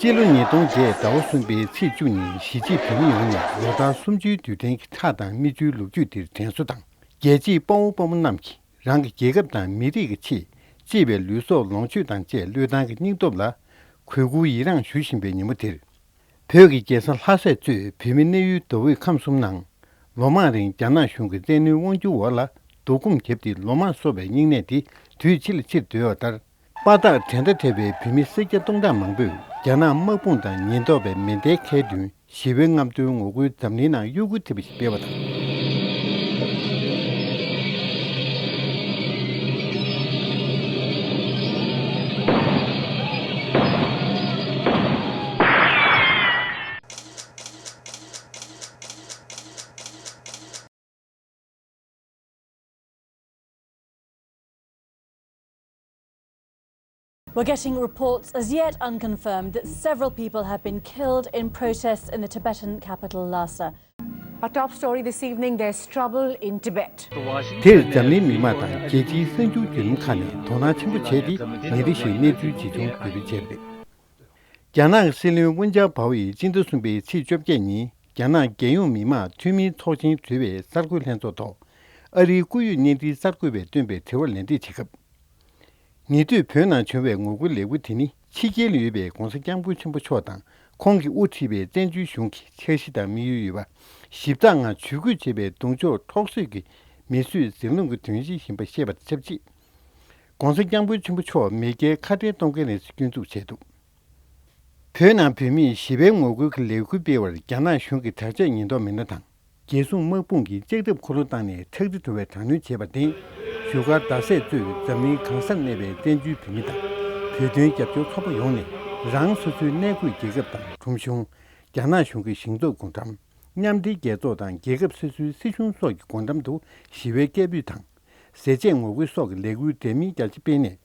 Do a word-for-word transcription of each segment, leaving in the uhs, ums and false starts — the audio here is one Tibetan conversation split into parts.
སྤྱི་ལོ་ཉིས་སྟོང་བརྒྱད་ཟླ་བ་གསུམ་པའི་ཚེས་བཅུ་ཉིན་གཞིས་བྱེས་བོད་མི་ཡོངས་ནས་ལོ་ལྟར་གསུམ་བཅུའི་དུས་དྲན་གྱི་ཁྲག་དང་མིག་ཆུའི་ལོ་རྒྱུས་དེར་དྲན་གསོ་དང་། རྒྱལ་གཅེས་དཔའ་བོ་དཔའ་མོ་རྣམས་ཀྱིས་རང་གི་རྒྱལ་ཁབ་དང་མི་རིགས་ཀྱི་ཆེད་གཅེས་པའི་ལུས་སྲོག་ལོངས་སྤྱོད་དང་བཅས་བློས་བཏང་གི་སྙིང་སྟོབས་ལ་གུས་བཀུར་ཡི་རངས་ཞུ་བཞིན་པའི་ཉིན་མོ་དེར། བོད་ཀྱི་རྒྱལ་ས་ལྷ་སས་གཙོས་བོད་མི་གནས་ཡུལ་མདོ་དབུས་ཁམས་གསུམ་ནང་ལོ་མང་རིང་རྒྱ་ནག་གཞུང་གི་བཙན་གནོན་དབང་སྒྱུར་འོག་ལ་སྡུག་སྐོམ་བརྒྱབ་སྟེ་ལོ་མང་གསོ་བའི་སྙིང་ནད་དེ་དུས་ཕྱི་ལ་ཕྱིར་བརྡོལ་བ་ལྟར། དཔའ་རྟགས་བྲན་མཐའ་བྲལ་བའི་བོད་མི་སེར་སྐྱ་སྟོང་ཕྲག་མང་པོས་རྒྱ་ནག་དམག་དཔུང་དང་ཉེན་རྟོག་པའི་མེ་མདའི་ཁའི་མདུན་ཞི་བའི་རྔམ་སྟོན་ངོ་རྒོལ་འཛམ་གླིང་ནང་གཡོ་འགུལ་ཐེབས་པ་ཞིག་སྤེལ་བ་དང་། We're getting reports as yet unconfirmed that several people have been killed in protests in the Tibetan capital Lhasa. Our top story this evening, there's trouble in Tibet. དེར་འཛམ་གླིང་མི་མང་དང་རྒྱལ་སྤྱིའི་གསར་འགྱུར་བརྒྱུད་ལམ་ཁག་ནས་དོ་སྣང་ཆེན་པོ་བྱས་ཏེ་ཉིན་རེ་བཞིན་གནས་ཚུལ་ཇི་བྱུང་འབུལ་སྤེལ་བྱས་པ་རེད། རྒྱ་ནག་གི་སྲིད་བློན་ཝུན་ཅཱ་པའོ་ཡིས་སྤྱི་ཟླ་གསུམ་པའི་ཚེས་བཅོ་བརྒྱད་ཉིན་རྒྱ་ནག་རྒྱལ་ཡོངས་མི་དམངས་འཐུས་མིའི་ཚོགས་ཆེན་གྲོལ་བའི་གསར་འགོད་ལྷན་ཚོགས་ཐོག་ཨ་རིའི་བཀུར་འོས་བརྙན་འཕྲིན་གསར་འགོད་པས་བཏོན་པའི་དྲི་བར་ལན་འདེབས་བྱེད་སྐབས། ཉེ་དུས་བོད་ནང་བྱུང་བའི་ངོ་རྒོལ་ལས་འགུལ་དེ་ནི་ཕྱི་རྒྱལ་ལ་ཡོད་པའི་༧གོང་ས་༧སྐྱབས་མགོན་ཆེན་པོ་མཆོག་དང་ཁོང་གིས་དབུ་ཁྲིད་པའི་བཙན་བྱོལ་གཞུང་གི་འཆར་གཞི་དང་དམིགས་ཡུལ་ཡོད་པ་ཞིབ་ཚགས་ངང་ཇུས་འགོད་བྱས་པའི་གདུང་ཕྱོགས་འཕྲོག་བསྲེག་གི་མི་གསོད་ཟིང་སློང་གི་དོན་གཞི་ཡིན་པ་ཤེས་པ་དང་ཆབས་ཅིག༧གོང་ས་༧སྐྱབས་མགོན་ཆེན་པོ་མཆོག་མེས་རྒྱལ་ཁ་བྲལ་གཏོང་མཁན་རེད་ཟེར་སྐྱོན་འཛུགས་བྱས་འདུག་བོད་ནང་བོད་མིས་ཞི་བའི་ངོ་རྒོལ་གྱི་ལས་འགུལ་སྤེལ་བར་རྒྱ་ནག་གཞུང་གིས་དྲག་ཆས་ཉེན་རྟོག་མི་སྣ་དང་རྒྱལ་སྲུང་དམག་དཔུང་གིས་ལྕགས་ཐབ་འཁོར་ལོ་བཏང་ནས་ཁྲག་དྲི་བྲོ་བའི་དྲག་གནོན་བྱས་པར་བརྟེན། བཞུགས་སྒར་རྡ་སས་གཙོས་འཛམ་གླིང་གང་སར་གནས་པའི་བཙན་བྱོལ་བོད་མི་དང་བོད་དོན་རྒྱབ་སྐྱོར་ཚོགས་པ་ཡོངས་ནས་རང་སོ་སོའི་གནས་འཁོད་རྒྱལ་ཁབ་དང་ཁྲོམ་གཞུང་། རྒྱ་ནག་གཞུང་གི་ཞིང་འབྲོག་སྒོ་འགྲམ། མཉམ་འབྲེལ་རྒྱལ་ཚོགས་དང་རྒྱལ་ཁབ་སོ་སོའི་སྲིད་གཞུང་སོགས་ཀྱི་སྒོ་འགྲམ་དུ་ཞི་བའི་སྐད་འབོད་དང་། ཟས་བཅད་ངོ་རྒོལ་སོགས་ཀྱི་ལས་འགུལ་འདྲ་མིན་རྒྱ་ཆེ་སྤེལ་ནས།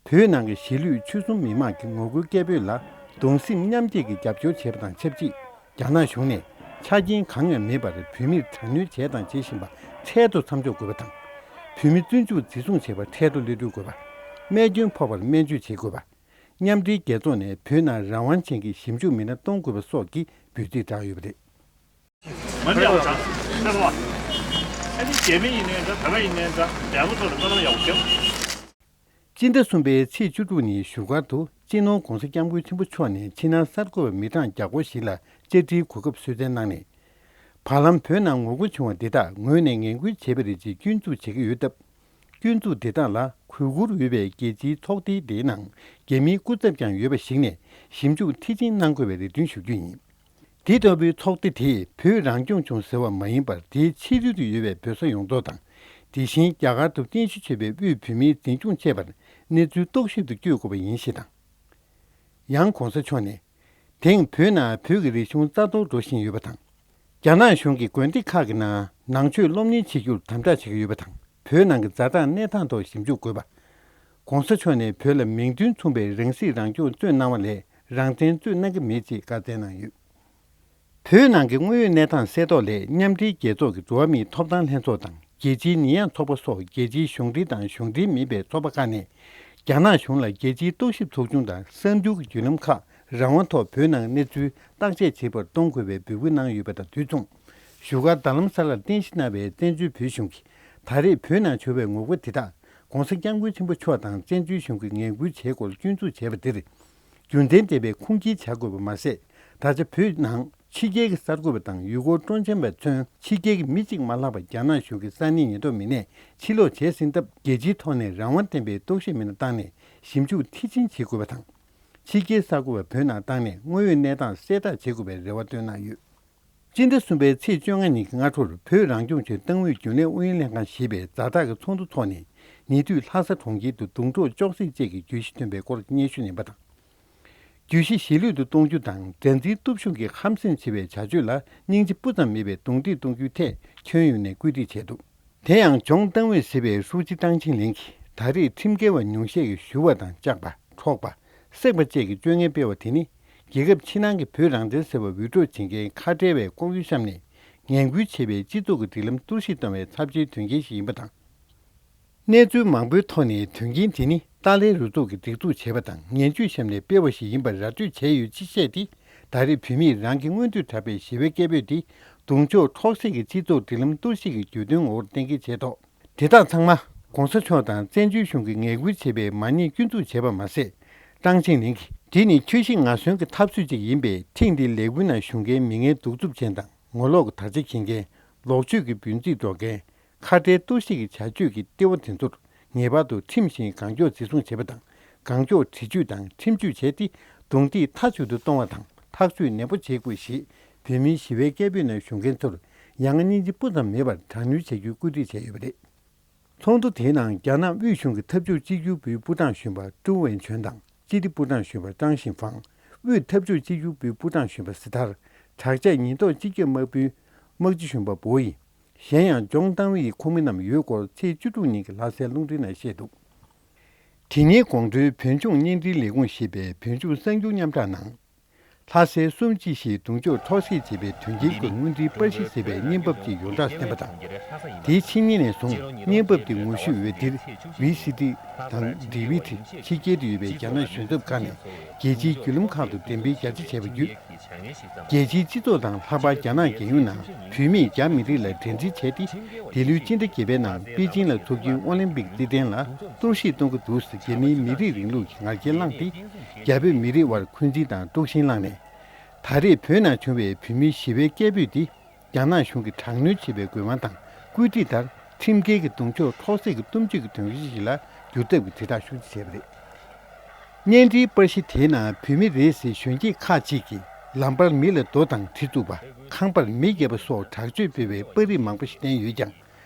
བོད་ནང་གི་གཞིས་ལུས་ཆོལ་གསུམ་མི་མང་གི་ངོ་རྒོལ་སྐད་འབོད་ལ་གདུང་སེམས་མཉམ་སྐྱེད་ཀྱི་རྒྱབ་སྐྱོར་བྱས་པ་དང་ཆབས་ཅིག་རྒྱ་ནག་གཞུང་ནས་ཆ་རྐྱེན་གང་ཡང་མེད་པར་བོད་མིར་དྲག་གནོན་བྱས་དང་བྱེད་བཞིན་པ་འཕྲལ་དུ་མཚམས་འཇོག་དགོས་པ་དང་། བོད་མི་བཙོན་འཇུག་འཛིན་བཟུང་བྱས་པ་འཕྲལ་དུ་གློད་གྲོལ་དགོས་པ། རྨས་སྐྱོན་ཕོག་པར་སྨན་བཅོས་བྱེད་དགོས་པ། མཉམ་འབྲེལ་རྒྱལ་ཚོགས་ནས་བོད་ནང་རང་དབང་ཅན་གྱི་ཞིབ་འཇུག་མི་སྣ་གཏོང་དགོས་པ་སོགས་ཀྱི་འབོད་ཚིག་བསྒྲགས་ཡོད་པ་རེད། མ་འདྲ་བ་དང་། ཁྱེད་རང་། ཨ་ནི་རྒྱ་མི་ཡིན་ནའི་འདྲ། བོད་པ་ཡིན་ནའི་འདྲ། རྒྱ་མི་ཚོ་ལ་སྨོན་ལམ་ཡག་པོ་བརྒྱབ། སྤྱི་ཟླ་གསུམ་པའི་ཚེས་བཅུ་དྲུག་ཉིན་བཞུགས་སྒར་དུ་སྤྱི་ནོར་༧གོང་ས་༧སྐྱབས་མགོན་ཆེན་པོ་མཆོག་ནས་ཕྱི་ནང་གསར་འགོད་པ་མི་གྲངས་བརྒྱ་སྐོར་ཞིག་ལ་བཅར་འདྲིའི་གོ་སྐབས་སྲོལ་བསྟར་གནང་ནས། བར་ལམ་བོད་ནང་ངོ་རྒོལ་བྱུང་བ་འདི་དག་ངོས་ནས་ངན་སྐུལ་བྱས་པ་རེད་ཅེས་སྐྱོན་འཛུགས་བྱེད་ཀྱི་ཡོད་སྟབས། སྐྱོན་འཛུགས་དེ་དག་ལ་གུས་བཀུར་འོས་པའི་རྒྱལ་སྤྱིའི་ཚོགས་སྡེ་དེའི་ནང་རྒྱ་མིའི་སྐུ་ཚབ་ཀྱང་ཡོད་པ་ཞིག་ནས་ཞིབ་འཇུག་མཐིལ་ཕྱིན་གནང་དགོས་པའི་རེ་འདུན་ཞུ་རྒྱུ་ཡིན། དེ་ལྟ་བུའི་ཚོགས་སྡེ་དེས་བོད་རང་སྐྱོང་ལྗོངས་ཟེར་བ་མ་ཡིན་པར་དེའི་ཕྱི་རོལ་དུ་ཡོད་པའི་བོད་ས་ཡོངས་རྫོགས་དང་། དེ་བཞིན་རྒྱ་གར་དུ་རྟེན་གཞི་བྱས་པའི་དབུས་བོད་མིའི་འཛིན་སྐྱོང་བཅས་པར་གནས་ཚུལ་རྟོག་ཞིབ་ཏུ་བསྐྱོད་དགོས་པ་ཡིན་ཞེས་དང་། ཡང་གོང་ས་མཆོག་ནས། དེང་བོད་ནང་བོད་ཀྱི་རིག་གཞུང་རྩ་གཏོར་འགྲོ་བཞིན་ཡོད་པ་དང་། རྒྱ་ནག་གཞུང་གིས་དགོན་སྡེ་ཁག་གི་ནང་ནང་ཆོས་སློབ་གཉེར་བྱེད་རྒྱུར་དམ་དྲག་བྱེད་ཀྱི་ཡོད་པ་དང་། བོད་ནང་གི་ཛ་དྲག་གནས་སྟངས་ཐོག་ཞིབ་འཇུག་དགོས་པ། གོང་ས་མཆོག་ནས་བོད་ལ་མིང་དོན་མཚུངས་པའི་རང་སྲིད་རང་སྐྱོང་རྩོད་གནང་བ་ལས་རང་བཙན་རྩོད་གནང་གི་མེད་ཅེས་བཀའ་སྩལ་གནང་ཡོད། བོད་ནང་གི་དངོས་ཡོད་གནས་སྟངས་གསལ་རྟོགས་སླད་མཉམ་འབྲེལ་རྒྱལ་ཚོགས་ཀྱི་འགྲོ་བ་མིའི་ཐོབ་ཐང་ལྷན་ཚོགས་དང་རྒྱལ་སྤྱིའི་ཉེས་ཡངས་ཚོགས་པ་སོགས་རྒྱལ་སྤྱིའི་གཞུང་འབྲེལ་དང་གཞུང་འབྲེལ་མིན་པའི་ཚོགས་པ་ཁག་ནས་རྒྱ་ནག་གཞུང་ལ་རྒྱལ་སྤྱིའི་རྟོག་ཞིབ་ཚོགས་ཆུང་དང་གསར་འགྱུར་གྱི་བརྒྱུད་ལམ་ཁག་རང་དབང་ཐོག་བོད་ནང་གནས་ཚུལ་བརྟག་དཔྱད་བྱེད་པར་གཏོང་དགོས་པའི་འབོད་སྐུལ་གནང་ཡོད་པ་དང་དུས་མཚུངས། བཞུགས་སྒར་རྡ་རམ་ས་ལར་རྟེན་གཞི་གནང་བའི་བཙན་བྱོལ་བོད་གཞུང་གིས་ད་རེས་བོད་ནང་བྱུང་བའི་ངོ་རྒོལ་དེ་དག་༧གོང་ས་༧སྐྱབས་མགོན་ཆེན་པོ་མཆོག་དང་བཙན་བྱོལ་གཞུང་གིས་ངན་སྐུལ་བྱས་སྐོར་སྐྱོན་འཛུགས་བྱས་པ་འདིར། རྒྱུ་མཚན་ལྡན་པའི་ཁུངས་སྐྱེལ་བྱ་དགོས་པ་མ་ཟད། ད་ཆ་བོད་ནང་ཕྱི་རྒྱལ་གྱི་གསར་འགོད་པ་དང་ཡུལ་སྐོར་སྤྲོ་འཆམ་པ་ཚུན་ཕྱི་རྒྱལ་གྱི་མི་གཅིག་མ་ལྷག་པ་རྒྱ་ནག་གཞུང་གི་ས་གནས་ཉེན་རྟོག་མི་སྣས་ཕྱིར་སློག་བྱས་ཟིན་སྟབས། རྒྱལ་སྤྱིའི་ཐོག་ནས་རང་དབང་ལྡན་པའི་རྟོག་ཞིབ་མི་སྣ་བཏང་ནས་ཞིབ་འཇུག་མཐིལ་ཕྱིན་བྱེད་དགོས་པ་དང་། ཕྱི་རྒྱལ་གསར་འགོད་པ་བོད་ནང་བཏང་ནས་དངོས་ཡོད་གནས་སྟངས་གསལ་བསྒྲགས་བྱེད་དགོས་པའི་རེ་བ་བཏོན་གནང་ཡོད། སྤྱི་ཟླ་གསུམ་པའི་ཚེས་བཅོ་ལྔ་ཉིན་གྱི་སྔ་དྲོར་བོད་རང་སྐྱོང་ལྗོངས་ཏང་ཨུད་རྒྱུན་ལས་ཨུ་ཡོན་ལྷན་ཁང་ཞེས་པའི་ཛ་དྲག་གི་ཚོགས་འདུ་འཚོགས་ནས། ཉེ་དུས་ལྷ་ས་གྲོང་ཁྱེར་དུ་གདུང་གྲོགས་ཅོག་སེར་བཅས་ཀྱིས་བརྗོད་གཞི་བཏོན་པའི་སྐོར་སྙན་ཞུ་ལེན་པ་དང་། བརྗོད་གཞི་གཞིས་ལུས་དུ་གཏོང་རྒྱུ་དང་དགྲ་འཛིན་སྟོབས་ཤུགས་ཀྱིས་ཧམ་སེམས་ཆེ་བའི་བྱ་སྤྱོད་ལ་སྙིང་རྗེ་སྤུ་ཙམ་མེད་པའི་རྡུང་རྡེག་གཏོང་རྒྱུའི་ཐད་ཁྱོན་ཡོངས་ནས་བཀོད་སྒྲིག་བྱས་འདུག་དེ་ཡང་ལྗོངས་ཏང་ཨུད་ཟུར་པའི་ཧྲུའུ་ཅི་ཏང་ཆིང་ལིན་གྱིས་ད་རེས་ཁྲིམས་འགལ་བ་ཉུང་ཤས་ཀྱིས་གཞུ་བ་དང་བཅག་པ། འཕྲོག་པ། བསྲེགས་པ་བཅས་ཀྱི་སྤྱོད་ངན་སྤེལ་བ་དེ་ནི། རྒྱལ་ཁབ་ཕྱི་ནང་གི་བོད་རང་བཙན་ཟེར་བ་འུད་སྒྲོག་བྱེད་མཁན་ཁ་བྲལ་བའི་ལྐོག་གཡོ་བཤམས་ནས་ངན་སྐུལ་བྱེད་པའི་སྤྱི་ཚོགས་ཀྱི་སྒྲིག་ལམ་གཏོར་བཤིག་གཏོང་བའི་ཚབས་ཆེའི་དོན་རྐྱེན་ཞིག་ཡིན་པ་དང་། གནས་ཚུལ་མང་པོའི་ཐོག་ནས་དོན་རྐྱེན་དེ་ནི་ཏཱ་ལའི་རུ་ཚོགས་ཀྱིས་སྒྲིག་འཛུགས་བྱས་པ་དང་ངན་ཇུས་བཤམས་ནས་སྤེལ་བ་ཞིག་ཡིན་པར་ར་སྤྲོད་བྱས་ཡོད་ཅེས་བཤད་དེ། ད་རེས་བོད་མིས་རང་གི་མངོན་འདོད་དྲ་པའི་ཞི་བའི་སྐད་འབོད་དེ་གདོང་ཕྱོགས་འཕྲོག་བསྲེག་གི་སྤྱི་ཚོགས་འབྲེལ་ལམ་གཏོར་བཤིག་གི་གྱོད་དོན་ངོ་བོར་གཏན་འཁེལ་བྱས་ཐོག་དེ་དག་ཚང་མ་༸གོང་ས་མཆོག་དང་བཙན་བྱོལ་གཞུང་གིས་ངན་སྐུལ་བྱས་པའི་མ་ཉེས་སྐྱོན་འཛུགས་བྱས་པ་མ་ཟད། ཀྲང་ཅིན་ལིང་གིས་དེ་ནི་ཁྱོད་ཤི་ང་གསོན་གྱི་འཐབ་རྩོད་ཅིག་ཡིན་པས། ཐེངས་འདིའི་ལས་འགུལ་ནང་ཞུགས་མཁན་མི་ངན་གདུག་རྩུབ་ཅན་དང་ངོ་ལོག་གི་དར་ཆ་འཁྱེར་མཁན། ལོག་སྤྱོད་ཀྱི་འབུལ་རྩིས་སྒྲོག་མཁན། ཁ་བྲལ་གཏོར་བཤིག་གི་བྱ་སྤྱོད་ཀྱི་ལྟེ་བ་དེ་ཚོར་ངེས་པར་དུ་ཁྲིམས་བཞིན་གང་མགྱོགས་འཛིན་བཟུང་བྱེད་པ་དང་། གང་མགྱོགས་འདྲི་གཅོད་དང་ཁྲིམས་གཅོད་བྱས་ཏེ། རྡུང་རྡེག་མཐའ་གཅིག་ཏུ་གཏོང་བ་དང་ཐག་གཅོད་ནན་པོ་བྱེད་དགོས་ཞེས་བོད་མིའི་ཞི་བའི་སྐད་འབོད་ནང་ཞུགས་མཁན་ཚོར་ཡ་ང་སྙིང་རྗེ་སྤུ་ཙམ་མེད་པར་དྲག་གནོན་བྱ་རྒྱུའི་བཀོད་སྒྲིག་བྱས་ཡོད་པ་རེད། ཚོགས་འདུ་དེའི་ནང་རྒྱ་ནག་དབུས་གཞུང་གི་འཐབ་ཕྱོགས་གཅིག་གྱུར་པུའི་པུའུ་ཀྲང་གཞོན་པ་ཀྲུའུ་ཝེན་ཆོན་དང་སྤྱི་བདེ་པུའུ་ཀྲང་གཞོན་པ་ཀྲང་ཞིན་ཧྥང་། དབུས་འཐབ་ཕྱོགས་གཅིག་གྱུར་པུའི་པུའུ་ཀྲང་གཞོན་པ་སི་ཐར། དྲག་ཆས་ཉེན་རྟོག་སྤྱི་ཁྱབ་དམག་པུའི་དམག་སྤྱི་གཞོན་པ་པོ་ཡི། གཞན་ཡང་ཇོང་ཏང་ཝེ་ཡི་ཁོངས་མི་རྣམས་ཡོད་སྐོར་ཚེས་བཅུ་དྲུག་ཉིན་གྱི་ལྷ་སའི་རླུང་འཕྲིན་ནང་བཤད་འདུག་དེ་ཉིན་དགོང་དྲོའི་བོད་ལྗོངས་བརྙན་འཕྲིན་ལས་ཁུངས་ཞེས་པའི་བོད་ལྗོངས་གསར་འགྱུར་མཉམ་བསྒྲགས་ནང་། ལྷ་སའི་གསུམ་གཅིག་བཞིའི་གདུང་ཕྱོགས་འཕྲོག་བསྲེགས་བྱས་པའི་དོན་རྐྱེན་སྐོར་དངོས་འབྲེལ་པར་གཞི་ཟེར་བའི་བརྙན་པར་གཅིག་ཡོངས་གྲགས་བསྟན་པ་དང་། དེའི་ཕྱི་ཉིན་ནས་བཟུང་བརྙན་པར་དེ་ངོ་བཤུས་འོས་སྡེར་ཝི་སི་ཌི་དང་ཌི་ཝི་ཌི་ཕྱི་རྒྱལ་དུ་ཡོད་པའི་རྒྱ་ནག་གཞུང་ཚབ་ཁང་ནས་རྒྱལ་སྤྱིའི་བརྒྱུད་ལམ་ཁག་ཏུ་འགྲེམས་སྤེལ་རྒྱ་ཆེ་བྱས་པ་བརྒྱུད། རྒྱལ་སྤྱིའི་སྤྱི་ཚོགས་དང་ལྷག་པར་རྒྱ་ནག་རྒྱལ་ཡོངས་ནང་བོད་མིས་རྒྱ་མི་རིགས་ལ་འགྲན་བསྡུར་བྱས་ཏེ། འདི་ལོའི་སྤྱི་ཟླ་བརྒྱད་པའི་ནང་པེ་ཅིང་ལ་འཚོགས་རྒྱུའི་ཨོ་ལིམ་པིག་རྩེད་འགྲན་ལ་གཏོར་བཤིག་གཏོང་གི་འདུག་ཟེར་རྒྱ་མིའི་མི་རིགས་རིང་ལུགས་ཀྱི་ང་རྒྱལ་བསླངས་ཏེ། རྒྱ་བོད་མི་རིགས་དབར་འཁོན་འཛིན་དང་དཀྲུག་ཤིང་བསླངས་ནས། ད་རེས་བོད་ནང་བྱུང་བའི་བོད་མིའི་ཞི་བའི་སྐད་འབོད་འདི། རྒྱ་ནག་གཞུང་གིས་དྲག་གནོན་བྱེད་པའི་དགོས་དབང་དང་བཀོད་སྒྲིག་ལྟར། ཁྲིམས་འགལ་གྱི་གདུང་ཕྱོགས་འཕྲོག་བསྲེག་གི་གཏུམ་སྤྱོད་ཀྱི་དོན་རྐྱེན་ཞིག་ལ་འགྱུར་ཐབས་ཀྱི་དྲིལ་བསྒྲགས་ཤུགས་ཆེ་བྱས་པ་རེད། བརྙན་འཕྲིན་པར་གཞི་དེའི་ནང་བོད་མི་རེད་ཟེར་གཞོན་སྐྱེས་ཁག་ཅིག་གིས་ལམ་བར་མི་ལ་རྡོ་དང་གྲི་བཙུགས་པ། ཁང་པར་མེ་བརྒྱབ་པ་སོགས་དྲག་སྤྱོད་སྤེལ་བའི་པར་རིས་མང་པོ་ཞིག་བསྟན་ཡོད་ཀྱང་།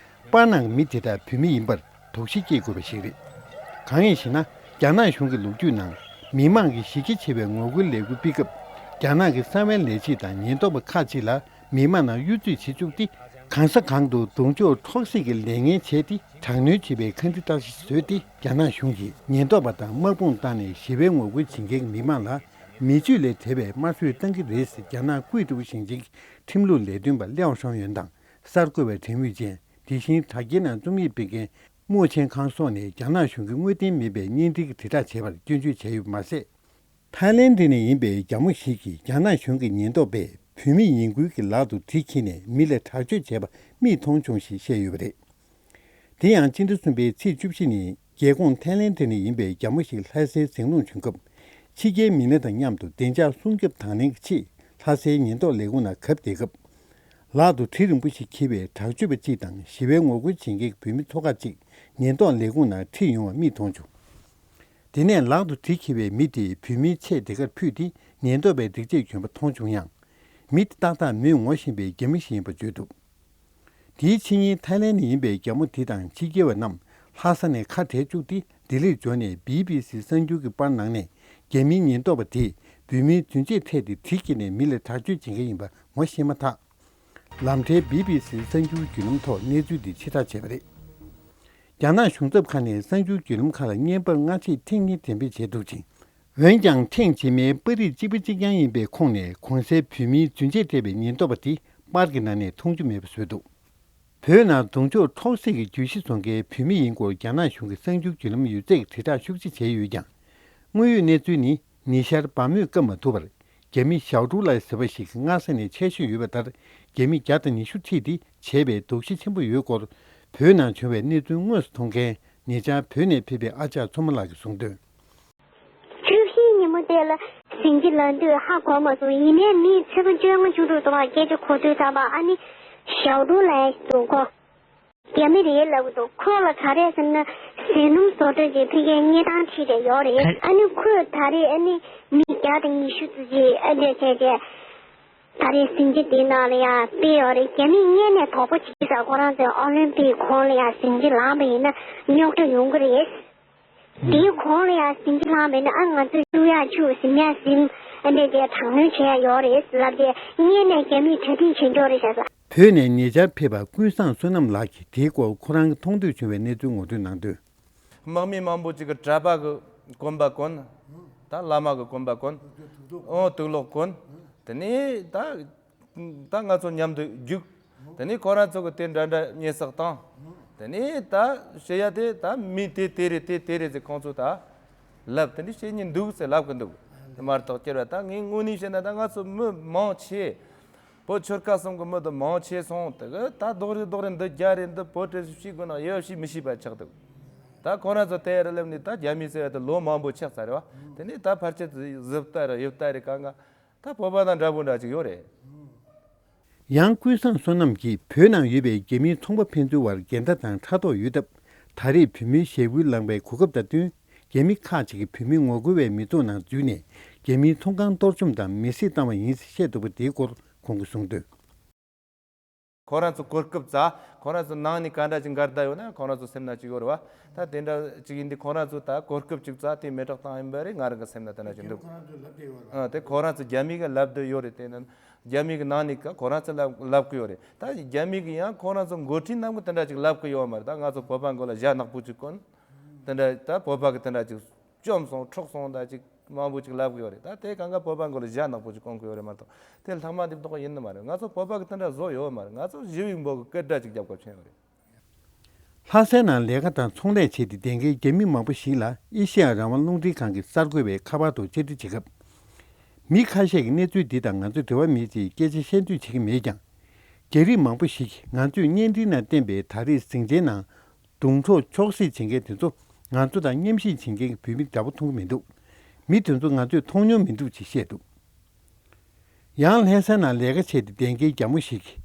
པར་ནང་གི་མི་དེ་དག་བོད་མི་ཡིན་པར་དོགས་གཞི་སྐྱེ་དགོས་པ་ཞིག་རེད། གང་ཡིན་ཞེ་ན། རྒྱ་ནག་གཞུང་གི་ལོ་རྒྱུས་ནང་། མི་མང་གིས་གཞི་རྒྱ་ཆེ་བའི་ངོ་རྒོལ་ལས་འགུལ་སྤེལ་སྐབས། རྒྱ་ནག་གི་གསང་བའི་ལས་བྱེད་དང་ཉེན་རྟོག་པ་ཁག་ཅིག་ལ། མི་མང་ནང་གཡོ་རྫུས་བྱེད་བཅུག་སྟེ། གང་ས་གང་དུ་གདུང་ཕྱོགས་འཕྲོག་བསྲེག་གི་ལས་ངན་བྱས་ཏེ། དྲག་གནོན་བྱེད་པའི་ཁ་འདྲི་བརྟག་ཞིབ་བཟོས་ཏེ། རྒྱ་ནག་གཞུང་གིས་ཉེན་རྟོག་པ་དང་དམག་དཔུང་བཏང་ནས་ཞི་བའི་ངོ་རྒོལ་བྱེད་མཁན་གྱི་མི་མང་ལ། མི་སྤྱོད་ལས་བྲལ་བའི་དམར་གསོད་བཏང་གི་རེད་ཟེར། རྒྱ་ནག་ཀུའེ་ཏུའུ་ཞིང་ཆེན་གྱི་ཁྲིམས་ལུགས་ལས་དོན་པ་ལེའོ་ཧྲོང་ཡོན་དང་། གསར་འགོད་པ་ཁྲེན་ཝུའེ་ཅན། དེ་བཞིན་དྲ་རྒྱའི་ནང་རྩོམ་ཡིག་སྤེལ་མཁན་རྨོ་ཆེན་ཁང་སོགས་ནས་རྒྱ་ནག་གཞུང་གིས་དངོས་བདེན་མིན་པའི་བརྙན་འཕྲིན་གྱི་དྲིལ་བསྒྲགས་བྱས་པར་སྐྱོན་བརྗོད་བྱས་ཡོད་པ་མ་ཟད། ཐའི་ལེན་ཌི་ནས་ཡིན་པའི་རྒྱ་མོ་ཞིག་གིས་རྒྱ་ནག་གཞུང་གི་ཉེན་རྟོག་པས་བོད་མི་ཡིན་ཁུལ་གྱི་ལག་ཏུ་གྲི་འཁྱེར་ནས་མི་ལ་དྲག་སྤྱོད་བྱས་པ་མིག་མཐོང་བྱུང་ཞེས་བཤད་ཡོད་པ་རེད། དེ་ཡང་སྤྱི་ཟླ་གསུམ་པའི་ཚེས་བཅུ་བཞི་ཉིན་རྒྱལ་ཁོངས་ཐའི་ལེན་ཌི་ནས་ཡིན་པའི་རྒྱ་མོ་ཞིག་ལྷ་སའི་ཟིང་ལུང་བྱུང་སྐབས། ཕྱི་རྒྱལ་མི་སྣ་དང་མཉམ་དུ་བདེ་འཇགས་སྲུང་སྐྱོབ་དང་ལེན་གྱི་ཆེད་ལྷ་སའི་ཉེན་རྟོག་ལས་ཁུངས་ནང་གབ་བསྡད་སྐབས། ལག་ཏུ་གྲི་རིང་པོ་ཞིག་འཁྱེར་བའི་དྲག་སྤྱོད་པ་གཅིག་དང་ཞི་བའི་ངོ་རྒོལ་བྱེད་མཁན་གྱི་བོད་མི་ཚོ་ཁག་ཅིག་ཉེན་རྟོག་ལས་ཁུངས་ནང་ཁྲིད་ཡོང་བ་མིག་མཐོང་བྱུང་། དེ་ནས་ལག་ཏུ་གྲི་འཁྱེར་བའི་མི་དེས་བོད་མིའི་ཆས་དེ་གར་ཕུད་དེ་ཉེན་རྟོག་པའི་སྒྲིག་ཆས་གྱོན་པ་མཐོང་བྱུང་ཡང་། མི་དེ་ཏག་ཏག་མོས་ངོ་ཤེས་པའི་རྒྱ་མི་ཞིག་ཡིན་པ་བརྗོད་འདུག་དེའི་ཕྱི་ཉིན་ཐའི་ལེན་ནས་ཡིན་པའི་རྒྱ་མོ་དེ་དང་ཕྱི་རྒྱལ་བ་རྣམས་ལྷ་ས་ནས་ཁ་བྲལ་བཅུག་སྟེ་ལྡི་ལིར་འབྱོར་ནས་བི་བི་སི་གསར་འགྱུར་གྱི་པར་ནང་ནས་རྒྱ་མིའི་ཉེན་རྟོག་པ་དེས་བོད་མིའི་རྫུན་ཆས་ཐད་དེ་གྲི་འཁྱེར་ནས་མི་ལ་དྲག་སྤྱོད་བྱེད་མཁན་ཡིན་པ་ངོ་ཤེས་མ་ཐག་ལམ་ཕྲན་བི་བི་སི་གསར་འགྱུར་བརྒྱུད་ལམ་ཐོག་གནས་ཚུལ་འདི་ཕྱིར་བསྒྲགས་བྱས་པ་རེད། རྒྱ་ནག་གཞུང་ཚབ་ཁང་ནས་གསར་འགྱུར་བརྒྱུད་ལམ་ཁག་ལ་བརྙན་པར་སྔ་ཕྱི་ཐེངས་གཉིས་འགྲེམས་སྤེལ་བྱས་འདུག་ཅིང་། འོན་ཀྱང་ཐེངས་རྗེས་མའི་པར་རིས་གཅིག་པ་གཅིག་རྐྱང་ཡིན་པའི་ཁོངས་ནས་གོང་གསལ་བོད་མིའི་རྫུན་ཆས་སྤྲས་པའི་ཉེན་རྟོག་པ་དེ་པར་གྱི་ནང་ནས་མཐོང་རྒྱུ་མེད་པ་བཟོས་འདུག་བོད་ནང་གདུང་ཕྱོགས་འཕྲོག་བསྲེག་གི་བརྗོད་གཞི་བཟོ་མཁན་བོད་མི་ཡིན་སྐོར་རྒྱ་ནག་གཞུང་གི་གསར་འགྱུར་བརྒྱུད་ལམ་ཡོད་ཚད་ཀྱིས་དྲིལ་བསྒྲགས་ཤུགས་ཆེ་བྱས་ཡོད་ཀྱང་། དངོས་ཡོད་གནས་ཚུལ་ནི་ཉི་ཤར་སྦ་མོས་བཀབ་མ་ཐུབ་པར། རྒྱ་མི་ཞའོ་ཀྲུའུ་ལའེ་ཟེར་བ་ཞིག་གིས་སྔ་ས་ནས་ཆད་ཞུས་ཡོད་པ་ལྟར། རྒྱ་མི་བརྒྱ་དང་ཉི་ཤུ་ཁྲིད་དེ་བྱས་པའི་དོགས་གཞི་ཆེན་པོ་ཡོད་སྐོར། བོད་ནང་བྱུང་བའི་གནས་ཚུལ་དངོས་སུ་མཐོང་མཁན་ཉེ་ཆར་བོད་ནས་ཕེབས་པའི་ཨ་ཅག་མཚོ་མོ་ལགས་ཀྱིས་གསུངས་དོན། བཅུ་བཞིའི་ཉིན་མོ་དེ་ལ་ཟིང་ཆ་ལངས་དུས་ཧ་གོ་མ་སོང་། ཡིན་ནའི་མི་ཚེས་པ་བཅོ་ལྔ་བཅུ་དྲུག་ཚོ་བར་སྐད་ཆ་གོ་དུས་ཙམ་པ་ཨ་ནི་ཞའོ་ཀྲུའུ་ལའེ་ཟེར་ཁོ། རྒྱ་མི་རེད་ལབ་ཀྱི་འདུག་ཁོ་ལ་ག་རེ་ཟེར་ན་ཟས་སྣུམ་བཟོ་སྤྲོད་ཀྱི་ཕ་གིའི་དངུལ་ཐང་ཁྲིད་བསྡད་ཡོད་རེད། ཨ་ནི་ཁོས་ད་རེས་ཨ་ནི་མི་བརྒྱ་དང་ཉི་ཤུ་ཙམ་ཞིག་ཨ་འདྲས་བྱས་བྱས་ད་རེས་ཟིང་ཆ་འདི་ནང་ལ་ཡང་སྤེལ་ཡོད་རེད། རྒྱ་མིས་སྔོན་ནས་དོགས་པ་བྱེད་ཀྱི་ཡོད་ས། ཁོ་རང་ཚོས་ཨོ་ལིམ་པིག་གོང་ལ་ཡང་ཟིང་ཆ་ལངས་པ་ཡིན་ན་རྙོག་དྲ་ཡོང་གི་རེད། དེའི་གོང་ལ་ཡང་ཟིང་ཆ་ལངས་པ་ཡིན་ན་ཨ་ང་ཚོས་བཅུག་ཡག་བཅུག་ཟིན་ཡག་ཟིན་ཨ་འདྲས་བྱས་དྲག་གནོན་བྱས་ཡག་ཡོད་རེད་ལབ་བྱས་སྔོན་ནས་རྒྱ་མིས་གྲ་སྒྲིག་བྱེད་འཇོག་རེད་བྱས་ས། བོད་ནས་ཉེ་ཆར་ཕེབས་པ་ཀུན་བཟང་བསོད་ནམས་ལགས་ཀྱིས་དེའི་སྐོར་ཁོ་རང་གིས་མཐོང་ཐོས་བྱུང་བའི་གནས་ཚུལ་ངོ་སྤྲོད་གནང་དོན། དམག་མི་མང་པོ་ཅིག་གིས་གྲྭ་པ་གི་གོན་པ་གོན། ད་བླ་མ་གི་གོན་པ་གོན། ཨོ་དུག་ལོག་གོན། དེ་ནས་ད་ད་ང་ཚོ་མཉམ་དུ་རྒྱུགས། དེ་ནས་ཁོ་རང་ཚོ་གི་དེ་འདྲ་འདྲ་ཉེས་གསོག་བཏང་། དེ་ནས་ད་བཤད་ཡ་དེ་ད་མི་དེ་དེ་རེད། དེ་དེ་རེད་ཟེར་ཁོང་ཚོ་ད་ལབ། དེ་འདྲ་བཤད་མཁན་འདུག་ཟེར་ལབ་གི་འདུག། དེ་མ་གཏོགས་སྐྱེ་བ་ད་ངས་དངོས་གནས་བཤད་ན་ད་ང་ཚོ་མི་མང་ཆེ། བོད་ཆོལ་ཁ་གསུམ་གི་མི་དེ་མང་ཆེ་སོང་། དེ་གི་ད་རྡོག་རེ་རྡོག་རེ་འདི་རྒྱ་རེད། འདི་བོད་རེད་ཟེར་ཤེས་དགོས་ན་ཡོད་ཤེས་མི་ཤེས་པ་ཆགས་འདུག། ད་ཁོ་རང་ཚོ་དེ་རུ་སླེབས་ནས་ད་རྒྱ་མི་ཟེར་བ་དེ་ལོ་མང་པོ་ཆགས་ཚར་བ། དེ་ནས་ད་ཕལ་ཆེར་གཟི་ལྟ་རེད་གཡུ་ལྟ་རེད་གང་ག་ད་བོད་པ་དང་འདྲ་པོ་འདྲ་ཅིག་ཡོད་རེད། ཡང་ཀུན་བཟང་བསོད་ནམས་ཀྱིས་བོད་ནང་ཡོད་པའི་རྒྱ་མིའི་ཚོང་པ་ཕན་ཚུན་བར་འགལ་ཟླ་དང་ཕྲག་དོག་ཡོད་སྟབས། ད་རེས་བོད་མིའི་ཞེ་དགུའི་ལངས་པའི་གོ་སྐབས་དང་བསྟུན། རྒྱ་མི་ཁག་ཅིག་གིས་བོད་མི་ངོ་རྒོལ་བའི་མི་ཚོགས་ནང་འཛུལ་ནས། རྒྱ་མིའི་ཚོང་ཁང་གཏོར་བཅོམ་དང་མེ་བསྲེགས་བཏང་བ་ཡིན་ཞེས་བཤད་འདུག་པ། དེའི་སྐོར་ཁོང་གིས་གསུངས་དོན། ཁོ་རང་ཚོ་གོ་སྐབས་བཙལ། ཁོ་རང་ཚོ་ནང་ནས་ག་འདྲ་ཅིག་འགལ་ཟླ་ཡོད་ན་ཁོ་རང་ཚོ་སེམས་ན་ཅིག་ཡོད་རེད་བ། ད་དེ་འདྲ་ཅིག་ཡིན་དུས་ཁོ་རང་ཚོ་ད་གོ་སྐབས་ཅིག་བཙལ་དེ་མེ་སྲེག་བཏང་ཡིན་པ་རེད། ང་རང་གི་སེམས་ན་དེ་འདྲ་ཅིག་འདུག། ཨ་དེ་ཁོ་རང་ཚོ་རྒྱ་མི་གིས་ལབ་འདོད་ཡོད་རེད། དེ་ནི་རྒྱ་མི་གི་ནང་ནས་ཀ་ཁོ་རང་ཚོ་ལབ་ལབ་གི་ཡོད་རེད། ད་རྒྱ་མི་གི་ཡང་ཁོ་རང་ཚོ་འགོ་ཁྲིད་རྣམས་གིས་དེ་འདྲ་ཅིག་ལབ་གི་ཡོད་མ་རེད། ད་ང་ཚོ་བོད་པ་མགོ་ལ་ཞྭ་ནག་པོ་ཅིག་གོན། དེ་འདྲ་ད་བོད་པ་གི་དེ་འདྲ་ཅིག་བཅོམ་སོང་འཕྲོག་སོང་ད་ཅིག་མང་པོ་ཅིག་ལབ་གི་ཡོད་རེད། ད་དེ་གང་ག་བོད་པ་མགོ་ལ་ཞྭ་ནག་པོ་ཅིག་གོན་གི་ཡོད་རེད་མ་གཏོགས། དེ་ལྷག་མ་དེ་བདོག་ཡིན་ནི་མ་རེད། ང་ཚོ་བོད་པ་གི་དེ་འདྲ་བཟོ་ཡོད་མ་རེད། ང་ཚོ་ཞི་བའི་འབོད་གི་སྐད་སྒྲ་ཅིག་རྒྱབ་སྐབས་ཕྱིན་ཡོད་རེད། ལྷ་སའི་ནང་ལས་ཀ་དང་ཚོང་ལས་བྱས་ཏེ་བསྡད་མཁན་རྒྱ་མི་མང་པོ་ཞིག་ལ་ཨེ་ཤེ་ཡ་རང་དབང་རླུང་འཕྲིན་ཁང་གི་གསར་འགོད་པས་ཁ་པར་དུ་བཅར་འདྲི་བྱེད་སྐབས། མི་ཁ་ཤས་ཀྱིས་གནས་ཚུལ་འདི་དང་ང་ཚོ་འབྲེལ་བ་མེད་ཅེས་སྐད་ཆ་བཤད་འདོད་བྱེད་ཀྱི་མེད་ཀྱང་། རྒྱ་རིགས་མང་པོ་ཞིག་གིས་ང་ཚོས་བརྙན་འཕྲིན་ནང་བསྟན་པའི་ད་རེས་ཟིང་ཆའི་ནང་། རྡུང་འཕྲོག་འཕྲོག་བསྲེགས་བྱེད་མཁན་དེ་ཚོ་ང་ཚོ་དང་མཉམ་གཤིབ་བྱེད་མཁན་གྱི་བོད་མི་འདྲ་པོ་མཐོང་གི་མི་འདུག། མི་དེ་ཚོ་ང་ཚོས་མཐོང་མྱོང་མི་འདུག་ཅེས་བཤད་འདུག། ཡང་ལྷ་སའི་ནང་ལས་ཀ་བྱས་ཏེ་བསྡད་མཁན་རྒྱ་མོ་ཞིག་གིས།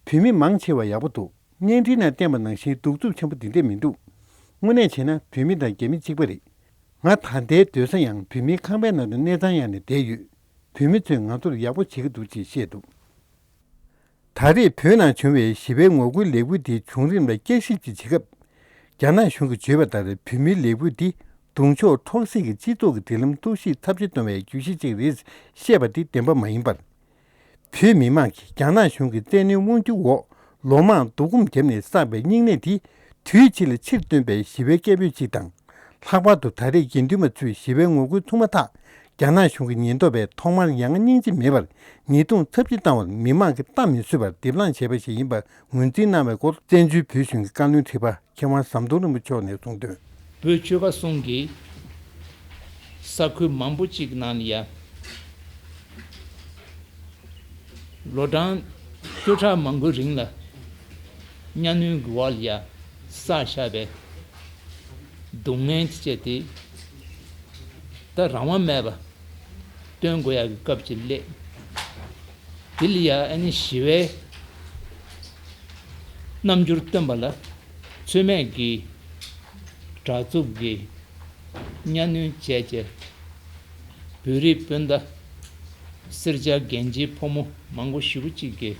བོད་མི་མང་ཆེ་བ་ཡག་པོ་འདུག། བརྙན་འཕྲིན་ནང་བསྟན་པ་ནང་བཞིན་གདུག་རྩུབ་ཆེན་པོ་འདི་འདྲས་མི་འདུག། དངོས་གནས་བྱས་ན་བོད་མི་དང་རྒྱ་མི་གཅིག་པ་རེད། ང་ད་ལྟའི་སྡོད་ས་ཡང་བོད་མིའི་ཁང་པའི་ནང་དུ་གནས་ཚང་གཡར་ནས་བསྡད་ཡོད། བོད་མི་ཚོས་ང་ཚོར་ཡག་པོ་བྱེད་ཀྱི་འདུག་ཅེས་བཤད་འདུག། ད་རེས་བོད་ནང་བྱུང་བའི་ཞི་བའི་ངོ་རྒོལ་ལས་འགུལ་འདིའི་བྱུང་རིམ་ལ་བསྐྱར་ཞིབ་ཅིག་བྱེད་སྐབས། རྒྱ་ནག་གཞུང་གིས་བརྗོད་པ་ལྟར་བོད་མིའི་ལས་འགུལ་འདི་རྡུང་འཕྲོག་འཕྲོག་བསྲེགས་ཀྱི་སྤྱི་ཚོགས་ཀྱི་སྒྲིག་ལམ་གཏོར་བཤིག་ཚབས་ཆེ་གཏོང་བའི་གྱོད་གཞི་ཅིག་རེད་བཤད་པ་འདི་བདེན་པ་མ་ཡིན་པར། བོད་མི་མང་གིས་རྒྱ་ནག་གཞུང་གི་བཙན་གནོན་དབང་སྒྱུར་འོག་ལོ་མང་སྡུག་སྐོམ་བརྒྱབ་ནས་བསགས་པའི་སྙིང་ནད་འདི་དུས་ཕྱིས་ལ་ཕྱིར་བཏོན་པའི་ཞི་བའི་སྐད་འབོད་ཅིག་དང་། ལྷག་པར་དུ་ད་རེས་དགེ་འདུན་པ་ཚོས་ཞི་བའི་ངོ་རྒོལ་ཚུགས་མ་ཐག་རྒྱ་ནག་གཞུང་གི་ཉེན་རྟོག་པས་ཐོག་མར་ཡ་ང་སྙིང་རྗེ་མེད་པར་ཉེས་རྡུང་ཚབས་ཆེ་བཏང་བར་མི་མང་གིས་ལྟ་མི་བཟོད་པར་སྡེབ་ལངས་བྱས་པ་ཞིག་ཡིན་པ་ངོས་འཛིན་གནང་བའི་སྐོར་བཙན་བྱོལ་བོད་གཞུང་གི་བཀའ་བློན་ཁྲི་པ་མཁས་དབང་ཟམ་གདོང་རིན་པོ་མཆོག་ནས་གསུངས་དོན། བོད་ཆོལ་ཁ་གསུམ་གྱི་ས་ཁུལ་མང་པོ་ཅིག་ནང་ལ་ཡ། ལོ་གྲངས་བཅུ་ཕྲག་མང་པོའི་རིང་ལ་གཉའ་གནོན་གྱི་འོག་ལ་ཡ་བསགས་བཞག་པའི་སྡུག་བསྔལ་དེ་བཅས་དེ་ད་རང་དབང་མེད་པ་སྟོན་དགོས་ཡག་གི་སྐབས་ཅིག་སླེབས། དེ་ལ་ཡ་ཨ་ནི་ཞི་བའི་རྣམ་འགྱུར་སྟོན་པ་ལ་ཚོད་མེད་ཀྱི་དྲག་རྩུབ་ཀྱི་གཉའ་གནོན་བྱས་བྱས། བོད་རིགས་སྤུན་ཟླ་སེར་སྐྱ་རྒན་གྱི་ཕོ་མོ་མང་པོ་ཞེ་པོ་ཅིག་གི་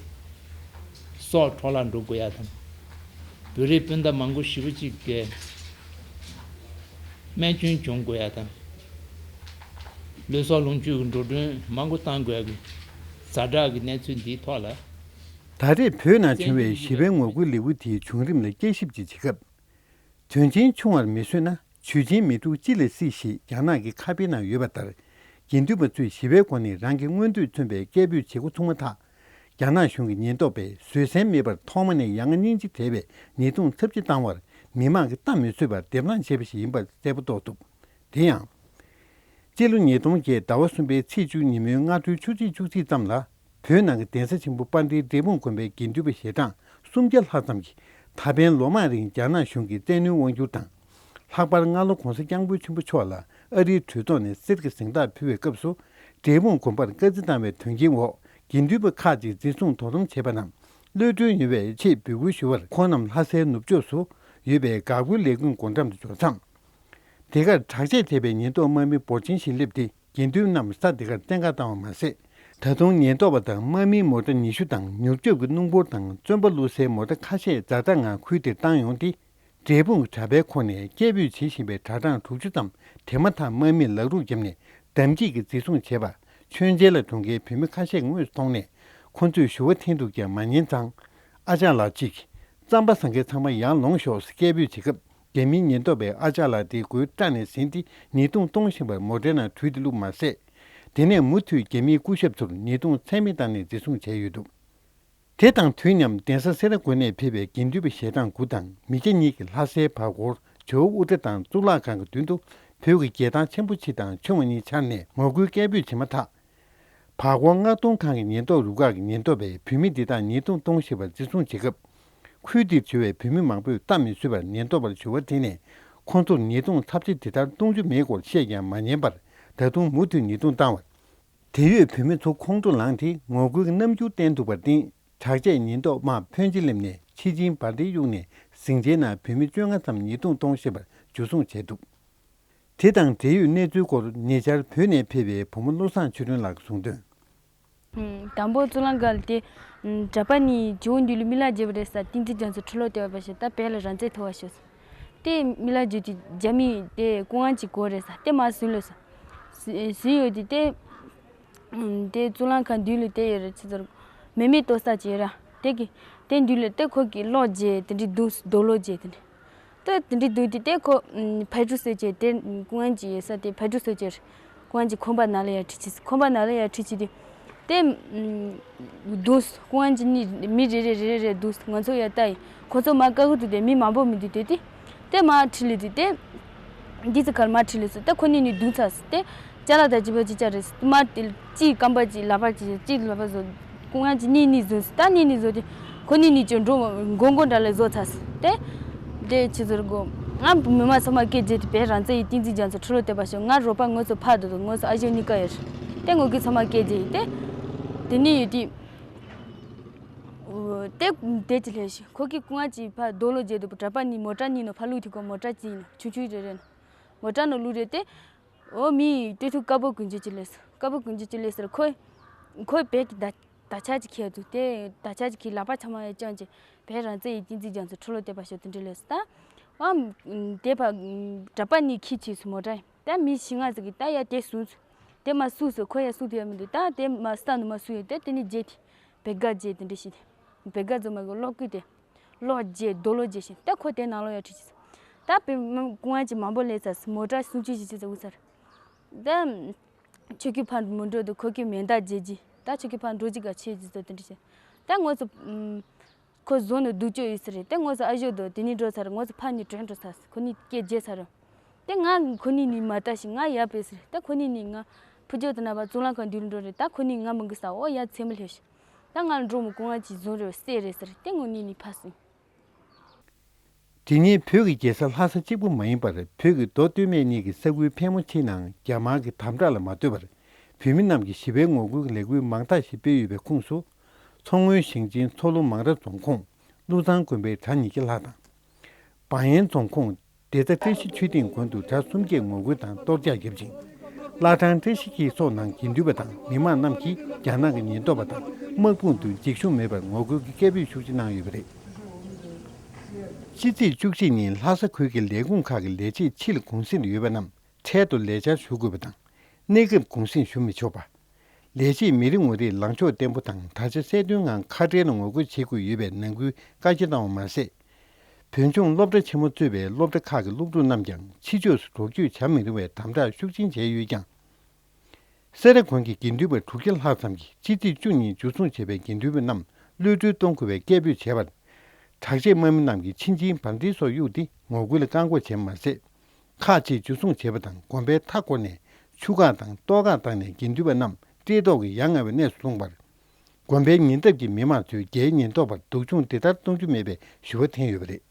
སྲོག་འཕྲོ་བརླག་འགྲོ་དགོས་ཡ་དང་། བོད་རིགས་སྤུན་ཟླ་མང་པོ་ཞེ་པོ་ཅིག་གི་རྨས་སྐྱོན་བྱུང་དགོས་ཡ་དང་། ལུས་སྲོག་ལོངས་སྤྱོད་ཀྱི་འགྲོ་གྲོན་མང་པོ་བཏང་དགོས་ཡ་གི་ཛ་དྲག་གི་གནས་ཚུལ་འདིའི་ཐོག་ལ། ད་རེས་བོད་ནང་བྱུང་བའི་ཞི་བའི་ངོ་རྒོལ་ལས་འགུལ་དེའི་བྱུང་རིམ་ལ་བསྐྱར་ཞིབ་ཅིག་བྱེད་སྐབས། དོན་ཆེན་ཆུང་བར་མི་བཟོས་ན་ཇུས་ཆེན་མི་འཁྲུག་ཅི་ལ་སྲིད་ཞེས་རྒྱ་ནག་གི་ཁ་དཔེའི་ནང་ཡོད་པ་ལྟར། དགེ་འདུན་པ་ཚོས་ཞི་བའི་སྒོ་ནས་རང་གི་མངོན་འདོད་མཚོན་པའི་སྐད་འབོད་བྱེད་འགོ་ཚུགས་མ་ཐག་རྒྱ་ནག་གཞུང་གི་ཉེན་རྟོག་པས་བཟོད་བསྲན་མེད་པར་ཐོག་མ་ནས་ཡ་ང་སྙིང་རྗེ་བྲལ་བའི་ཉེས་རྡུང་ཚབས་ཆེ་བཏང་བར་མི་མང་གིས་ལྟ་མི་བཟོད་པར་སྡེབ་ལངས་བྱས་པ་ཞིག་ཡིན་པ་གསལ་པོ་རྟོགས་ཐུབ། དེ་ཡང་། སྤྱི་ལོ་ཉིས་སྟོང་བརྒྱད་ཟླ་བ་གསུམ་པའི་ཚེས་བཅུ་ཉིན་མོའི་སྔ་དྲོའི་ཆུ་ཚོད་བཅུ་གཅིག་ཙམ་ལ། བོད་ནང་གི་གདན་ས་ཆེན་པོ་དཔལ་ལྡན་འབྲས་སྤུངས་དགོན་པའི་དགེ་འདུན་པ་ཞལ་གྲངས་སུམ་བརྒྱ་ལྷག་ཙམ་གྱིས་ད་ཕན་ལོ་མང་རིང་རྒྱ་ནག་གཞུང་གི་བཙན་གནོན་དབང་སྒྱུར་དང་། ལྷག་པར་སྔ་ལོ་༧གོང་ས་༧སྐྱབས་མགོན་ཆེན་པོ་མཆོག་ལ་ཨ་རིའི་གྲོས་ཚོགས་ནས་གསེར་གྱི་གཟེངས་རྟགས་ཕུལ་བའི་སྐབས་སུ། འབྲས་སྤུངས་དགོན་པར་བཀའ་རྩིས་བཏང་བའི་དོན་རྐྱེན་འོག་དགེ་འདུན་པ་ཁག་ཅིག་འཛིན་བཟུང་དོ་དམ་བྱས་པ་རྣམས་གློད་གྲོལ་ཡོང་བའི་ཆེད་འབོད་སྐུལ་ཞུ་བར་ཁོང་རྣམས་ལྷ་སའི་ནུབ་ཕྱོགས་སུ་ཡོད་པའི་འགག་སྒོའི་ལས་ཁུངས་སྒོ་འགྲམ་དུ་འབྱོར་མཚམས། དེ་གར་དྲག་ཆས་དེད་པའི་ཉེན་རྟོག་དམག་མི་འབོར་ཆེན་ཞིག་སླེབས་ཏེ། དགེ་འདུན་རྣམས་ས་དེ་གར་བཙན་བཀའ་བཏང་བ་མ་ཟད། ད་དུང་ཉེན་རྟོག་པ་དང་དམག་མིའི་མོ་ཊ་ཉི་ཤུ་དང་མྱུར་སྐྱོབ་ཀྱི་སྣུམ་འཁོར་དང་བཙོན་པ་བླུག་སའི་མོ་ཊ་ཁ་ཤས་ཛ་དྲག་ངང་ཁུལ་དེར་བཏང་ཡོང་སྟེ། འབྲས་སྤུངས་ཀྱི་གྲྭ་པའི་ཁོངས་ནས་སྐད་འབོད་བྱེད་བཞིན་པའི་གྲྭ་གྲངས་དྲུག་ཅུ་ཙམ་དེ་མ་ཐག་དམག་མིས་ལག་རུག་བརྒྱབ་ནས་བདམས་སྐྱིད་ཀྱིས་འཛིན་བཟུང་བྱས་པ། མཆོད་མཇལ་ལ་འགྲོ་མཁན་བོད་མི་ཁ་ཤས་ཀྱིས་དངོས་སུ་མཐོང་ནས་ཁོ་ཚོས་ཞུ་བ་འཐེན་འདུག་ཀྱང་མ་ཉན་ཙང་། ཨ་ཅག་ལགས་གཅིག་རྩམ་པ་ཟ་མཁན་ཚང་མ་ཡར་ལོངས་ཤོག་ཟེར་སྐད་འབོད་བྱེད་སྐབས། རྒྱ་མིའི་ཉེན་རྟོག་པས་ཨ་ཅག་ལགས་དེའི་མགོའི་སྐྲ་ནས་ཟིན་ཏེ་ཉེས་རྡུང་གཏོང་བཞིན་པར་མོ་ཊའི་ནང་དྲུད་དེ་བླུགས་མ་ཟད། དེ་ནས་མུ་མཐུད་རྒྱ་མིའི་སྐུ་ཞབས་ཚོར་ཉེས་རྡུང་ཚད་མེད་བཏང་ནས་འཛིན་བཟུང་བྱས་ཡོད་འདུག། དེ་དང་དུས་མཉམ་གདན་ས་སེ་ར་དགོན་ནས་ཕེབས་པའི་དགེ་འདུན་པ་ཞལ་གྲངས་དགུ་དང་མི་སྐྱ་གཉིས་ཀྱིས་ལྷ་སའི་བར་སྐོར་ཇོ་བོ་དབུ་སྐྲ་དང་གཙུག་ལག་ཁང་གི་མདུན་དུ་བོད་ཀྱི་རྒྱལ་ཐང་ཆེན་པོ་སྤྱི་དང་ཆུང་བ་གཉིས་འཆར་ནས་ངོ་རྒོལ་སྐད་འབོད་བྱས་མ་ཐག་བར་སྐོར་མངགས་གཏོང་ཁང་གི་ཉེན་རྟོག་རུ་ཁག་གི་ཉེན་རྟོག་པས་བོད་མི་འདི་དག་ཉེས་རྡུང་གཏོང་བཞིན་པར་འཛིན་བཟུང་བྱེད་སྐབས། ཁུལ་འདིར་འབྱོར་བའི་བོད་མི་མང་པོས་ལྟ་མི་ཚུད་པར་ཉེན་རྟོག་པར་ཞུ་བ་དེ་ནས་ཁོང་ཚོར་ཉེས་རྡུང་ཚབས་ཆེ་དེ་ལྟར་གཏོང་རྒྱུ་མེད་སྐོར་བཤད་ཀྱང་མ་ཉན་པར་ད་དུང་མུ་མཐུད་ཉེས་རྡུང་བཏང་བར། དེར་ཡོད་བོད་མི་ཚོ་ཁོང་ཁྲོ་ལངས་ཏེ་ངོ་རྒོལ་གྱི་རྣམ་འགྱུར་བསྟན་འདུག་པར་བརྟེན། དྲག་ཆས་ཉེན་རྟོག་དམག་ཕོན་ཆེ་སླེབས་ནས་ཆིལ་ཆིལ་འབར་མདེལ་གཡུགས་ནས་ཟིང་ཆའི་ནང་བོད་མི་བཅོ་ལྔ་ཙམ་ཉེས་རྡུང་གཏོང་བཞིན་པར་འཇུ་བཟུང་བྱས་འདུག་དེ་དང་འབྲེལ་ཡོད་གནས་ཚུལ་སྐོར་ཉེ་ཆར་བོད་ནས་ཕེབས་པའི་བུ་མོ་བློ་བཟང་ཆོས་སྒྲོན་ལགས་གསུངས་དོན། ཨུམ། དང་པོ་གཙུག་ལག་ཁང་ལ་དེ། ཨུམ། གྲྭ་པ་གཉིས་ཇོ་བོ་འདི་ལ་མི་ལ་རྒྱས་པ་རེད་ཟེར་བསྟན་འཛིན་རྒྱ་མཚོ་ཁྲི་ལོ་སྟེར་བ་ཞིག་ད་བོད་ལ་རང་བཙན་ཐོབ་པ་ཞིག་དེ་མི་ལ་རྒྱས་དེ་རྒྱ་མི་དེ་སྐུ་དབང་ཅིག་དགོས་རེད་ཟེར་དེ་མ་ཟིན་ལོས་ཟེར། ཟིན་ཡོད་དེ་དེ། ཨུམ། དེ་གཙུག་ལག་ཁང་མདུན་ལ་དེ་ཡོད་རེད་ཅི་ཟེར། མེ་མེ་ཏོ་ས་ཅིག་ཡོད་ར། དེ་གི། དེ་མདུན་ལ་དེ་ཁོ་གི་གློག་རྒྱས་དེ་འདྲའི་འདུག་རྡོ་གློག་རྒྱས་དེ་འདྲ། ད་དེ་འདྲའི་འདུག་དེ་དེ་ཁོ། ཕར་འགྲོ་ཟེར་བྱས་དེ་སྐུ་དབང་ཅིག་ཡོད་ས་དེ་ཕར་འགྲོ་ཟེར་བྱས། སྐུ་དབང་ཅིག་ཁང་པ་ནང་ལ་ཡར་ཁྲིད་བྱས། ཁང་པ་ནང་ལ་ཡར་ཁྲིད་བྱས་དེ། དེ། འདུག་སྐུ་དབང་ཅིག་གཉིས་མི་རེ་རེ་རེ་རེ་རེ་འདུག་ང་ཚོ་ཡར་ལྟ་ཡིན། ཁོ་ཚོ་མར་བཀག་གི་འདུག་དེ་མི་མང་པོ་མི་འདུག་དེ་དེ། དེ་མར་ཁྲིད་ལས་དེ་དེ། འདི་ཚོ་གར་མར་ཁྲིད་ལས་སོང་དེ་ཁོ་གཉིས་གཉིས་འདུག་ཚར་སོང་དེ། ཅ་ལག་དང་བྱིས་པ་ཅིག་ཅར་རེད་མར་དེ་གཅིག་རྐང་པ་གཅིག་ལག་པ་གཅིག་གཅིག་ལག་པ་བཟོ། སྐུ་དབང་ཅིག་གཉིས་གཉིས་བཟུང་སོང་ད་གཉིས་གཉིས་བཟོ་དེ། ཁོ་གཉིས་གཉིས་ཀྱི་འགྲོ་མགོ་མགོ་འདྲ་ལ་བཟོ་ཚར་སོང་དེ། དེ་ཕྱི་ཚུར་གོ། ང་མི་མང་ཚང་མ་སྐད་རྒྱས་ཏེ་བོད་རང་བཙན་ཡི་བསྟན་འཛིན་རྒྱ་མཚོ་ཁྲི་ལོ་སྟོན་པ་ཞིག་ང་རོགས་པ་ངོ་ཚོ་ཕར་འདུག་ངོ་ཚོ་ཨ་ཞོ་གཉིས་ཀ་ཡོད་རེད། དེ་ངོ་གི་ཚང་མ་སྐད་རྒྱས་ཡིན་དེ། དེ་ནས་ཡོད་དེ། དེ་དེ་ཅི་ལས་ཤི་ཁོ་གི་སྐུ་ང་ཅི་ཕར་རྡོ་ལོ་རྒྱས་འདུག་པ་གྲྭ་པ་གཉིས་མོ་ཊ་གཉིས་ནོ་ཕར་ལུག་དེ་གོ་མོ་ཊ་ཅི་ཡིན་ཆུང་ཆུང་རེ་རེ་ནོ། མོ་ཊ་ནོ་ལུག་རེ་དེ། འོ་མི་ལྟོས་ཐུག་དཀར་པོ་གུན་ཅི་ཅི་ལས་སོ་དཀར་པོ་གུན་ཅི་ཅི་ལས་སོ་ཁོ། ཁོ་བེད་ཀྱི་ད། ད་ཆ་ཅིག་ཁྱེར་འདུག་དེ་ད་ཆ་ཅིག་གི་ལག་པ་ཚང་མ་ཡ་ཅང་ཅིག་བོད་རང་བཙན་ཡི་བསྟན་འཛིན་རྒྱ་མཚོ་ཁྲི་ལོ་སྟོན་པ་ཞོ་དེ་འདྲ་ལས་སོ་ད། ཨམ། དེ་ཕ། གྲྭ་པ་གཉིས་ཁྱི་ཆེ་སོ་མོ་ཊ་ཡིན་ད་མི་བཞི་ལྔ་ཟིག་གི་ད་ཡ་དེ་བཟུང་སོ། དེ་མ་བསུ་སོ་ཁོ་ཡ་བསུ་ཐུབ་ཡ་མི་འདུག་ད་དེ་མ་ས་ནུ་མ་བསུ་ཡོད་དེ་དེ་ནི་རྗེས་དེ། བེ་ག་རྗེས་དེ་འདྲ་ཞིག་དེ། བེ་ག་རྫོ་མ་གི་གློག་སྐུད་དེ། གློག་རྗེས་རྡོ་ལོ་རྗེས་ཤིང་ད་ཁོ་དེ་ནང་ལོ་ཡ་ཁྲིད་ཅི་སོ། ད་བེ་སྐུ་དབང་ཅིག་མང་པོ་ལས་ཚར་སོ་མོ་ཊ་སུམ་ཅུ་ཞིག་ཅི་ཚ་འུ་ཚར། ད། ཆོས་ཀྱི་ཕར་མི་འགྲོ་འདུག་ཁོ་ཀྱི་མེ་མདའ་རྗེས་ཀྱི་ད་ཆོས་ཀྱི་ཕར་འགྲོ་ཅི་ག་ཆེ་ཅི་ཚོ་དེ་འདྲ་བྱས། ད་ངོ་ཚོ། ཁོ་བཟོ་ནས་སྡུག་ཅོ་ཡོད་ས་རེད་དེ་ངོ་ཚོ་ཨ་ཞོ་དོ་དེ་ནི་འགྲོ་ཚར་ངོ་ཚོ་ཕ་ནི་དྲན་འགྲོ་ཚར་ཁོ་ནི་སྐད་རྗེས་ཚར་རོ། དེ་ང་ཁོ་ནི་ནི་མ་ལྟ་ཞིག་ང་ཡ་པེ་ས་རེད་དེ་ཁོ་ནི་ནི་ང་ཕུ་ཇོ་དེ་ན་བ་ཙུ་ལང་ཁང་འདུལ་འགྲོ་རེད་ད་ཁོ་ནི་ང་མི་འགི་ས་འོ་ཡ་ཚེ་མི་ལྷེ་ཞིག་ད་ང་ལ་འགྲོ་མི་ཀུ་ང་ཅི་བཟོ་རེད་སེ་རེད་ས་རེད་དེ་ངོ་ནི་ནི་ཕ་སིང་། དེ་ཉིན་བོད་ཀྱི་རྒྱལ་ས་ལྷ་ས་གཅིག་པུ་མ་ཡིན་པར་བོད་ཀྱི་མདོ་སྟོད་སྨད་གཉིས་ཀྱི་ས་ཁུལ་ཕལ་མོ་ཆེའི་ནང་རྒྱ་དམར་གྱི་དམ་དྲག་ལ་མ་ལྟོས་པར་བོད་མི་རྣམས་ཀྱིས་ཞི་བའི་ངོ་རྒོལ་གྱི་ལས་འགུལ་མང་དག་ཞིག་སྤེལ་ཡོད་པའི་ཁོངས་སུ། མཚོ་སྔོན་ཞིང་ཆེན་མཚོ་ལྷོ་མང་ར་རྫོང་ཁོངས་ཀླུ་ཚང་དགོན་པའི་གྲྭ་ཉི་ཤུ་ལྷག་དང་། བང་ཡན་རྫོང་ཁོངས་བདེ་རྩ་བཀྲ་ཤིས་ཆོས་སྡིངས་དགོན་དུ་གྲྭ་སུམ་བརྒྱས་ངོ་རྒོལ་དང་གཏོར་རྒྱག་བརྒྱབ་ཅིང་། བླ་བྲང་བཀྲ་ཤིས་འཁྱིལ་སོགས་ནང་དགེ་འདུན་པ་དང་མི་མང་རྣམས་ཀྱིས་རྒྱ་ནག་གི་ཉེན་རྟོག་པ་དང་དམག་དཔུང་དུ་འཇིགས་ཞུམ་མེད་པར་ངོ་རྒོལ་གྱི་སྐད་འབོད་ཤུགས་ཆེ་གནང་ཡོད་པ་རེད། ཕྱི་ཚེས་བཅུ་གཅིག་ཉིན་ལྷ་ས་ཁུལ་གྱི་ལས་ཁུངས་ཁག་གི་ལས་བྱེད་ཕྱི་ལ་གུང་སེང་དུ་ཡོད་པ་རྣམས་འཕྲལ་དུ་ལས་འཆར་ཞུ་དགོས་པ་དང་། གནས་སྐབས་གུང་སེང་ཞུ་མི་ཆོག་པ། ལས་བྱེད་མི་རེ་ངོ་རེས་ལངས་ཕྱོགས་བརྟན་པོ་དང་དར་ཆ་གསལ་སྟོན་ངང་ཁ་བྲལ་ནས་ངོ་རྒོལ་བྱེད་དགོས་ཡོད་པའི་ནང་ཁུལ་བཀའ་རྒྱ་བཏང་བ་མ་ཟད། བོད་ལྗོངས་སློབ་གྲྭ་ཆེན་མོ་གཙོས་པའི་སློབ་གྲྭ་ཁག་གི་སློབ་ཕྲུག་རྣམས་ཀྱང་ཕྱི་ཕྱོགས་སུ་འགྲོ་སྐྱོད་བྱ་མི་རུང་བའི་དམ་དྲག་ཤུགས་ཆེན་བྱས་ཡོད་ཀྱང་། སེ་ར་དགོན་གྱི་དགེ་འདུན་པ་དྲུག་བརྒྱ་ལྷག་ཙམ་གྱིས་ཕྱི་ཚེས་བཅུ་ཉིན་འཇུ་བཟུང་བྱས་པའི་དགེ་འདུན་པ་རྣམས་གློད་གྲོལ་གཏོང་དགོས་པའི་སྐད་འབོད་བྱས་པར། དྲག་ཆས་དམག་མི་རྣམས་ཀྱིས་ཆིལ་ཆིལ་འབར་མདེལ་སོགས་གཡུགས་ཏེ་ངོ་རྒོལ་ལ་བཀག་འགོག་བྱས་མ་ཟད། ཁག་ཅིག་འཇུ་བཟུང་བྱས་པ་དང་དགོན་པའི་མཐའ་བསྐོར་ནས་ཆུ་འགག་དང་ལྟོ་འགག་བཏང་ནས་དགེ་འདུན་པ་རྣམས་བཀྲེས་ལྟོགས་ཀྱིས་ཡ་ང་བའི་གནས་སུ་ལྷུང་བར། དགོན་པའི་ཉེ་འདབས་ཀྱི་མི་མང་ཚོས་རྒྱའི་ཉེན་རྟོག་པར་སྡུག་སྦྱོང་འདི་ལྟར་གཏོང་རྒྱུ་མེད་པའི་ཞུ་བ་འཐེན་ཡོད་པ་རེད།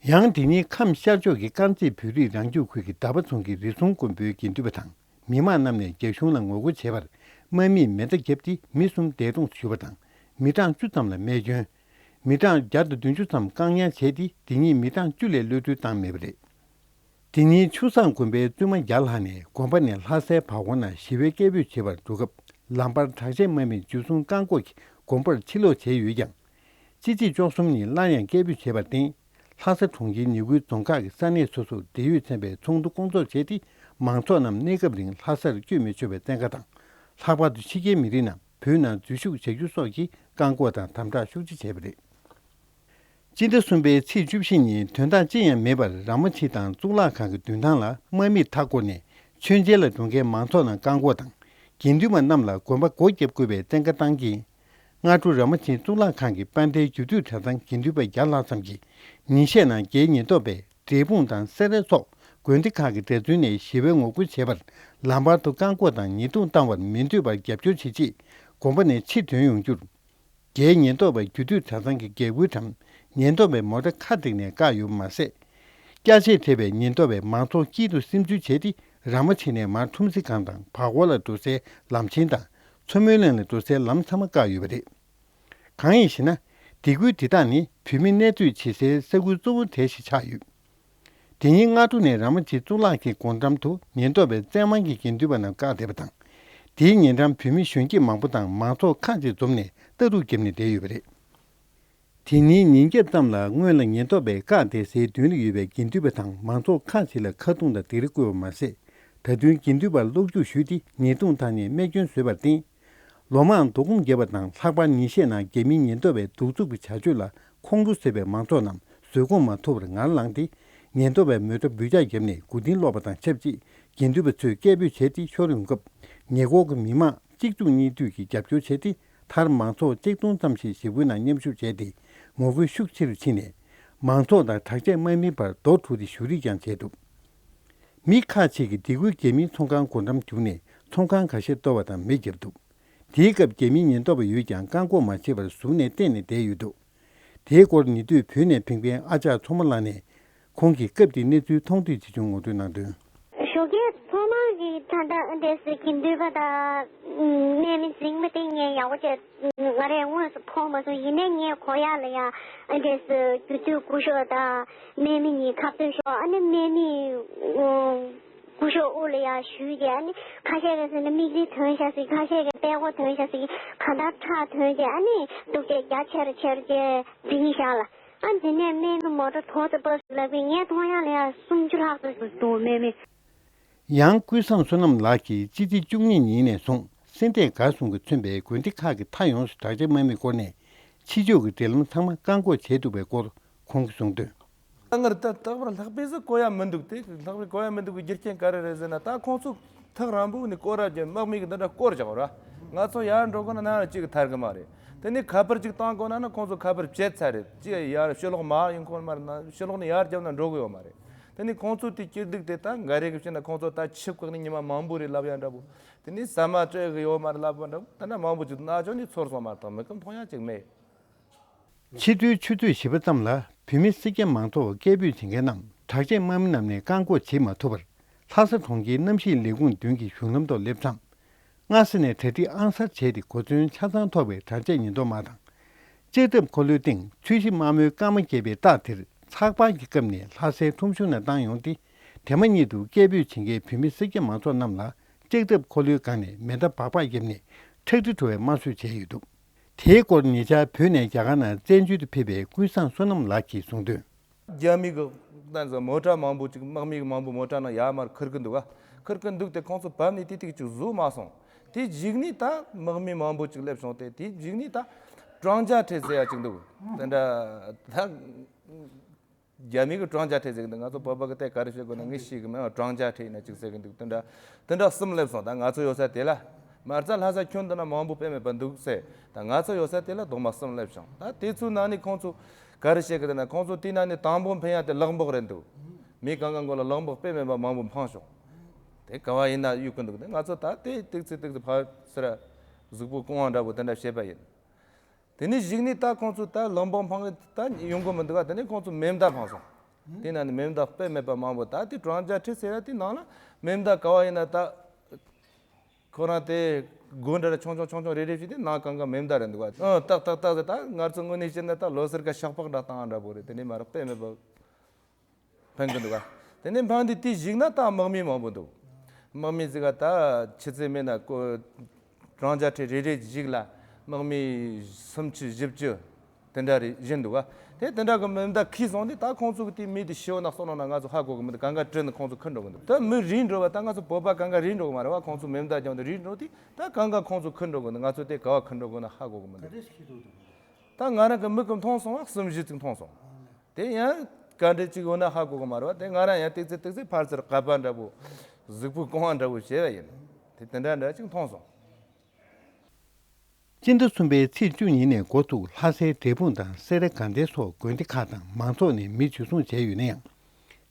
ཡང་དེ་ཉིན་ཁམས་ཤར་ཕྱོགས་ཀྱི་དཀར་མཛེས་བོད་རིགས་རང་སྐྱོང་ཁུལ་གྱི་ཟླ་བ་རྫོང་གི་རི་སུང་དགོན་པའི་དགེ་འདུན་པ་དང་མི་མང་རྣམས་ནས་རྒྱ་གཞུང་ལ་ངོ་རྒོལ་བྱས་པར་དམག་མིས་མེ་མདའ་བརྒྱབ་སྟེ་མི་གསུམ་འདས་གྲོངས་སུ་གྱུར་པ་དང་མི་གྲངས་བཅུ་ཙམ་ལ་རྨས་སྐྱོན། མི་གྲངས་བརྒྱ་དང་བདུན་ཅུ་ཙམ་བཀག་ཉར་བྱས་ཏེ་དེ་ཉིན་མི་གྲངས་བཅུ་ལས་གློད་གྲོལ་བཏང་མེད་པ་རེད། དེ་ཉིན་ཆུ་བཟང་དགོན་པའི་བཙུན་མ་བརྒྱ་ལྷག་ནས་དགོན་པ་ནས་ལྷ་སའི་བར་སྐོར་ནང་ཞི་བའི་སྐད་འབོད་བྱེད་པར་འགྲོ་སྐབས་ལམ་བར་དྲག་ཆས་དམག་མིས་འཇུ་བཟུང་བཀག་འགོག་གིས་དགོན་པར་ཕྱིར་ལོག་བྱས་ཡོད་ཀྱང་། ཕྱི་ཚེས་བཅུ་གསུམ་ཉིན་སླར་ཡང་སྐད་འབོད་བྱས་པར་བརྟེན། ལྷ་ས་གྲོང་ཁྱེར་ཉེ་ཁུལ་རྫོང་ཁག་གི་ས་གནས་སོ་སོར་འབྲེལ་ཡོད་ཚན་པས་ཚོགས་འདུ་སྐོང་ཚོགས་བྱས་ཏེ་མང་ཚོགས་རྣམས་གནས་སྐབས་རིང་ལྷ་སར་བསྐྱོད་མི་ཆོག་པའི་བཙན་བཀའ་དང་། ལྷག་པར་དུ་ཕྱི་རྒྱལ་མི་རིགས་རྣམས་བོད་ནང་འཛུལ་ཞུགས་བྱ་རྒྱུ་སོགས་ཀྱི་བཀག་འགོག་དང་དམ་དྲག་ཤུགས་ཆེ་བྱས་པ་རེད། སྤྱི་ཟླ་གསུམ་པའི་ཚེས་བཅུ་བཞི་ཉིན་དོན་དག་ཅི་ཡང་མེད་པར་ར་མོ་ཆེ་དང་གཙུག་ལག་ཁང་གི་མདུན་ཐང་ལ་དམག་མིས་མཐའ་བསྐོར་ནས་མཆོད་མཇལ་ལ་འགྲོ་མཁན་མང་ཚོགས་རྣམས་བཀག་འགོག་དང་། དགེ་འདུན་པ་རྣམས་ལ་དགོན་པ་སྒོ་བརྒྱབ་དགོས་པའི་བཙན་བཀའ་བཏང་རྐྱེན། སྔ་དྲོ་ར་མ་ཆེན་གཙུག་ལག་ཁང་གི་དཔལ་ལྡན་རྒྱུད་སྟོད་གྲྭ་ཚང་དགེ་འདུན་པ་བརྒྱ་ལྷག་ཙམ་གྱིས་ཉིན་ཤས་ནང་རྒྱའི་ཉེན་རྟོག་པས་འབྲས་སྤུངས་དང་སེ་ར་སོགས་དགོན་སྡེ་ཁག་གི་གྲྭ་བཙུན་ནས་ཞི་བའི་ངོ་རྒོལ་བྱས་པར་ལམ་བར་དུ་བཀག་འགོག་དང་ཉེས་རྡུང་བཏང་བར་མི་འདོད་པར་རྒྱབ་སྐྱོར་བྱེད་ཆེད་དགོན་པ་ནས་ཕྱིར་ཐོན་ཡོང་རྒྱུར། རྒྱའི་ཉེན་རྟོག་པས་རྒྱུད་སྟོད་གྲྭ་ཚང་གི་རྒྱལ་སྒོའི་འགྲམ་ཉེན་རྟོག་པའི་མོ་ཊ་ཁ་བསྒྲིགས་ནས་བཀག་ཡོད་པ་མ་ཟད། སྐྱ་ཆས་ཐེབས་པའི་ཉེན་རྟོག་པས་མང་ཚོགས་དཀྱིལ་དུ་སིམ་འཛུལ་བྱས་ཏེ། ར་མ་ཆེན་ནས་མར་ཁྲོམ་གཟིགས་ཁང་དང་བར་སྐོར་ལ་འགྲོ་སའི་ལམ་ཆེན་དང་། མཚོ་མོའི་གླིང་ལ་འགྲོ་སའི་ལམ་ཚང་མ་བཀག་ཡོད་པ་རེད། གང་ཡིན་ཞེ་ན། སྡེ་ཁུལ་དེ་དག་ནི་བོད་མི་གནས་སྡོད་བྱེད་སའི་ས་ཁུལ་གཙོ་བོ་གྲས་ཤིག་ཆགས་ཡོད། དེ་ཉིན་སྔ་དྲོ་ནས་ར་མ་ཆེན་གཙུག་ལག་གི་སྒོ་འགྲམ་དུ་ཉེན་རྟོག་པས་བཙན་དབང་གིས་དགེ་འདུན་པ་རྣམས་བཀག་བསྡད་པ་དང་། དེའི་ཉེ་འགྲམ་བོད་མི་གཞོན་སྐྱེས་མང་པོ་དང་མང་ཚོགས་ཁག་ཅིག་འཛོམས་ནས་ལྟ་རྟོག་བརྒྱབ་ནས་བསྡད་ཡོད་པ་རེད། དེ་ཉིན་ཉིན་རྒྱབ་ཙམ་ལ་སྔོན་ལ་ཉེན་རྟོག་པས་བཀག་བསྡད་སའི་མདུན་ལ་ཡོད་པའི་དགེ་འདུན་པ་དང་མང་ཚོགས་ཁག་ཅིག་ལ་ཁ་རྡུང་དང་སྡིགས་ར་བསྐུལ་བ་མ་ཟད། ད་དུང་དགེ་འདུན་པར་གློག་འཁྱུག་གཞུས་ཏེ་ཉེས་རྡུང་བཏང་ནས་རྨས་སྐྱོན་བཟོས་པར་བརྟེན། ལོ་མང་སྡོད་ཁོམ་བརྒྱབ་པ་དང་ལྷག་པར་ཉིན་ཤས་ནང་རྒྱ་མིའི་ཉེན་རྟོག་པའི་གདུག་རྩུབ་ཀྱི་བྱ་སྤྱོད་ལ་ཁོང་ཁྲོ་ཟ་བའི་མང་ཚོགས་རྣམས་བཟོད་སྒོམ་མ་ཐུབ་པར་ངར་ལངས་ཏེ། ཉེན་རྟོག་པའི་མོ་ཊ་འབུད་རྒྱག་བརྒྱབ་ནས་མགོ་རྟིང་སློག་པ་དང་ཆབས་ཅིག་དགེ་འདུན་པ་ཚོས་སྐད་འབོད་བྱས་ཏེ་ཤོར་ཡོང་སྐབས། ཉེ་འཁོར་གྱི་མི་མང་གཅིག་མཇུག་གཉིས་མཐུད་ཀྱིས་རྒྱབ་སྐྱོར་བྱས་ཏེ། མཐར་མང་ཚོགས་གཅིག་སྟོང་ཙམ་ཞིག་ཞི་རྒོལ་ནང་མཉམ་ཞུགས་བྱས་ཏེ། ངོ་རྒོལ་ཤུགས་ཆེ་རུ་ཕྱིན་ནས། མང་ཚོགས་དང་དྲག་ཆས་དམག་མིའི་བར་རྡོ་འཁྲུགས་ཏེ་གཞུ་རེས་ཀྱང་བྱས་འདུག་མི་ཁག་ཅིག་གིས་སྡེ་ཁུལ་རྒྱ་མིའི་ཚོང་ཁང་སྒོ་འགྲམ་བརྒྱུགས་ནས་ཚོང་ཁང་ཁ་ཤས་གཏོར་བ་དང་མེ་བརྒྱབ་འདུག་དེའི་སྐབས་རྒྱ་མིའི་ཉེན་རྟོག་པ་ཡོད་ཀྱང་བཀག་འགོག་མ་བྱས་པར་ཟུར་ནས་བསྟན་ནས་བསྡད་ཡོད་འདུག་དེའི་སྐོར་ཉེ་དུས་བོད་ནས་ཕེབས་མཁན་ཨ་ཅག་མཚོ་མོ་ལགས་ནས། ཁོང་གིས་སྐབས་དེའི་གནས་ཚུལ་མཐོང་ཐོས་བྱེད་བྱུང་ངོ་སྤྲོད་གནང་དོན། ཞོགས་ཀས་ཐོག་མར་གྱི་ད་ལྟ་འདས་སུ་དགེ་འདུན་པ་དང་དམག་མི་འཛིང་པ་དེ་ངས་ཡག་པོ་བྱས། ང་རས་དངོས་སུ་མཐོང་མ་སོང་། ཡིན་ནའི་ངས་གོ་ཡག་ལ་ཡ་འདས་སུ་རྒྱུད་སྟོད་སྐུ་ཞབས་དང་དམག་མི་གཉིས་ཁ་གཏད་ཤོར། ཨ་ནི་དམག་མི་སྐུ་ཞབས་དབུ་ལ་ཡ་གཞུས་ཏེ། ཨ་ནི་ཁ་ཤས་ཀྱིས་ཟེར་ན་མིག་ཆུ་ཐོན་ཤག་ཟེར། ཁ་ཤས་ཀྱིས་པད་ཀོ་ཐོན་ཤག་ཟེར། གང་ལྟར་ཁྲག་ཐོན་ཏེ། ཨ་ནི་སྡུག་ཅག་རྒྱ་ཆེ་རུ་ཆེ་རུ་བྱས་འཛིང་ཤག་ལ། ཨ་འདི་ནས་དམག་མི་མོ་ཊ་དོག་ཙམ་པ་ཟིག་ལབ་པས། ངས་མཐོང་ཡག་ལ་ཡ་སུམ་ཅུ་ལྷག་ཙམ་ཟིག་འདུག་དམག་མི། ཡང་ཀུན་བཟང་བསོད་ནམས་ལགས་ཀྱིས་ཕྱི་ཚེས་བཅུ་གཉིས་ཉིན་ནས་བཟུང་སེ་འབྲས་དགའ་གསུམ་གྱིས་མཚོན་པའི་དགོན་སྡེ་ཁག་གི་མཐའ་ཡོངས་སུ་དྲག་ཆས་དམག་མིའི་སྐོར་ནས་ཕྱི་ཕྱོགས་ཀྱི་འབྲེལ་ལམ་ཚང་མ་བཀག་འགོག་བྱས་འདུག་པའི་སྐོར་ཁོང་གིས་གསུངས་དོན། ད་ངར་ད་རྟག་པར་ལྷག་པས་སུ་གོ་ཡ་མི་འདུག་དེ་ལྷག་པས་གོ་ཡ་མི་འདུག་གི་རྒྱུ་རྐྱེན་ག་རེ་རེད་ཟེར་ན། ད་ཁོང་ཚོ་ཐག་རིང་པོ་ནས་སྐོར་ར་རྒྱུ། དམག་མི་གི་འདི་འདྲ་སྐོར་རྒྱག་ར། ང་ཚོ་ཡར་འགྲོ་དགོས་ན་ནང་ལ་གཅིག་ཐར་གི་མ་རེད། དེ་ནས་ཁ་པར་གཅིག་བཏང་དགོས་ན་ནི་ཁོང་ཚོ་ཁ་པར་བཅད་ཚར་རེད། གཅིག་ཡར་ཕྱི་ལོགས་མར་ཡོང་གི་མ་རེད། ན་ཕྱི་ལོགས་ནས་ཡར་བརྒྱབ་ན་འགྲོ་གི་ཡོད་མ་རེད། དེ་ནས་ཁོང་ཚོ་དེ་སྐྱིད་སྡུག་དེ་ད་འགའ་རེ་གི་བྱས་ན་ཁོང་ཚོ་ད་ཆིབས་བཀག་ནས་ཉི་མ་མང་པོ་རེད་ལབ་ཡ་འདྲ་པོ། དེ་ནས་ཟ་མ་སྤྲད་གི་ཡོད་མ་རེད་ལབ་པ་འདྲ་པོ། ད་ནི་མང་པོ་ཅིག་ན་ཅོ་ནས་ཚོར་སོང་མ་གཏོགས་མི་གི་མཐོང་ཡ་ཅིག་མེད། ཕྱི་དྲོའི་ཆུ་ཚོད་བཞི་པ་ཙམ་ལ་བོད་མི་སེར་སྐྱ་མང་ཚོགས་སྐད་འབོད་བྱེད་མཁན་རྣམས་དྲག་ཆས་དམག་མི་རྣམས་ནས་བཀག་འགོག་བྱེད་མ་ཐུབ་པར། ལྷ་ས་གྲོང་ཁྱེར་གནམ་གཤིས་ལས་ཁུངས་མདུན་གྱི་གཞུང་ལམ་ཐོག་སླེབས་མཚམས། སྔ་ས་ནས་གྲ་སྒྲིག་ཨང་གསར་བྱས་ཏེ། གོ་མཚོན་ཆ་ཚང་ཐོགས་པའི་དྲག་ཆས་ཉེན་རྟོག་དམག་དང་། ལྕགས་ཐབ་འཁོར་ལོའི་སྟེང་ཚོས་གཞི་དམར་མོའི་སྐར་མ་བརྒྱབ་པའི་རྟགས་དེར་ཚགས་པར་གྱི་བཀབ་ནས་ལྷ་སའི་ཁྲོམ་གཞུང་ནང་བཏང་ཡོང་སྟེ། དེ་མ་ཉིད་དུ་སྐད་འབོད་བྱེད་མཁན་བོད་མི་སེར་སྐྱ་མང་ཚོགས་རྣམས་ལ་ལྕགས་ཐབ་འཁོར་ལོའི་སྒང་ནས་མེ་མདའ་སྦག་སྦག་བརྒྱབ་ནས་ཁྲག་དྲི་བྲོ་བའི་དམར་གསོད་བྱས་ཡོད་འདུག་དེའི་སྐོར་ཉེ་ཆར་བོད་ནས་རྒྱ་གར་ནང་བཙན་བྱོལ་དུ་ཕེབས་པའི་ཀུན་བཟང་བསོད་ནམས་ལགས་ཀྱིས་གསུངས་དོན། རྒྱ་མི་གི་ད་ཟེར་མོ་ཊ་མང་པོ་ཅིག་དམག་མི་གི་མང་པོ་མོ་ཊ་ནང་ཡར་མར་ཁུར་གི་འདུག་ག་ཁུར་གི་འདུག་དེ་ཁོང་ཚོ་བབས་ནས་ཏིག་ཏིག་ཅིག་བཟོས་མ་སོང་། དེ་གཞུག་ནས་ད་དམག་མི་མང་པོ་ཅིག་སླེབས་སོང་སྟེ། དེ་གཞུག་ནས་ད་ཀྲང་ཅཱ་ཁྲེ་ཟེར་ཡ་ཅིག་འདུག་དེ་འདྲ་ད། རྒྱ་མི་གི་ཀྲང་ཅཱ་ཁྲེ་ཟེར་གི་འདུག་ང་ཚོ་བོད་པ་གི་དེ་ག་རེ་བཤད་དགོས་ན་ངས་ཤེས་གི་མེད། ཀྲང་ཅཱ་ཁྲེ་ཡིན་ན་ཅིག་ཟེར་གི་འདུག་དེ་འདྲ་དེ་འདྲ་གསུམ་སླེབས་སོང་། ད་ང་ཚོ་ཡོད་ས་དེ་ལ་མ་རྩ་ལྷ་ས་ཁྱོན་འདི་ན་མང་པོ་དཔེ་མེད་པ་འདུག་ཟེར། ད་ང་ཚོ་ཡོད་ས་དེ་ལ་རྡོག་མ་གསུམ་སླེབས་བྱུང་། ད་དེ་ཚོའི་ནང་ནས་ཁོང་ཚོ་ག་རེ་བཤད་གི་འདུག་ན། ཁོང་ཚོ་དེའི་ནང་ནས་དང་པོ་འཕེན་ཡ་དེ་གློག་འབོག་རེད་འདུག་མི་གང་ག་མགོ་ལ་གློག་འབོག་དཔེ་མེད་པ་མང་པོ་འཕངས་བྱུང་། དེ་ག་བ་ཡིན་ན་གཡུག་གི་འདུག་དེ་ང་ཚོ་ད་དེ་ཏིག་ཙི་ཏིག་ཙི་ཕར་ཚུར་གཟུགས་པོ་སྐུ་དབང་འདྲ་པོ་དེ་འདྲ་བྱས་པ་ཡིན། དེ་ནས་གཞུག་ནས་ད་ཁོང་ཚོ་ད་གློག་འབོག་འཕང་གི་ད་ཡོང་གི་མི་འདུག་ག་དེ་ནས་ཁོང་ཚོ་མེ་མདའ་འཕངས་སོང་། དེ་ནང་ནས་མེ་མདའ་དཔེ་མེད་པ་མང་པོ། ད་དེ་ཀྲང་ཅཱ་ཁྲེ་ཟེར་ཡ་དེ་ནང་ལ་མེ་མདའ་ག་བ་ཡིན་ན་ད་ཁོ་རང་དེ་སྒོ་འདྲ་ར་ཆུང་ཆུང་ཆུང་ཆུང་རེ་རེ་བྱས་ཏེ་ནང་གང་ག་མེ་མདའ་རེད་འདུག་ག་ཨ་ཏག་ཏག་ཏག་ཟེར། ད་ང་ཚོ་དངོས་གནས་བཤད་ན་ད་ལོ་སར་ག་ཤག་པག་འདྲ་བཏང་འདྲ་པོ་རེད། དེ་ནས་མ་ར་དཔེ་མེད་པ། འཕེན་གི་འདུག་ག་དེ་ནས་འཕེན་དུས་དེའི་གཞུག་ན་ད་དམག་མི་མང་པོ་འདུག་དམག་མི་ཟིག་ག་ད་ཆི་ཚེ་མེད་ན་ཀོ་ཀྲང་ཅཱ་ཁྲེ་རེ་རེ་གཞུག་ལ་དམག་མི་སུམ་ཅུ་བཞི་བཅུ་དེ་འདྲ་རེ་བཞིན་འདུག་ག་དེ་དེ་འདྲ་གི་མེ་མདའ་ཁུར་སོང་དུས་ད་ཁོང་ཚོ་གི་དེ་མི་དེ་ཤི་བ་ན་གསོན་ན་ང་ཚོ་ཧ་གོ་གི་མི་འདུག་གང་ག་བྲོས་ནས་ཁོང་ཚོ་ཁུར་འགྲོ་གི་འདུག་ད་མི་རིགས་འགྲོ་བ་ད་ང་ཚོ་བོད་པ་གང་ག་རིགས་འགྲོ་གི་མ་རེད་བ། ཁོང་ཚོ་མེ་མདའ་རྒྱབ་ནས་རིགས་འགྲོ་དུས་ད་གང་ག་ཁོང་ཚོ་ཁུར་འགྲོ་གི་འདུག་ང་ཚོ་དེ་ག་བ་ཁུར་འགྲོ་དགོས་ན་ཧ་གོ་གི་མི་འདུག་ད་ང་རང་གི་མིག་གིས་མཐོང་སོང་བ་གསུམ་བཞི་ཙམ་མཐོང་སོང་། དེ་ཡང་ག་འདྲ་ཅིག་ཡོད་ན་ཧ་གོ་གི་མ་རེད་བ། དེ་ང་རང་ཡང་ཏིག་ཙི་ཏིག་ཙི་ཕར་ཚུར་ཀ་པ་འདྲ་པོ་གཟུགས་པོ་རྐང་བ་འདྲ་པོ་བྱས་པ་ཡིན། དེ་དེ་འདྲ་འདྲ་ཅིག་མཐོང་སོང་། སྤྱི་ཟླ་གསུམ་པའི་ཚེས་བཅུ་ཉིན་ནས་འགོ་ཚུགས་ལྷ་སའི་འབྲས་སྤུངས་དང་སེ་ར་དགའ་ལྡན་སོགས་དགོན་སྡེ་ཁག་དང་མང་ཚོགས་ནས་མི་འཇུ་བཟུང་བྱས་ཡོད་ན་ཡང་།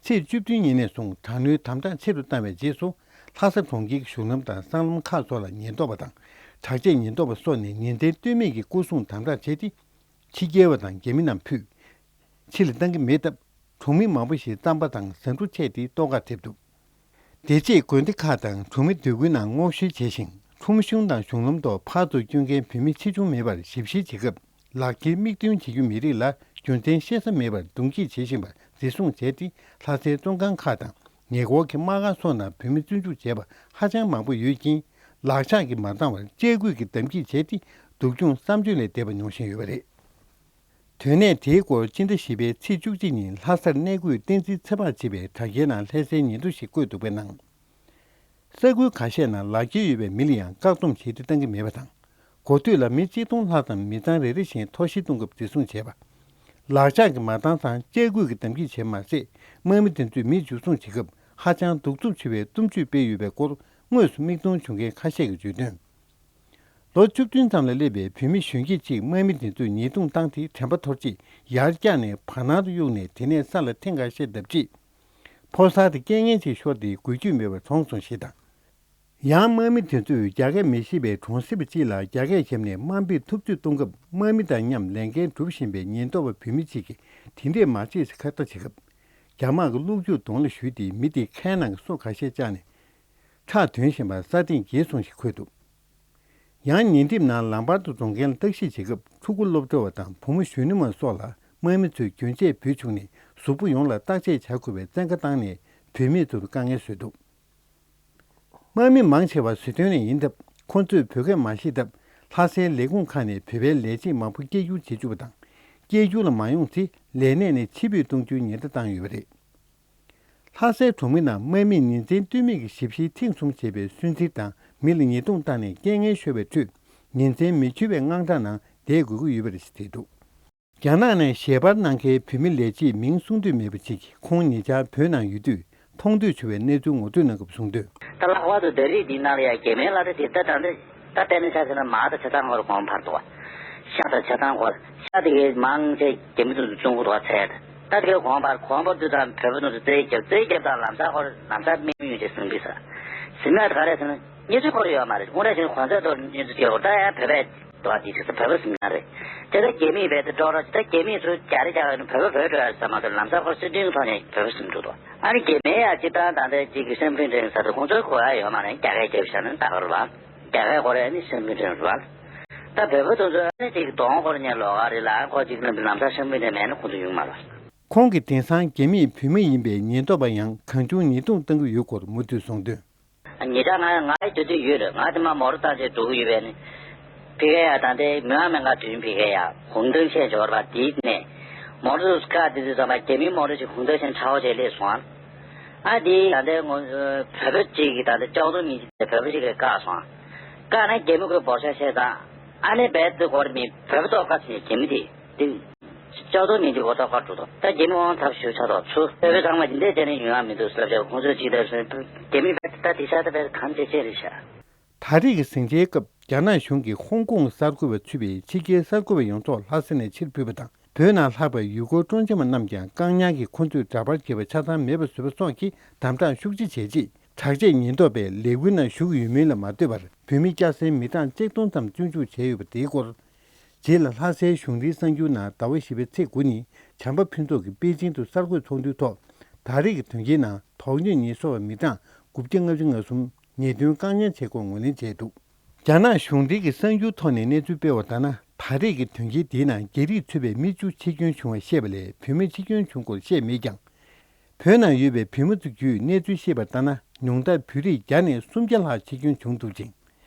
ཚེས་བཅུ་བདུན་ཉིན་ནས་བཟུང་དྲག་གནོན་དམ་དྲག་ཆེ་རུ་བཏང་བའི་རྗེས་སུ། ལྷ་ས་གྲོང་ཁྱེར་གྱི་གཞུང་ལམ་དང་སྲང་ལམ་ཁག་སོགས་ལ་ཉེན་རྟོག་པ་དང་དྲག་ཆས་ཉེན་རྟོག་པ་སོགས་ནས་ཉིན་མཚན་ལྟོས་མེད་ཀྱི་སྐོར་སྲུང་དམ་དྲག་བྱས་ཏེ། ཕྱི་རྒྱལ་བ་དང་རྒྱ་མི་རྣམས་ཕུད། ཕྱི་ལ་བཏང་གི་མེད་སྟབས། གྲོང་མི་མང་པོ་ཞིག་རྩམ་པ་དང་ཟ་འབྲུ་ཆད་དེ་ལྟོགས་ཁ་ཐེབས་འདུག་དེ་རྗེས་དགོན་སྡེ་ཁག་དང་གྲོང་མི་སྡོད་ཁུལ་ནང་སྔོག་བཤེར་བྱས་ཤིང་། ཁྲོམ་གཞུང་དང་གཞུང་ལམ་ཐོག་ཕར་ཚུར་བསྐྱོད་མཁན་བོད་མི་ཆེ་ཆུང་མེད་པར་ཞིབ་བཤེར་བྱེད་སྐབས། ལག་འཁྱེར་མིག་སྟོན་བྱེད་རྒྱུ་མི་རིགས་ལ་རྒྱུ་མཚན་ཤེས་ས་མེད་པར་རྡུང་རྒྱག་བྱེད་བཞིན་པར་འཛིན་བཟུང་བྱས་ཏེ། ལྷ་སའི་བཙོན་ཁང་ཁག་དང་ཉེ་འཁོར་གྱི་དམག་ཁང་སོགས་ནང་བོད་མི་བཙོན་འཇུག་བྱས་པ་ཧ་ཅང་མང་པོ་ཡོད་ཀྱིན། ལག་ཆགས་ཀྱིས་མ་འདང་བར་གཅར་རྒོལ་གྱི་གདམ་གྱིས་བྱས་ཏེ། སྡུག་སྦྱོང་བསམ་བརྗོད་ལས་འདས་པ་མྱོང་བཞིན་ཡོད་པ་རེད། དོན་གནད་དེའི་སྐོར་སྤྱི་ཟླ་བཞི་པའི་ཚེས་བཅུ་གཅིག་ཉིན་ལྷ་སར་གནས་སྐོས་བསྟན་འཛིན་ཚེ་དཔག་ཅེས་པས་དྲ་རྒྱའི་ནང་ལྷ་སའི་ཉིན་ཐོ་ཞིག་བཀོད་འདུག་པའི་ནང་། ས་ཁུལ་ཁ་ཤས་ནང་ལག་འཁྱེར་ཡོད་པའི་མི་ལ་ཡང་བཀག་སྡོམ་བྱས་ཏེ་བཏང་གི་མེད་པ་དང་། འགོ་སྟོད་ལ་མི་གཅིག་སྟོང་ལྷག་ཙམ་མི་ཚང་རེ་རེ་བཞིན་ཐོག་གཞིས་གཏོང་སྐབས་འཛིན་བཟུང་བྱས་པ། ལག་ཆགས་ཀྱིས་མ་འདང་ཙང་གཅར་རྒོལ་གྱི་གདམ་གྱིས་བྱས་མ་ཟད། དམག་མི་དེ་ཚོས་མི་འཇུ་བཟུང་བྱེད་སྐབས་ཧ་ཅང་གདུག་རྩུབ་ཆེ་བའི་གཏུམ་སྤྱོད་སྤེལ་ཡོད་པའི་སྐོར་དངོས་སུ་མིག་མཐོང་བྱུང་མཁན་ཁ་ཤས་ཀྱིས་བརྗོད་དོན། ལོ་བཅུ་བདུན་ཙམ་ལ་སླེབས་པའི་བོད་མི་གཞོན་སྐྱེས་གཅིག་དམག་མི་དེ་ཚོས་ཉེས་རྡུང་བཏང་སྟེ་དྲན་པ་འཐོར་རྗེས་ཡར་བཀྱགས་ནས་བར་སྣང་དུ་གཡུགས་ནས་དེ་ནས་ས་ལ་ཐེངས་འགའ་ཤས་བརྡབས་རྗེས། ཕོ་གསར་དེ་རྐྱེན་ངན་ཅིག་ཤོར་ཏེ་འགུལ་སྐྱོད་མེད་པར་གྲོངས་སོང་ཞེས་དང་། ཡང་དམག་མི་དེ་ཚོས་རྒྱ་སྐད་མི་ཤེས་པའི་གྲོང་གསེབ་ཅིག་ལ་རྒྱ་སྐད་བཤད་ནས་དམའ་འབེབས་ཐུབ་ཚོད་གཏོང་སྐབས། དམག་མི་དང་མཉམ་ལས་འགན་སྒྲུབ་བཞིན་པའི་ཉེན་རྟོག་པ་བོད་མི་གཅིག་གིས་དེ་འདྲས་མ་བྱེད་ཅེས་ཁ་བརྡ་བྱེད་སྐབས། རྒྱ་དམག་གི་གློག་འཁྱུག་གདོང་ལ་གཞུས་ཏེ་མི་དེའི་ཁའི་ནང་གི་སོ་ཁ་ཤས་བཅག་ནས། ཁྲག་འདོན་བཞིན་པ་ས་སྟེང་འགྱེལ་སོང་ཞེས་འཁོད་འདུག་ཡང་ཉེ་འགྲམ་ནང་ལམ་བར་དུ་འཛོམས་མཁན་ལ་བརྟག་ཞིབ་བྱེད་སྐབས། ཕྲུ་གུ་སློབ་གྲྭ་བ་དང་བུ་མོ་གཞོན་ནུ་མ་སོགས་ལ་དམག་མི་ཚོས་གྱོན་ཆས་ཕུད་བྱུང་ནས། གཟུགས་པོ་ཡོངས་ལ་བརྟག་དཔྱད་བྱ་དགོས་པའི་བཙན་བཀའ་བཏང་ནས། བུད་མེད་ཚོར་དཀའ་ངལ་བཟོས་འདུག་དམག་མི་མང་ཆེ་བ་ཟི་ཐོན་ནས་ཡིན་སྟབས། ཁོ་ཚོས་བོད་སྐད་མ་ཤེས་སྟབས། ལྷ་སའི་ལས་ཁུངས་ཁག་ནས་བོད་པའི་ལས་བྱེད་མང་པོ་སྐད་སྒྱུར་བྱེད་བཅུག་པ་དང་། སྐད་སྒྱུར་ལ་མ་ཡོང་ཚེ། ལས་གནས་ནས་ཕྱིར་འབུད་གཏོང་རྒྱུའི་ཉེན་བརྡ་བཏང་ཡོད་པ་རེད། ལྷ་སའི་གྲོང་མི་རྣམས་དམག་མིས་ཉིན་མཚན་ལྟོས་མེད་ཀྱིས་ཞིབ་བཤེར་ཐེངས་གསུམ་བྱས་པའི་སུན་གཙེར་དང་མི་ལ་ཉེས་རྡུང་བཏང་ནས་རྐྱེན་ངན་ཤོར་བའི་ཁྲོད། ཉིན་མཚན་མི་འཁྱོལ་བའི་དངངས་སྐྲག་ནང་བསྡད་དགོས་ཀྱི་ཡོད་པ་རེད་ཅེས་བྲིས་འདུག་རྒྱ་ནག་ནས་ཞལ་པར་གནང་མཁན་བོད་མི་ལས་བྱེད་མིང་གསུང་འདོད་མེད་པ་ཅིག་གིས། ཁོང་ཉེ་ཆར་བོད་ནང་ཡོད་དུས་མཐོང་འདོད་བྱུང་བའི་གནས་ཚུལ་ངོ་སྤྲོད་གནང་སྐབས་གསུངས་དོན། ད་ལྷག་པར་དུ་ད་རེས་འདི་ནང་ལ་ཡང་རྒྱ་མིའི་སློབ་གྲྭ་དེ་ད་ད་ལྟ་ད་ལྟ་བསྟན་ན་ཆ་ཟེར་ན་མ་ད་བྱེད་སྟངས་སྐོར་གོང་འཕར་འདུག་བ། ཤ་དང་བྱེད་སྟངས་སྐོར་ཤ་དེ་གའི་མང་ཆེ་རྒྱ་མི་ཚོ་བཙོང་གི་འདུག་བ་ཚད། ད་དེ་གའི་གོང་འཕར་གོང་འཕར་དུས་དང་བོད་པ་ཚོ་རྩེད་རྒྱབ་རྩེད་རྒྱབ་དང་ལམ་སང་སྐོར་ལམ་སང་དམིགས་ཡུལ་ཅིག་སེམས་པའི་ས་སེམས་ཡག་ག་རེ་ཟེར་ན། གནས་ཚུལ་ཁོ་རང་ཡོད་མ་རེད། དངོས་གནས་བྱས་ན་གོང་ཚད་ཐོག་གནས་ཚུལ་སྐྱེལ་བ་ད་ཡང་བོད་པས་འགྲོ་བ་འདི་ཚོ་བོད་པ་ཟིན་ན་རེད། དེ་ལྟར་རྒྱ་མིས་བས་ཏེ་འགྲོ་རོགས་ད་རྒྱ་མིས་ཚུར་རྒྱ་རེ་རྒྱག་ཡོད་ན་བོད་པ་བོད་འགྲོ་ཡ་ཟེར་མ་གཏོགས་ལམ་སང་ཁོ་སྲིད་དོན་གྱི་ཐོག་ནས་བོད་པ་ཟིན་འགྲོ་འདུག་ཨ་ནི་རྒྱ་མིའི་ཡ་སྤྱི་བཏང་ད་ལྟའི་གཅིག་གི་ཤམ་ཕིང་ཀྲིན་ཟེར་དུས་ཁོང་ཚོའི་གོ་ཡ་ཡོད་མ་རེད། རྒྱ་སྐད་རྒྱབ་བཞག་ན་ད་ག་རུ་བ། རྒྱ་སྐད་གོ་རེ་ཨ་ནི་ཤམ་ཕིང་ཀྲིན་རུ་བ། ད་བོད་པ་དེ་ཚོ་ཨ་ནི་གཅིག་གདོང་གོ་རེ་ཉན་ལོག་ག་རེད་ལ་ཁོ་གཅིག་ལམ་སང་ཤམ་ཕིང་ཀྲིན་མེད་ན་ཁོང་ཚོ་ཡོང་མ་རེད། ཁོང་གིས་དེང་སང་རྒྱ་མིས་བོད་མི་ཡིན་པའི་ཉེན་རྟོག་པ་ཡང་གང་བྱུང་ཉེས་རྡུང་བཏང་གི་ཡོད་སྐོར་མུ་མཐུད་གསུངས་དོན། ཉེ་ཆར་ང་ང་ཡི་དུས་ཚོད་ཡོད་རེད། ང་དེ་མ་མོ་ཊ་བཏང་བྱས་འགྲོ་གི་ཡོད་པས་ནི། ཕ་གི་ཡ་ད་ལྟའི་མི་མང་མི་འགའ་དུས་ཡུན་ཕ་གི་ཡ་གུང་ཐང་བཤད་འབྱོར་བ་དེའི་ནས་མོ་ཊ་ཀ་དེ་དུས་ཙམ་པ་རྒྱ་མིའི་མོ་ཊ་ཞིག་གུང་ཐང་བཞིན་ཁྲ་བོ་བྱས་སླེབས་སོང་ཨ། ཨ་དེ་ད་ལྟའི་ངོ་བོད་པ་གཅིག་གིས་ད་ལྟ་ལྕགས་རྡོ་མི་གཅིག་དེ་བོད་པ་ཞིག་གིས་བཀག་སོང་ཨ། བཀག་ན་རྒྱ་མི་ཁོས་འབོར་ཤ་བཤད་ཙང་ཨ་ནི་རྦད་དེ་སྐོར་མི་བོད་པ་ཐོག་ཁ་ཕྱིན་རྒྱ་མི་དེ་དེ། ལྕགས་རྡོ་མི་འདི་འོ་ཐོག་ཁར་འགྲོ་དོ། ད་རྒྱ་མི་དབང་ཚབ་ཞུ་ཆ་དོ་ཚུ་བོད་པའི་ཚང་མ་འདི་འདྲའི་བྱས་ནས་ཡོང་ཡ་མི་འདུག་ཟེར་ལབ་བྱས་ཁོང་ཚོས་ཅིག་ལབ་སོང་། རྒྱ་མི་བས་ད་དེ་ཤ་ད་བས་གང་བྱེད་བྱེད་རེད་ཤག་ད་རེས་ཀྱི་ཟིང་ཆའི་སྐབས་རྒྱ་ནག་གཞུང་གིས་ཧོང་ཀོང་གསར་འགོད་པ་ཚུད་པའི་ཕྱི་རྒྱལ་གསར་འགོད་པ་ཡོངས་རྫོགས་ལྷ་ས་ནས་ཕྱིར་ཕུད་པ་དང་། བོད་ནང་ལྷག་པའི་ཡུལ་སྐོར་སྤྲོ་འཆམ་པ་རྣམས་ཀྱང་བཀག་ཉར་གྱིས་ཁོ་ཚོས་འདྲ་པར་བརྒྱབ་པ་ཆ་ཚང་མེད་པ་བཟོས་པ་སོགས་ཀྱི་དམ་དྲག་ཤུགས་ཆེ་བྱས་རྗེས། དྲག་ཆས་ཉེན་རྟོག་པས་ལས་འགུལ་ནང་ཞུགས་ཡོད་མིན་ལ་མ་ལྟོས་པར་བོད་མི་སྐྱ་སེར་མི་གྲངས་ཆིག་སྟོང་ཙམ་བཙོན་འཇུག་བྱས་ཡོད་པ་དེའི་སྐོར། རྗེས་ལ་ལྷ་སའི་གཞུང་འབྲེལ་གསར་འགྱུར་ནང་ཟླ་བ་བཞི་པའི་ཚེས་དགུ་ཉིན་བྱམས་པ་ཕུན་ཚོགས་ཀྱིས་པེ་ཅིང་དུ་གསར་འགོད་ཚོགས་འདུའི་ཐོག་ད་རེས་ཀྱི་དོན་རྐྱེན་ནང་དོགས་གཉེར་ཉེས་གསོག་པ་མི་གྲངས་དགུ་བརྒྱ་ལྔ་བཅུ་ང་གསུམ་ཉེས་དོན་བཀག་ཉར་བྱས་སྐོར་ངོས་ལེན་བྱས་འདུག་རྒྱ་ནག་གཞུང་འབྲེལ་གྱི་གསར་འགྱུར་ཐོག་ནས་གནས་ཚུལ་སྤེལ་བ་ལྟར་ན། ད་རེས་ཀྱི་དོན་རྐྱེན་འདིའི་ནང་རྒྱ་རིགས་ཚུད་པའི་མི་བཅུ་འཆི་སྐྱོན་བྱུང་བ་བཤད་པ་ལས་བོད་མི་འཆི་སྐྱོན་བྱུང་སྐོར་བཤད་མེད་ཀྱང་། བོད་ནང་ཡོད་པའི་བོད་མི་ཚོ་བརྒྱུད་གནས་ཚུལ་ཤེས་པར་ལྟར་ན། ཉུང་མཐར་བོད་རིགས་བརྒྱ་ནས་སུམ་བརྒྱ་ལྷག་འཆི་སྐྱོན་བྱུང་འདུག་ཅིང་།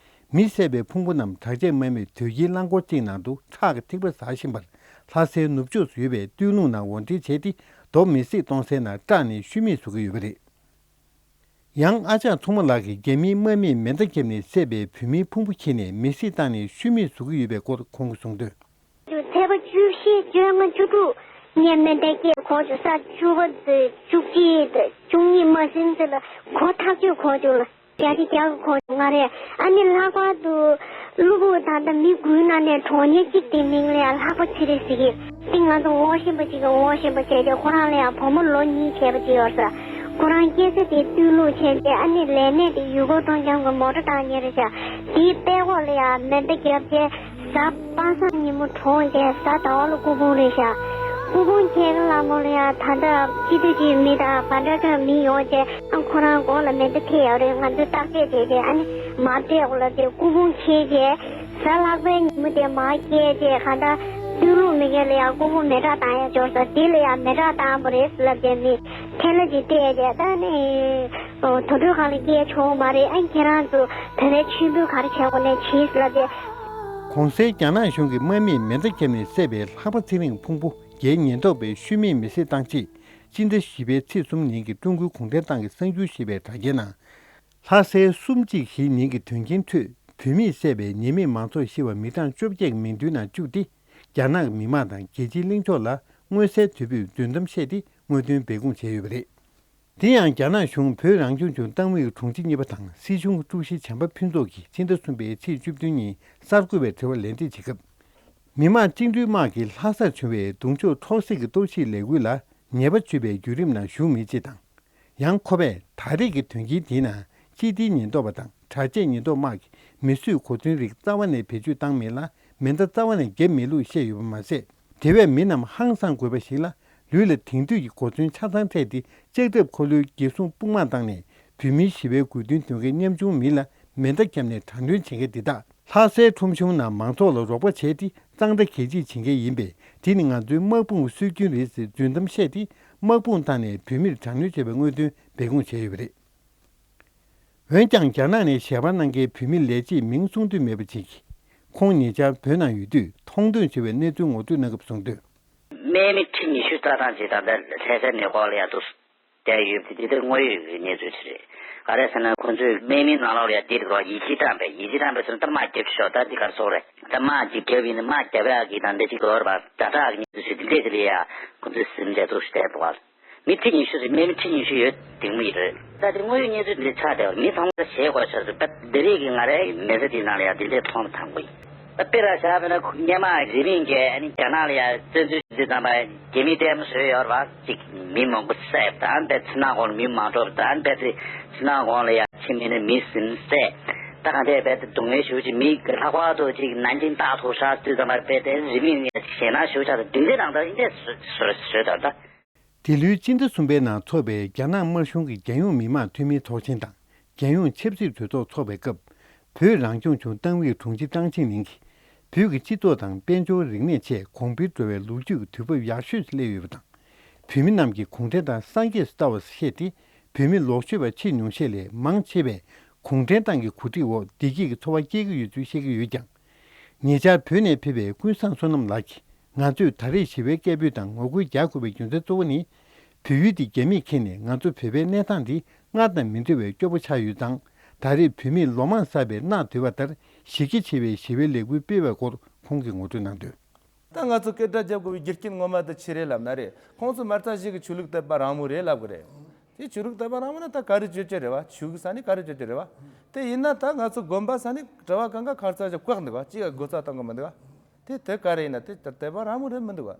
མི་བསད་པའི་ཕུང་པོ་རྣམས་དྲག་ཆས་དམག་མིས་དོས་སྐྱེལ་རླངས་འཁོར་གཅིག་ནང་དུ་ཁྲག་གི་ཐིགས་པ་ཟ་བཞིན་པར། ལྷ་སའི་ནུབ་ཕྱོགས་སུ་ཡོད་པའི་སྟོད་ལུང་ནང་འོར་འདྲེན་བྱས་ཏེ། རྡོ་མེ་བསྲེགས་གཏོང་སའི་ནང་སྐྲག་ནས་ཤུལ་མེད་བཟོ་གི་ཡོད་པ་རེད། ཡང་ཨ་ཅག་མཚོ་མོ་ལགས་ཀྱིས་རྒྱ་མིའི་དམག་མིས་མེ་མདའ་བརྒྱབ་ནས་བསད་པའི་བོད་མིའི་ཕུང་པོ་འཁྱེར་ནས་མེ་བསྲེགས་བཏང་ནས་ཤུལ་མེད་བཟོ་གི་ཡོད་པའི་སྐོར་ཁོང་གིས་གསུངས་དོན། ཚེས་པ་བཅུ་བཞི། བཅོ་ལྔ། བཅུ་དྲུག་ཉིན་མེ་མདའ་སྐད་གོ་བྱུང་། ས་བཅུ་པ་དང་བཅུ་གཅིག་དང་བཅུ་གཉིས་མ་ཟིན་ཚེ་ལ་གོ་ཐག་ཆོད་གོ་བྱུང་ལ། བརྒྱ་ཆ་བརྒྱ་གི་གོ་ང་རེད། ཨ་ནི་ལྷག་པར་དུ་གློ་བུར་ད་ལྟ་མི་དགུའི་ནང་ནས་གྲོངས་མཁན་གཅིག་དེ་མིང་ལ་ཡང་ལྷག་པ་ཚེ་རིང་ཟེར་གི། དེ་ང་ཚོ་ངོ་ཤེས་པ་ཅིག་གིས་ངོ་ཤེས་པ་བྱས་ཏེ་ཁོ་རང་ལ་ཡང་བུ་མོ་ལོ་གཉིས་བྱས་པ་ཅིག་ཡོད་ས། ཁོ་རང་སྐྱེས་ས་དེ་སྟོད་ལུགས་བྱས་ཏེ་ཨ་ནི་ལས་གནས་དེ་ཡུལ་སྐོར་སྤྲོ་འཆམ་གྱི་མོ་ཊ་བཏང་མཁན་རེད་ཤག་དེའི་པད་ཀོག་ལ་ཡང་མེ་མདའ་བརྒྱབ་བྱས། གཟའ་པ་སངས་ཉིན་མོ་གྲོངས་བྱས་གཟའ་ཟླ་བ་ལ་སྐུ་ཕུང་རེད་ཤག་སྐུ་ཕུང་འཁྱེར་མཁན་ལ་མོ་ལ་ཡང་ད་ལྟ་སྤྱི་འཐུས་ཀྱི་མི་དང་བར་འདྲ་ཁང་མི་ཡོང་བྱས་ཨ་ཁོ་རང་མགོ་ལ་མེ་མདའ་ཐེབས་ཡོད་རེད། ང་ཚོས་བརྟག་དཔྱད་བྱས་བྱས་ཨ་ནི་མ་སྤྲད་གོ་ལབ་བྱས་སྐུ་ཕུང་འཁྱེར་བྱས་གཟའ་ལྷག་པའི་ཉིན་མོ་དེ་མར་བསྐྱལ་བྱས་གང་ལྟར་སྟོད་ལུགས་མི་སྒེར་ལ་ཡང་སྐུ་ཕུང་མེ་སྲེག་བཏང་ཡ་འབྱོར་ས་དེ་ལ་ཡང་མེ་སྲེག་བཏང་བ་རེད་ལབ་བྱས་མི་ཐལ་ལ་ཅིག་སྤྲད་བྱས་ད་ནི་དུར་ཁྲོད་ཁང་ལ་སྐྱེལ་ཆོག་མ་རེད། ཨ་ཁྱེད་རང་ཚོ་བོད་པའི་མཆོད་འབུལ་ག་རེ་བྱེད་དགོས་ནས་བྱེད་ལབ་བྱས། གོང་གསལ་རྒྱ་ནག་གཞུང་གིས་དམག་མིས་མེ་མདའ་བརྒྱབ་ནས་བསད་པའི་ལྷག་པ་ཚེ་རིང་ཕུང་པོ་རྒྱའི་ཉེན་རྟོག་པས་ཤུལ་མེད་མེ་བསྲེགས་བཏང་རྗེས། སྤྱི་ཟླ་བཞི་པའི་ཚེས་གསུམ་ཉིན་གྱི་ཀྲུང་གོའི་གུང་ཁྲན་ཏང་གི་གསར་འགྱུར་ཞེས་པའི་དྲ་རྒྱའི་ནང་། ལྷ་སའི་གསུམ་གཅིག་བཞི་ཉིན་གྱི་དོན་རྐྱེན་ཁྲོད་བོད་མིས་བསད་པའི་ཉེས་མེད་མང་ཚོགས་ཤི་བ་མི་གྲངས་བཅོ་བརྒྱད་ཀྱི་མིང་ཐོའི་ནང་བཅུག་སྟེ། རྒྱ་ནག་གི་མི་དམངས་དང་རྒྱལ་སྤྱིའི་གླེང་ཕྱོགས་ལ་མངོན་གསལ་དོད་པོས་རྫུན་གཏམ་བཤད་དེ་དངོས་དོན་སྦས་སྐུང་བྱས་ཡོད་པ་རེད། དེ་ཡང་རྒྱ་ནག་གཞུང་བོད་རང་སྐྱོང་ལྗོངས་ཏང་ཨུའི་དྲུང་ཆེ་གཉིས་པ་དང་སྲིད་གཞུང་གི་ཀྲུའུ་ཞི་བྱམས་པ་ཕུན་ཚོགས་ཀྱིས་ཕྱི་ཟླ་གསུམ་པའི་ཚེས་བཅུ་བདུན་ཉིན་གསར་འགོད་པའི་དྲི་བར་ལན་འདེབས་བྱེད་སྐབས། མི་དམངས་བཅིངས་འགྲོལ་དམག་གིས་ལྷ་སར་བྱུང་བའི་གདུང་ཕྱོགས་འཕྲོག་བསྲེགས་ཀྱི་གཏོར་བཤིག་ལས་འགུལ་ལ་ཉེས་པ་བཅོས་པའི་བརྒྱུད་རིམ་ནང་ཞུགས་མེད་ཅེས་དང་། ཡང་ཁོ་པས་ད་རེས་ཀྱི་དོན་རྐྱེན་དེའི་ནང་སྤྱི་བདེའི་ཉེན་རྟོག་པ་དང་དྲག་ཆས་ཉེན་རྟོག་དམག་གིས་མི་གསོད་གོ་མཚོན་རིགས་རྩ་བ་ནས་བེད་སྤྱོད་བཏང་མེད་ལ་མེ་མདའ་རྩ་བ་ནས་བརྒྱབ་མེད་ལུགས་བཤད་ཡོད་པ་མ་ཟད། དེ་བས་མི་རྣམས་ཧང་སངས་དགོས་པ་ཞིག་ལ་ལུས་ལ་དེང་དུས་ཀྱི་གོ་མཚོན་ཆ་ཚང་སྤྲས་ཏེ་ལྕགས་ཐབ་འཁོར་ལོའི་འགྱེད་སྲུང་དཔུང་དམག་བཏང་ནས་བོད་མིའི་ཞི་བའི་དགོས་འདུན་འདོན་མཁན་ཉམ་ཆུང་མི་ལ་མེ་མདའ་བརྒྱབ་ནས་དྲག་གནོན་བྱེད་མཁན་འདི་དག་ལྷ་སའི་ཁྲོམ་གཞུང་ནང་མང་ཚོགས་ལ་རོགས་པ་བྱས་ཏེ་གཙང་སྦྲ་གད་ཕྱིས་བྱེད་མཁན་ཡིན་པས་དེ་ནི་ང་ཚོའི་དམག་དཔུང་སྲོལ་རྒྱུན་རེད་ཟེར་རྫུན་གཏམ་བཤད་དེ་དམག་དཔུང་བཏང་ནས་བོད་མིར་དྲག་གནོན་བྱས་པའི་དངོས་དོན་སྦས་སྐུང་བྱས་ཡོད་པ་རེད། འོན་ཀྱང་རྒྱ་ནག་ནས་ཞལ་པར་གནང་མཁན་བོད་མི་ལས་བྱེད་མིང་གསུང་འདོད་མེད་པ་ཅིག་གིས། ཁོང་ཉེ་ཆར་བོད་ནང་ཡོད་དུས་མཐོང་ཐོས་བྱུང་བའི་གནས་ཚུལ་ངོ་སྤྲོད་གནང་སྐབས་གསུངས་དོན། སྨན་མི་ཁྲི་ཉི་ཤུ་རྩ་གྲངས་ཅིག་ད་ལྟ་ལྷ་སའི་ནད་ཁོག་ལ་ཡ་ཏོ་བསྡད་ཡོད་པ་དེ་དེ་ལྟར་དངོས་ཡོད་ཀྱི་གནས་ཚུལ་ཅིག་རེད། ག་རེ་ཟེར་ན་ཁོང་ཚོས་སྨན་མིའི་ནང་ལོགས་ལ་ཡ་དེ་རིགས་ཡིད་ཆེས་བཏང་པས་ཡིད་ཆེས་བཏང་པས་ཟེར་ན་ད་དམག་རྒྱབ་ཤོག་ད་འདི་ག་རེ་ཟེར་དགོས་རེད། ད་དམག་ཅིག་རྒྱབ་ཡིན་ན་དམག་རྒྱབ་ཡག་གི་དང་འདི་ཅིག་དགོས་རེད་པ་ཛ་དྲག་གི་གནས་ཚུལ་ཞིག་འདི་འདྲས་དེ་ལ་ཡ་ཁོང་ཚོས་སེམས་ཁྲལ་ཚོགས་ཤིག་བསྡད་འདུག་བ། མི་ཁྲི་ཉི་ཤུ་ཞིག་སྨན་མི་ཁྲི་ཉི་ཤུ་ཡོད་དེ་མོ་ཡིན་རེད། ད་དེ་དངོས་ཡོད་གནས་ཚུལ་འདི་ཆགས་བསྡད་པ་མི་ཚང་མ་ཞེད་དགོས་ཆགས་འདུག་ད་འདི་རིགས་ཀྱི་ང་རའི་མི་ཚེ་འདིའི་ནང་ལ་ཡང་འདི་འདྲའི་མཐོང་དང་པོ་ཡིན། ད་དཔེར་བཞག་པ་ན་སྔོན་མ་རི་པིན་གྱིས་ཨ་ནི་རྒྱ་ནག་ལ་ཡང་བཙན་འཛུལ་བྱས་ཙང་པ་རྒྱ་མི་ལྟད་མོ་བཟོས་ཡོད་རེད་བ། ཅིག་མི་མང་པོ་བསད་ད་ཨ་ནི་པའི་ཚི་ནང་གོང་ལ་མི་མང་གྲོངས་ད་ཨ་ནི་པའི་ཚི་ནང་གོང་ལ་ཡང་ཕྱི་མི་ནི་མི་ཟིན་བསད་ད་གང་ལྟར་པའི་སྡུག་བསྔལ་ཞེ་པོ་ཅིག་མི་ལྷག་པར་དུ་ཅིག་ནན་ཅིང་ཏ་ཐོག་ཤར་དུས་ཙང་པ་དཔེ་དེ་རི་པིན་ནས་ཞེད་སྣང་ཞེ་པོ་ཆགས་ད་འདི་འདྲའི་ནང་ད་འདི་འདྲའི་བཟོས་བཟོས་ད་ད། དེ་ལོའི་སྤྱི་ཟླ་གསུམ་པའི་ནང་འཚོགས་པའི་རྒྱ་ནག་དམར་གཞུང་གི་རྒྱལ་ཡོངས་མི་དམངས་འཐུས་མིའི་ཚོགས་ཆེན་དང་རྒྱལ་ཡོངས་ཆབ་སྲིད་གྲོས་ཚོགས་འཚོགས་པའི་སྐབས། བོད་རང་སྐྱོང་ལྗོངས་ཏང་ཨུའི་དྲུང་ཆེ་ཀྲང་ཅིང་ལིན་གྱིས། བོད་ཀྱི་སྤྱི་ཚོགས་དང་དཔལ་འབྱོར་རིག་གནས་བཅས་གོང་འཕེལ་འགྲོ་བའི་ལོ་རྒྱུས་ཀྱི་དུས་བབ་ཡག་ཤོས་སུ་སླེབས་ཡོད་པ་དང་། བོད་མི་རྣམས་ཀྱིས་གུང་ཁྲན་ཏང་སངས་རྒྱས་སུ་ལྟ་བ་ཞེས་ཏེ། བོད་མི་ལོག་སྤྱོད་པ་ཕྱིར་ཉུང་ཤས་ལས་མང་ཆེ་བས་གུང་ཁྲན་ཏང་གི་གོ་སྒྲིག་འོག་བདེ་སྐྱིད་ཀྱི་འཚོ་བ་སྐྱེལ་གྱི་ཡོད་ཚུལ་བཤད་ཀྱི་ཡོད་ཀྱང་། ཉེ་ཆར་བོད་ནས་ཕེབས་པའི་ཀུན་བཟང་བསོད་ནམས་ལགས་ཀྱིས། ང་ཚོས་ད་རེས་ཞི་བའི་སྐད་འབོད་དང་ངོ་རྒོལ་རྒྱག་དགོས་པའི་རྒྱུ་མཚན་གཙོ་བོ་ནི། བོད་ཡུལ་འདི་རྒྱ་མིས་ཁྱེར་ནས་ང་ཚོ་བོད་པའི་གནས་སྟངས་འདི་སྔར་དང་མི་འདྲ་བའི་སྐྱོ་པོ་ཆགས་ཡོད་ཙང་། ད་རེས་བོད་མིས་ལོ་མང་བསགས་པའི་མནར་སྡོད་པ་ལྟར་གཞི་རྒྱ་ཆེ་བའི་ཞི་བའི་ལས་འགུལ་སྤེལ་བའི་སྐོར་ཁོང་གིས་ངོ་སྤྲོད་གནང་དོན། ད་ང་ཚོ་སྐད་སྒྲ་རྒྱབ་དགོས་པའི་རྒྱུ་རྐྱེན་ངོ་མ་དེ་ཆི་རེད་ལབ་ན་རེད། ཁོང་ཚོ་མ་རྩ་ཞིག་གི་ཆོས་ལུགས་དད་པ་རང་མོས་རེད་ལབ་གི་རེད། དེ་ཆོས་ལུགས་དད་པ་རང་མོས་ན་ད་ག་རེ་བརྗོད་རྒྱུ་རེད་བ། ཆོས་གི་ས་ནས་ག་རེ་བརྗོད་རྒྱུ་རེད་བ། དེ་ཡིན་ན་ད་ང་ཚོ་དགོན་པ་ས་ནས་གྲྭ་བ་གང་ག་ཁ་རྩ་ཞིག་བཀག་འདུག་བ། གཅིག་ག་སྒོ་རྩ་བཏང་གི་མི་འདུག་བ། དེ་དེ་ག་རེ་ཡིན་ན་དེ་དད་པ་རང་མོས་རེད་མི་འདུག་བ།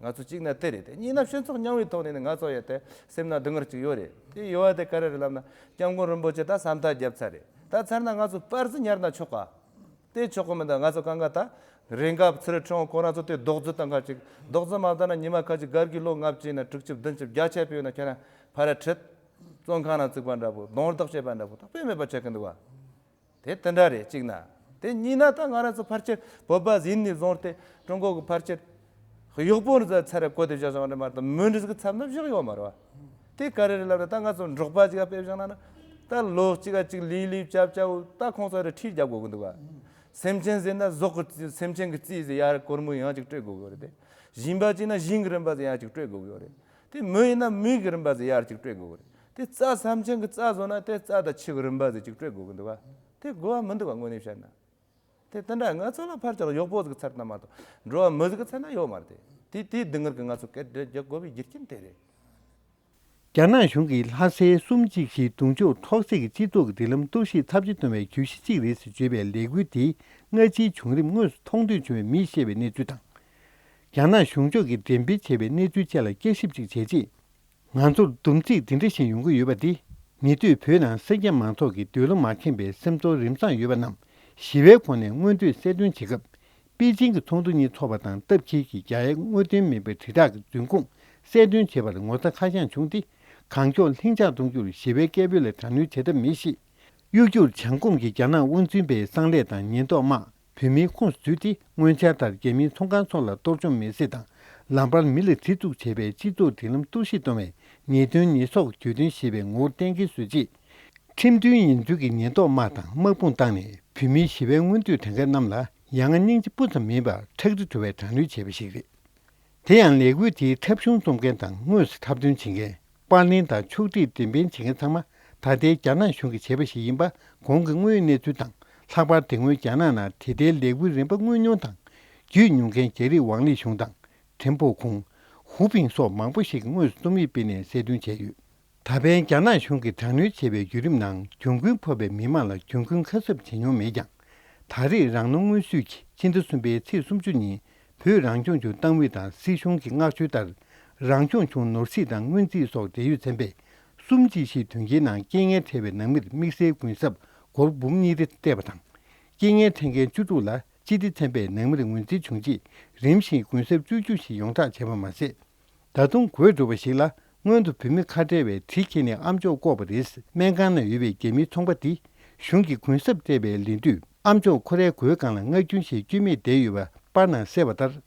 ང་ཚོ་གཅིག་ན་དེ་རེད། དེ་གཉིས་ན་སྤྱི་ཚོགས་རྙིང་བའི་ཐོག་ནས་ནི་ང་ཚོ་ཡ་དེ་སེམས་ན་སྡུག་བསྔལ་ཅིག་ཡོད་རེད། དེ་ཡོད་བ་དེ་ག་རེ་རེད་ལབ་ན་སྐྱབས་མགོན་རིན་པོ་ཆེ་ད་ས་མཐའ་བརྒྱབ་ཚར་རེད། ད་ཚར་ན་ང་ཚོ་པར་ཙི་ཉར་ན་ཆོག་ག། དེ་ཆོག་གི་མི་འདུག་ང་ཚོ་གང་ག་ད་རེ་འགའ་ཚུར་ཁྲིད་འོང་ཁོ་རང་ཚོ་དེ་རྡོག་རྫི་བཏང་ག་ཅིག་རྡོག་རྫི་མ་བཏང་ན་ཉི་མ་ཁ་ཅིག་སྒར་གྱི་ལོ་ལྔ་བཅུ་ཡིན་ན་དྲུག་ཅུ་བདུན་ཅུ་བརྒྱ་ཆ་ཕུལ་ན་ཁྱེད་རང་ཕར་ར་ཁྲིད། བཙོན་ཁང་ནང་བཙུགས་པ་འདྲ་པོ་རྡུང་རྡེག་བྱེད་པ་འདྲ་པོ་ད་དཔེ་མེད་པ་ཆགས་ཀྱི་འདུག་བ། དེ་དེ་འདྲ་རེད་གཅིག་ན། དེ་གཉིས་ན་ད་ང་རང་ཚོ་ཕལ་ཆེར་བོད་པ་ཟིན་ནས་བཟུང་སྟེ་ཀྲུང་གོ་གི་ཕལ་ཆེར་གཡོག་པོ་རེད་ཚ་ཚར་རེ་བཀོད་དེ་བཞག་བཞག་འདྲ་མ་གཏོགས་མི་འདྲ་ཟིག་ཚབ་ན་བཞག་ཡོད་མ་རེད་བ། དེ་ག་རེ་རེད་ལབ་ན་ད་ང་ཚོ་འབྲོག་པ་ཅིག་ག་དཔེ་བཞག་ན་ན། ད་ལོ་གཅིག་ག་གཅིག་ལུས་ལུས་བྱབ་བྱབ་ད་ཁོང་ཚོ་རེ་ཁྲིད་རྒྱབ་དགོས་ཀྱི་འདུག་བ། སེམས་ཅན་ཟེར་ན་ཟོག་གི་རྩིས་སེམས་ཅན་གྱི་རྩིས་ཟེར་ཡར་སྒོར་མོ་ཡང་ཅིག་སྤྲོད་དགོས་ཀྱི་རེད་དེ། ཞིང་པ་ཅིག་ན་ཞིང་གི་རིན་པ་ཟེར་ཡང་ཅིག་སྤྲོད་དགོས་ཀྱི་རེད། དེ་མི་ཡིན་ན་མི་གི་རིན་པ་ཟེར་ཡར་ཅིག་སྤྲོད་དགོས་ཀྱི་རེད། དེ་རྩྭ་སེམས་ཅན་གྱི་རྩྭ་བཟོ་ན་དེ་རྩྭ་དང་ཆུ་གི་རིན་པ་ཟེར་ཅིག་སྤྲོད་དགོས་ཀྱི་འདུག་བ། དེ་དགོས་བ་མི་འདུག་བ་དངོས་གནས་བཤད་ན། དེ་དེ་འདྲ་ང་ཚོ་ལ་ཕར་ཆེར་གཡོག་པོ་ཟིག་ཚར་ན་མ་གཏོགས་འགྲོ་བ་མི་ཟིག་ཚར་ན་ཡོད་མ་རེད་དེ། དེ་དེའི་སྡུག་བསྔལ་གྱི་ང་ཚོ་སྐད་སྒྲ་རྒྱག་དགོས་པའི་རྒྱུ་རྐྱེན་དེ་རེད། རྒྱ་ནག་གཞུང་གིས་ལྷ་སའི་གསུམ་གཅིག་བཞི་རྡུང་གཅོག་འཕྲོག་བསྲེགས་ཀྱི་སྤྱི་ཚོགས་ཀྱི་སྒྲིག་ལམ་གཏོར་བཤིག་ཚབས་ཆེ་གཏོང་བའི་གྱོད་གཞི་གཅིག་རེད་ཟེར་བརྗོད་པའི་ལས་འགུལ་དེའི་སྔ་ཕྱིའི་བྱུང་རིམ་དངོས་སུ་མཐོང་ཐོས་བྱུང་བའི་མིས་བཤད་པའི་གནས་ཚུལ་དང་། རྒྱ་ནག་གཞུང་ཕྱོགས་ཀྱིས་འགྲེམས་སྤེལ་བྱས་པའི་གནས་ཚུལ་བཅས་ལ་བསྐྱར་ཞིབ་ཅིག་བྱས་རྗེས། ང་ཚོར་སྡོམ་ཚིག་འདི་འདྲ་ཞིག་ཡོང་གི་ཡོད་པ་འདི། ཉེ་དུས་བོད་ནང་སེར་སྐྱ་མང་ཚོགས་ཀྱིས་འདོད་བློ་མ་ཁེངས་པའི་སེམས་ཚོར་རིམ་བཟང་ཡོད་པ་རྣམས་ཞི་བའི་སྒོ་ནས་མངོན་འདོད་གསལ་སྟོན་བྱེད་སྐབས། པེ་ཅིང་གི་ཚོགས་འདུ་གཉིས་འཚོགས་པ་དང་སྟབས་འཁེལ་གྱིས་རྒྱ་ཡའི་དངོས་དོན་མིན་པའི་དྲིལ་བསྒྲགས་ཀྱི་རྫུན་ཁུངས་གསལ་སྟོན་བྱས་པར་ངོ་ཚ་ཁ་བྱང་བྱུང་སྟེ། གང་མགྱོགས་ལྷིང་འཇགས་གཏོང་རྒྱུར་ཞི་བའི་སྐད་འབོད་ལ་དྲག་གནོན་བྱེད་ཐབས་མེད་ཞེས། གཡོ་སྒྱུར་བྱང་གོམས་ཀྱིས་རྒྱ་ནག་དབང་འཛིན་པའི་གསང་སླད་དང་ཉེན་རྟོག་དམག་བོད་མིའི་ཁོངས་སུ་འཛུལ་ཏེ། སྔོན་ཆད་ལྟར་རྒྱ་མིའི་ཚོང་ཁང་སོགས་ལ་གཏོར་བཅོམ་མེད་གསོད་དང་། ལམ་བར་མི་ལ་གྲི་བཙུགས་བྱས་པའི་སྤྱི་ཚོགས་སྒྲིག་ལམ་གཏོར་བཤིག་གཏོང་བའི་ཉེས་དོན་ཉེས་གསོག་གྱོད་དོན་ཞེས་པའི་ངོ་བོར་གཏན་འཁེལ་བཟོས་རྗེས། ཁྲིམས་མཐུན་ཡིན་ཚུལ་གྱི་ཉེན་རྟོག་དམག་དང་དམག་དཔུང་བཏང་ནས། བོད་མིའི་ཞི་བའི་མངོན་འདོད་དྲན་མཁན་རྣམས་ལ་ཡ་ང་སྙིང་རྗེ་སྤུ་ཙམ་མིན་པར་ཁྲག་དྲི་བྲོ་བའི་དྲག་གནོན་བྱས་པ་ཞིག་རེད། དེ་ཡང་ལས་འགུལ་དེའི་འཁྲབ་གཞུང་རྩོམ་མཁན་དང་དངོས་སུ་འཁྲབ་སྟོན་བྱེད་མཁན། པར་ལེན་དང་ཕྱོགས་སྒྲིག་འགྲེམས་སྤེལ་བྱེད་མཁན་ཚང་མ་ད་ལྟའི་རྒྱ་ནག་གཞུང་གིས་བྱས་པ་ཞིག་ཡིན་པ་གོང་གི་དངོས་ཡོད་གནས་ཚུལ་དང་། ལྷག་པར་དེ་སྔོན་རྒྱ་ནག་ནང་དེ་ལྟའི་ལས་འགུལ་རིམ་པ་མངོན་མྱོང་དང་བརྒྱུད་མྱོང་མཁན་རྒྱ་རིགས་ཝང་ལི་ཞུང་དང་། ཁྲེན་པོ་ཁུང་། ཧུའུ་པིང་སོགས་མང་པོ་ཞིག་གིས་དངོས་སུ་རྩོམ་ཡིག་སྤེལ་ནས་གསལ་སྟོན་བྱས་ཡོད། ད་ཕན་རྒྱ་ནག་གཞུང་གིས་དྲག་གནོན་བྱས་པའི་བརྒྱུད་རིམ་ནང་གྱོང་གུན་ཕོག་པའི་མི་མང་ལ་གྱོང་གུན་ཁ་གསབ་བྱེད་མྱོང་མེད་ཀྱང་། ད་རེས་རང་ནོར་དངོས་སུད་ཀྱིས་ཕྱི་ཟླ་གསུམ་པའི་ཚེས་སུམ་ཅུ་ཉིན་བོད་རང་སྐྱོང་ལྗོངས་ཏང་ཨུད་དང་སྲིད་གཞུང་གི་མངགས་བཅོལ་ལྟར། རང་སྐྱོང་ལྗོངས་ནོར་སྲིད་དང་སྔོན་རྩིས་སོགས་འབྲེལ་ཡོད་ཚན་པས། གསུམ་གཅིག་བཞི་དོན་རྐྱེན་ནང་རྐྱེན་ངན་འཕྲད་པའི་ནང་མིར་དམིགས་བསལ་གུན་གསབ་སྒོར་འབུམ་གཉིས་རེ་སྤྲད་པ་དང་། རྐྱེན་ངན་འཕྲད་མཁན་བཅུ་དྲུག་ལ་སྤྱི་བདེ་ཚན་པས་ནང་མིར་ངོས་འཛིན་བྱུང་རྗེས། རིམ་བཞིན་གུན་གསབ་བཅུ་བཅུ་ཞིག་ཡོངས་བསྒྲགས་བྱས་པ་མ་ཟད། ད་དུང་གོ་སྒྲུབ་པ་ཞིག་ལ། སྔོན་དུ་བོད་མི་ཁ་བྲལ་བའི་གྲི་ཁྱེར་ནས་ཨ་མཆོག་བཀོག་པ་རེད། སྨན་ཁང་ནང་ཡོད་པའི་རྒྱ་མིའི་ཚོང་པ་འདིས་གཞུང་གིས་གུན་གསབ་སྤྲད་པའི་ལེན་དུས། ཨ་མཆོག་ཁོ་རའི་མགོའི་སྒང་ལ་རྔ་རྒྱུན་ཞིག་བསྐྱོན་མེད་བསྡད་ཡོད་པ་པར་ནང་གསལ་བ་ལྟར།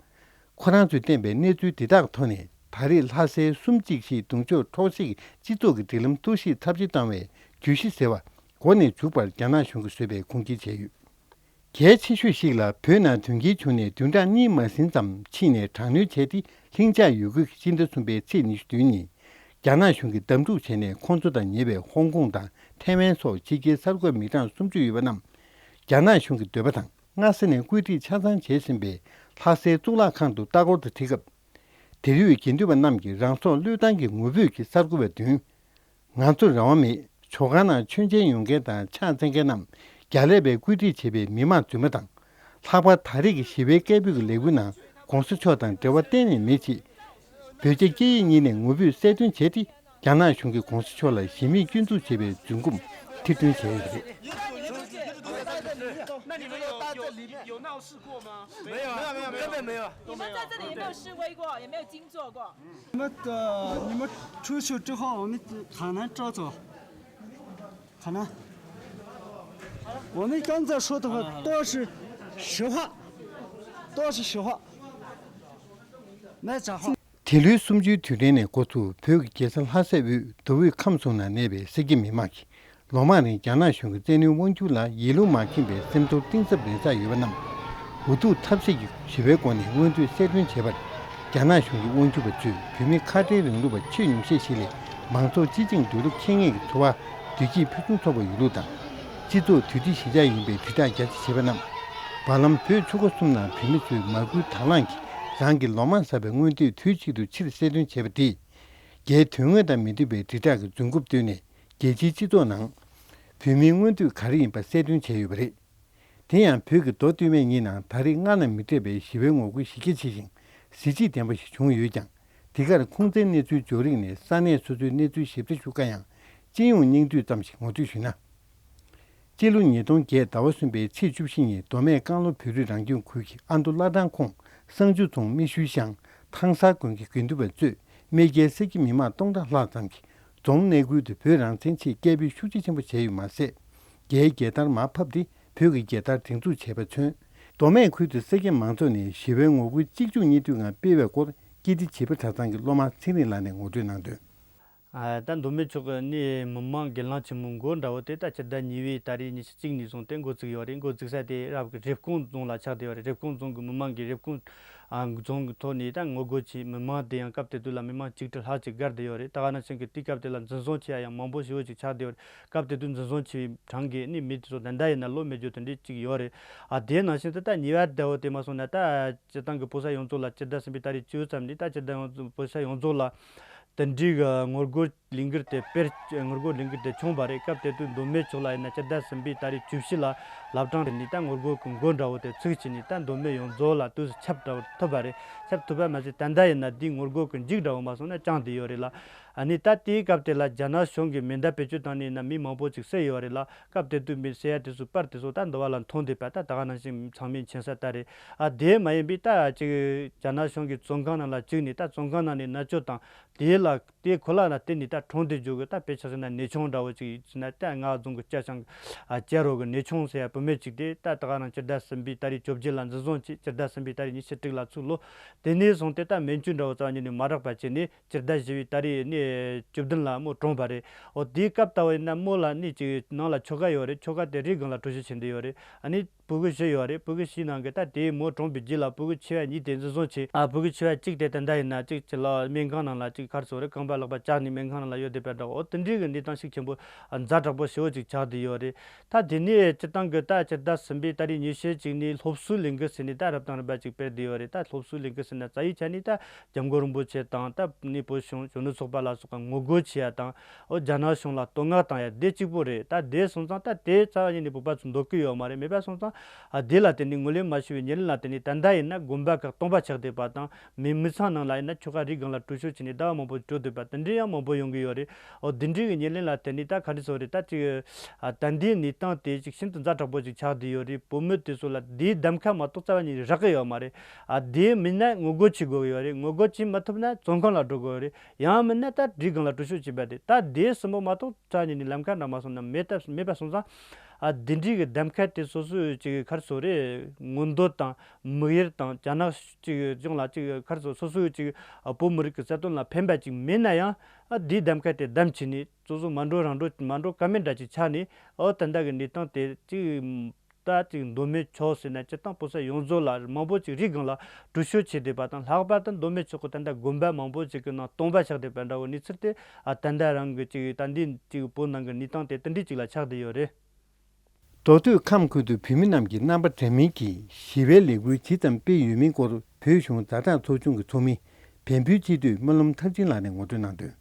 ཁོ་རང་ཚོས་བསྟན་པའི་གནས་ཚུལ་འདི་དག་ཐོག་ནས། ད་རེས་ལྷ་སའི་གསུམ་གཅིག་བཞི་རྡུང་གཅོག་འཕྲོག་བསྲེགས་ཀྱི་སྤྱི་ཚོགས་ཀྱི་སྒྲིག་ལམ་གཏོར་བཤིག་ཚབས་ཆེ་བཏང་བའི་གྱོད་གཞི་ཟེར་བ་འགོ་ནས་མཇུག་བར་རྒྱ་ནག་གཞུང་གིས་བཟོས་པའི་ཁུངས་སྐྱེལ་བྱས་ཡོད། གལ་ཆེ་ཤོས་ཤིག་ལ། བོད་ནང་དོན་རྐྱེན་བྱུང་ནས་བདུན་ཕྲག་གཉིས་མ་ཟིན་ཙམ་ཕྱིན་ནས་དྲག་གནོན་བྱས་ཏེ། ལྷིང་འཇགས་ཡོད་དགུའི་སྤྱི་ཟླ་གསུམ་པའི་ཚེས་ཉི་ཤུ་བདུན་ཉིན། རྒྱ་ནག་གཞུང་གིས་བདམས་སྒྲུག་བྱས་ནས། ཁོང་ཚོ་དང་ཉེ་བའི་ཧོང་ཀོང་དང་ཐའེ་ཝན་སོགས་ཕྱི་རྒྱལ་གསར་འགོད་མི་གྲངས་སུམ་ཅུ་ཡོད་པ་རྣམས། རྒྱ་ནག་གཞུང་གི་འདོད་པ་དང་། སྔ་ས་ནས་བཀོད་སྒྲིག་ཆ་ཚང་བྱས་ཟིན་པའི་ལྷ་སའི་གཙུག་ལག་ཁང་དུ་ལྟ་སྐོར་དུ་ཁྲིད་སྐབས། དེར་ཡོད་དགེ་འདུན་པ་རྣམས་ཀྱིས་རང་སྲོག་བློས་བཏང་གི་ངུ་འབོད་ཀྱི་གསར་འགོད་པ་བདུན། ང་ཚོར་རང་དབང་མེད། ཇོ་ཁང་ནང་མཆོད་མཇལ་ཡོང་མཁན་དང་ཕྱག་འཚལ་མཁན་རྣམས་རྒྱ་ལས་པས་བཀོད་སྒྲིག་བྱས་པའི་མི་མང་རྫུན་མ་དང་། ལྷག་པར་ད་རེས་ཀྱི་ཞི་བའི་སྐད་འབོད་ཀྱི་ལས་འགུལ་ནང་གོང་ས་མཆོག་དང་འབྲེལ་བ་གཏན་ནས་མེད་ཅེས། བོད་རྒྱ་སྐད་ཡིག་གཉིས་ནས་ངུ་འབོད་གསལ་སྟོན་བྱས་ཏེ། རྒྱ་ནག་གཞུང་གིས་གོང་ས་མཆོག་ལ་གཞི་མེད་སྐྱོན་འཛུགས་བྱས་པའི་རྫུན་རྐུབ་ཐེར་འདོན་བྱས་ཡོད་པ་རེད། 那你们有有有闹事过吗？没有啊，没有，没有，根本没有。你们在这里有没有示威过？有没有静坐过？你们呃，你们出去之后，我们很难照做，很难。我们刚才说的话都是实话，都是实话。没假话。 དེ་ལོའི་གསུམ་བཅུའི་དུས་དྲན་ནས་འགོ་ཚུགས། བོད་ཀྱི་རྒྱལ་ས་ལྷ་སའི་དབུས་མདོ་དབུས་ཁམས་གསུམ་ན་གནས་པའི་སེར་སྐྱ་མི་མང་གིས། ལོ་མང་རིང་རྒྱ་ནག་གཞུང་གི་བཙན་གནོན་དབང་སྒྱུར་ལ་ཡིད་བློ་མ་ཁེངས་པའི་སེམས་ཚོར་གཏིང་ཟབ་ལེན་འཆར་ཡོད་པ་རྣམས། འུ་ཐུག་ཐབས་ཟད་ཀྱིས་ཞི་བའི་སྒོ་ནས་མངོན་འདོད་གསལ་སྟོན་བྱས་པར། རྒྱ་ནག་གཞུང་གི་དབང་སྒྱུར་པ་ཚོས་བོད་མི་ཁ་བྲལ་རིང་ལུགས་པ་ཆེས་ཉུང་ཤས་ཤིག་ལས། མང་ཚོགས་སྤྱི་བྱིངས་འདོད་བློ་ཁེངས་ངེས་ཀྱི་ཚོར་བ། བདེ་སྐྱིད་ཕུན་སུམ་ཚོགས་པ་ཡོད་ལུགས་དང་། སྤྱི་ཚོགས་དུས་བདེ་ཞི་འཇགས་ཡིན་པའི་དྲིལ་བསྒྲགས་རྒྱ་ཆེ་བྱས་པ་རྣམས། བར་ལམ་བོད་ཆོལ་ཁ་གསུམ་ནང་བོད་མི་ཚོའི་མ་བསྐུལ་དང་བླངས་ཀྱིས་རང་གི་ལོ་མང་ཟབ་པའི་མངོན་འདོད་དུས་གཅིག་ཏུ་ཕྱིར་གསལ་སྟོན་བྱས་པ་དེས། རྒྱའི་དོན་དངོས་དང་མི་མཐུན་པའི་དྲིལ་བསྒྲགས་ཀྱི་རྫུན་རྐུབ་བཏོན་ནས། རྒྱལ་སྤྱིའི་སྤྱི་ཚོགས་ནང་། བོད་མིའི་མངོན་འདོད་ག་རེ་ཡིན་པ་གསལ་སྟོན་བྱས་ཡོད་པ་རེད། དེ་ཡང་བོད་ཀྱི་མདོ་སྟོད་སྨད་གཉིས་ནང་ད་རེས་སྔར་ན་མི་འཕྲད་པའི་ཞི་བའི་ངོ་རྒོལ་གཞི་རྒྱ་ཆེ་ཞིང་གཟི་བརྗིད་ལྡན་པ་ཞིག་བྱུང་ཡོད་ཀྱང་། འདི་གར་ཁུངས་བཙན་གནས་ཚུལ་འབྱོར་རིགས་ནས་ས་གནས་སོ་སོའི་གནས་ཚུལ་ཞིབ་ཕྲ་ཞུ་དཀའ་ཡང་། སྤྱི་ཡོངས་སྙིང་བསྡུས་ཙམ་ཞིག་ངོ་སྤྲོད་ཞུས་ན། སྤྱི་ལོ་ཉིས་སྟོང་བརྒྱད་ཟླ་བ་གསུམ་པའི་ཚེས་བཅུ་བཞི་ཉིན་མདོ་སྨད་རྐང་ལོ་བོད་རིགས་རང་སྐྱོང་ཁུལ་གྱི་ཨ་མདོ་བླ་བྲང་ཁོངས་བསང་ཆུ་རྫོང་སྨི་ཤུལ་ཤང་ཐང་གསར་དགོན་གྱི་དགེ་འདུན་པ་གཙོས་མེས་རྒྱལ་སེར་སྐྱ་མི་མང་སྟོང་ཕྲག་ལྷག་ཙམ་གྱིས་རྫོང་གནས་ཁུལ་དུ་བོད་རང་བཙན་ཆེད་སྐད་འབོད་ཤུགས་ཆེ་ཆེན་པོ་བྱས་ཡོད་མ་ཟད། རྒྱའི་རྒྱལ་དར་མར་ཕབ་སྟེ་བོད་ཀྱི་རྒྱལ་དར་སྒྲེང་འཛུགས་བྱས་པ་མཚོན། མདོ་སྨད་ཁུལ་དུ་སེར་སྐྱ་མང་ཚོགས་ནས་ཞི་བའི་ངོ་རྒོལ་གཅིག་མཇུག་གཉིས་མཐུད་ངང་སྤེལ་བའི་སྐོར་ཀིརྟི་བྱིས་པ་གྲྭ་ཚང་གི་སློབ་མ་ཚེ་རིང་ལགས་ནས་ངོ་སྤྲོད་གནང་དོན། ཨ། ད་མདོ་སྨད་ཕྱོགས་ཀྱི་གནས་མི་མང་སྒེར་ལངས་ཆེན་མོའི་འགོ་འདྲ་བོ་དེ་ད་སྤྱི་ཟླ་གཉིས་པའི་ཏ་རིག་ཉི་ཤུ་གཅིག་ནས་བཟུང་སྟེ་འགོ་བཙུགས་ཡོད་རེད། འགོ་བཙུགས་ས་དེ་རབ་ཀྱི་རེབ་གོང་རྫོང་ལ་ཆགས་བསྡད་ཡོད་རེད། རེབ་གོང་རྫོང་གི་མི་མང་གིས་རེབ་གོང་ཨ། རྫོང་གི་ཐོག་ནས་ད་ངོ་རྒོལ་བྱས། མི་མང་དེ་ཡང་སྐབས་དེ་དུས་ལ་མི་མང་བཅུ་ཁྲི་ལྷག་ཅིག་བརྒལ་བསྡད་ཡོད་རེད། ད་ག་ནང་བཞིན་གྱི་དུས་སྐབས་དེ་ལ་འཛིན་བཟུང་བྱས་ཡ་ཡང་མང་པོ་ཞེ་པོ་ཅིག་ཆགས་བསྡད་ཡོད་རེད། སྐབས་དེ་དུས་འཛིན་བཟུང་བྱས་པའི་གྲངས་ཀ་ནི་མི་དེ་ཚོ་ད་ལྟ་ཡིན་ན་ལོ་མེད་རྒྱུ་དེ་འདྲའི་ཅིག་ཡོད་རེད། ཨ། དེ་ནང་བཞིན་དུ་ད་ཉེ་བའི་ཟླ་བོ་དེ་མ་སོང་ན་ད་སྤྱི་བཏང་གི་བོད་ས་ཡོངས་རྫོགས་ལ་སྤྱི་ཟླ་གསུམ་པའི་ཏ་རིག་བཅུ་ཙམ་ནས་ད་སྤྱི་ཟླ་ཡོངས་རྫོགས་བོད་ས་ཡོངས་རྫོགས་ལ་ དེ་འདྲའི་གི་ངོ་རྒོལ་ལས་འགུལ་དེ་སྤེལ་ངོ་རྒོལ་ལས་འགུལ་དེ་བྱུང་བ་རེད། སྐབས་དེ་དུས་མདོ་སྨད་ཕྱོགས་ལ་ཡིན་ན་སྤྱི་ཟླ་གསུམ་པའི་ཏ་རིག་བཅུ་བཞི་ལ་བླ་བྲང་དེ་ནས་ད་ངོ་རྒོལ་གི་མགོ་འདྲ་བོ་དེ་ཚུགས་བྱས་ནས་ད་མདོ་སྨད་ཡོངས་རྫོགས་ལ་དུས་སུ་ཁྱབ་འདྲ་བོ་ཐུབ་པ་རེད། ཁྱབ་ཐུབ་པ་མ་ཟད་ད་ལྟ་ཡིན་ན་དེའི་ངོ་རྒོལ་གི་མཇུག་འདྲ་བོ་མ་སོང་ན་བཅངས་བསྡད་ཡོད་རེད་ལ། ཨ་ནི་ད་དེའི་སྐབས་དེ་ལ་རྒྱ་ནག་གཞུང་གིས་མེ་མདའ་བེད་སྤྱོད་བཏང་ནས་ཡིན་ན་མི་མང་པོ་ཅིག་བསད་ཡོད་རེད་ལ། སྐབས་དེ་དུས་མི་བསད་ཡ་དེ་ཚོའི་པར་དེ་ཚོ་ད་འདི་བ་ལ་མཐོང་བསྡད་པ་ད་ད་ག་ནང་བཞིན་ཚང་མས་མཁྱེན་གསལ་ལྟར་རེད། ཨ་དེ་མ་ཡིན་པའི་ད་ཅིག་རྒྱ་ནག་གཞུང་གིས་བཙོན་ཁང་ནང་ལ་བཅུག་ནས་ད་བཙོན་ཁང་ནང་ནས་མནར་གཅོད་དང་དེ་ལ་དེ་ཁོ་ལ་ན་བརྟེན་ནས་ད་གྲོངས་ཏེ་འཇུག་གི་ད་དཔེ་ཆ་བཞག་ན་ནེ་ཆུང་འདྲ་བོ་ཅིག་ཡིན་ན་ད་ང་རྫོང་གི་སྐྱ་ཆང་གི་ཨ་སྐྱ་རོ་གི་ནེ་ཆུང་ཟེར་ཡ་བུད་མེད་ཅིག་དེ་ད་ད་ག་ནང་སྤྱི་ཟླ་གསུམ་པའི་ཏ་རིག་བཅོ་བརྒྱད་ལ་འཛིན་བཟུང་བྱས་སྤྱི་ཟླ་གསུམ་པའི་ཏ་རིག་ཉི་ཤུ་དྲུག་ལ་ཚུགས་ལོ། དེ་ནས་བཟུང་སྟེ་ད་སྨན་བཅོས་འདྲ་བོ་རྩ་བ་ཉིད་ནས་མ་རག་པ་བྱས་ནས་སྤྱི་ཟླ་བཞི་པའི་ཏ་རིག་ནས་བཅུ་བདུན་ལ་མོ་གྲོངས་པ་རེད། འོ་དེའི་སྐབས་ལྟ་བུ་ཡིན་ན་མོ་ལ་ནི་ཅིག་ནང་ལ་ཁྱོ་ག་ཡོད་རེད། ཁྱོ་ག་དེ་རིའི་སྒང་ལ་བྲོས་བྱོལ་ཕྱིན་བསྡད་ཡོད་རེད། ཨ་ནི་ཕྲུ་གུ་བཞི་ཡོད་རེད། ཕྲུ་གུ་བཞིའི་ནང་གི་ད་དེའི་མོ་གྲོངས་པའི་རྗེས་ལ་ཕྲུ་གུ་ཆེ་བ་གཉིས་དེ་འཛིན་བཟུང་བྱས། ཨ་ཕྲུ་གུ་ཆེ་བ་གཅིག་དེ་ད་ལྟ་ཡིན་ན་ཅིག་ཅི་ལ་སྨན་ཁང་ནང་ལ་ཅིག་ག་རེ་ཟེར་རེད། རྐང་པ་ལག་པ་བཅག་ནས་སྨན་ཁང་ནང་ལ་ཡོད་བསྡད་པ་འདྲ། འོ་དེ་འདྲའི་གི་གནས་སྟངས་ཤུགས་ཆེན་པོ་ཛ་དྲག་པོ་ཞེ་བོ་ཅིག་ཆགས་བསྡད་ཡོད་རེད། ད་དེ་ནས་སྤྱིར་བཏང་གི་ད་སྤྱི་ཟླ་གསུམ་པའི་ཏ་རིག་ཉི་ཤུ་གཅིག་ནས་སློབ་གསོའི་ལས་འགུལ་ཟེར་ནས་ད་རབ་དང་རིམ་པ་ཅིག་སྤེལ་བསྡད་ཡོད་རེད། ད་སློབ་གསོའི་ལས་འགུལ་ཟེར་ན་རྩ་བའི་ཆ་ནས་ད་སྐྱབས་མགོན་རིན་པོ་ཆེ་དང་ད་ནི་བོད་གཞུང་གཞོན་ནུ་ཚོགས་པ་ལ་སོགས་པ་ངོ་རྒོལ་བྱེད་ཡ་དང་། འོ་རྒྱ་ནག་གཞུང་ལ་བསྟོད་བསྔགས་བཏང་ཡ་དེ་གཅིག་པོ་རེད། ད་དེ་སོང་ཙང་ད་དེ་རྩ་བ་ཉིད་ནས་བོད་པ་ཚོ་འདོད་ཀྱི་ཡོད་མ་རེད། མེད་པ་སོང་ཙང་ཨ་དེ་ལ་བརྟེན་ནས་ངོས་ལེན་མ་ཞུ་བའི་ཉེར་ལེན་ལ་བརྟེན་ནས་ད་ལྟ་ཡིན་ན་དགོན་པ་ཁག་སྟོང་པ་ཆགས་བསྡད་པ་དང་། མི་མི་ཚང་ནང་ལ་ཡིན་ན་ཁྱོ་ག་རིའི་སྒང་ལ་བྲོས་བྱོལ་བྱས་ནས་ཟླ་བ་མང་པོ་བྲོས་བསྡད་པ་དེ་འདྲའི་ཡང་མང་པོ་ཡོང་གི་ཡོད་རེད། འོ་དེ་འདྲའི་གི་ཉེར་ལེན་ལ་བརྟེན་ནས་ད་ག་འདྲ་ཟེར་རེད། ད་ཅིག་ཨ་ད་ལྟའི་གནས་སྟངས་དེ་ཅིག་ཤིན་ཏུ་ཛ་དྲག་པོ་ཅིག་ཆགས་བསྡད་ཡོད་རེད། བོད་མི་དེ་ཚོ་ལ་དེའི་གདམ་ཁ་མ་གཏོགས་རྩ་བ་ཉིད་ནས་རག་གི་ཡོད་མ་རེད། ཨ་དེ་མིན་ན་ངོ་རྒོལ་བྱེད་དགོས་ཀྱི་ཡོད་རེད། ངོ་རྒོལ་བྱེད་མ་ཐུབ་ན་བཙོན་ཁང་ལ་འགྲོ་དགོས་ཡོད་རེད། ཡང་མིན་ན་ད་རིའི་སྒང་ལ་བྲོས་བྱོལ་བྱེད་པ་དེ་ད་དེ་གསུམ་པོ་མ་གཏོགས་རྩ་བ་ཉིད་ནས་ལམ་ཁ་འདྲ་མ་སོང་ན་མེད་ད་མེད་པ་སོང་ཙང་། ཨ་འདི་འདྲའི་གི་གདམ་ཁ་དེ་སོ་སོའི་ཅིག་ག་རེ་ཟེར་རེད། མངོན་འདོད་དང་དམིགས་ཡུལ་དང་རྒྱ་ནག་ཅིག་གཞུང་ལ་ཅིག་ག་རེ་ཟེར་སོ་སོའི་ཅིག་བོད་མི་རིགས་ཀྱི་རྩ་དོན་ལ་ཕན་པ་ཅིག་མེད་ན་ཡང་ཨ་འདིའི་གདམ་ཁ་དེ་བདམས་བྱས་ནས་སོ་སོ་མ་འགྲོ་རང་འགྲོ་མ་འགྲོ་ཀ་མེད་འདྲ་ཅིག་ཆགས་ནས། ཨོ་ད་ལྟ་གི་གནས་སྟངས་དེ་ཅིག་ད་ཅིག་མདོ་སྨད་ཕྱོགས་ཟེར་ན་སྤྱིར་བཏང་བོད་ས་ཡོངས་རྫོགས་ལ་མང་པོ་ཅིག་རིའི་སྒང་ལ་བྲོས་བྱོལ་བྱས་བསྡད་པ་དང་། ལྷག་པར་དུ་མདོ་སྨད་ཕྱོགས་ཀྱི་ད་ལྟ་དགོན་པ་མང་པོ་ཅིག་གི་ནང་སྟོང་པ་ཆགས་བསྡད་པ་འདྲ་བོ་གནས་ཚུལ་དེ་ཨ་ད་ལྟ་རང་གི་ཅིག་ད་འདི་ཅིག་བོད་ནང་གི་གནས་སྟངས་དེ་དེ་འདྲའི་ཅིག་ལ་ཆགས་བསྡད་ཡོད་རེད། མདོ་སྟོད་ཁམས་ཁུལ་དུ་བོད་མི་རྣམས་ཀྱི་རྣམ་པ་འདྲ་མིན་གྱི་ཞི་བའི་ལས་འགུལ་ཇི་ཙམ་སྤེལ་ཡོད་མིན་སྐོར་བོད་གཞུང་ཛ་དྲག་ཚོགས་ཆུང་གི་ཚོགས་མི་བོན་སྤུན་སྤྱི་འཐུས་སྨོན་ལམ་མཐར་ཕྱིན་ལགས་ནས་ངོ་སྤྲོད་གནང་དོན།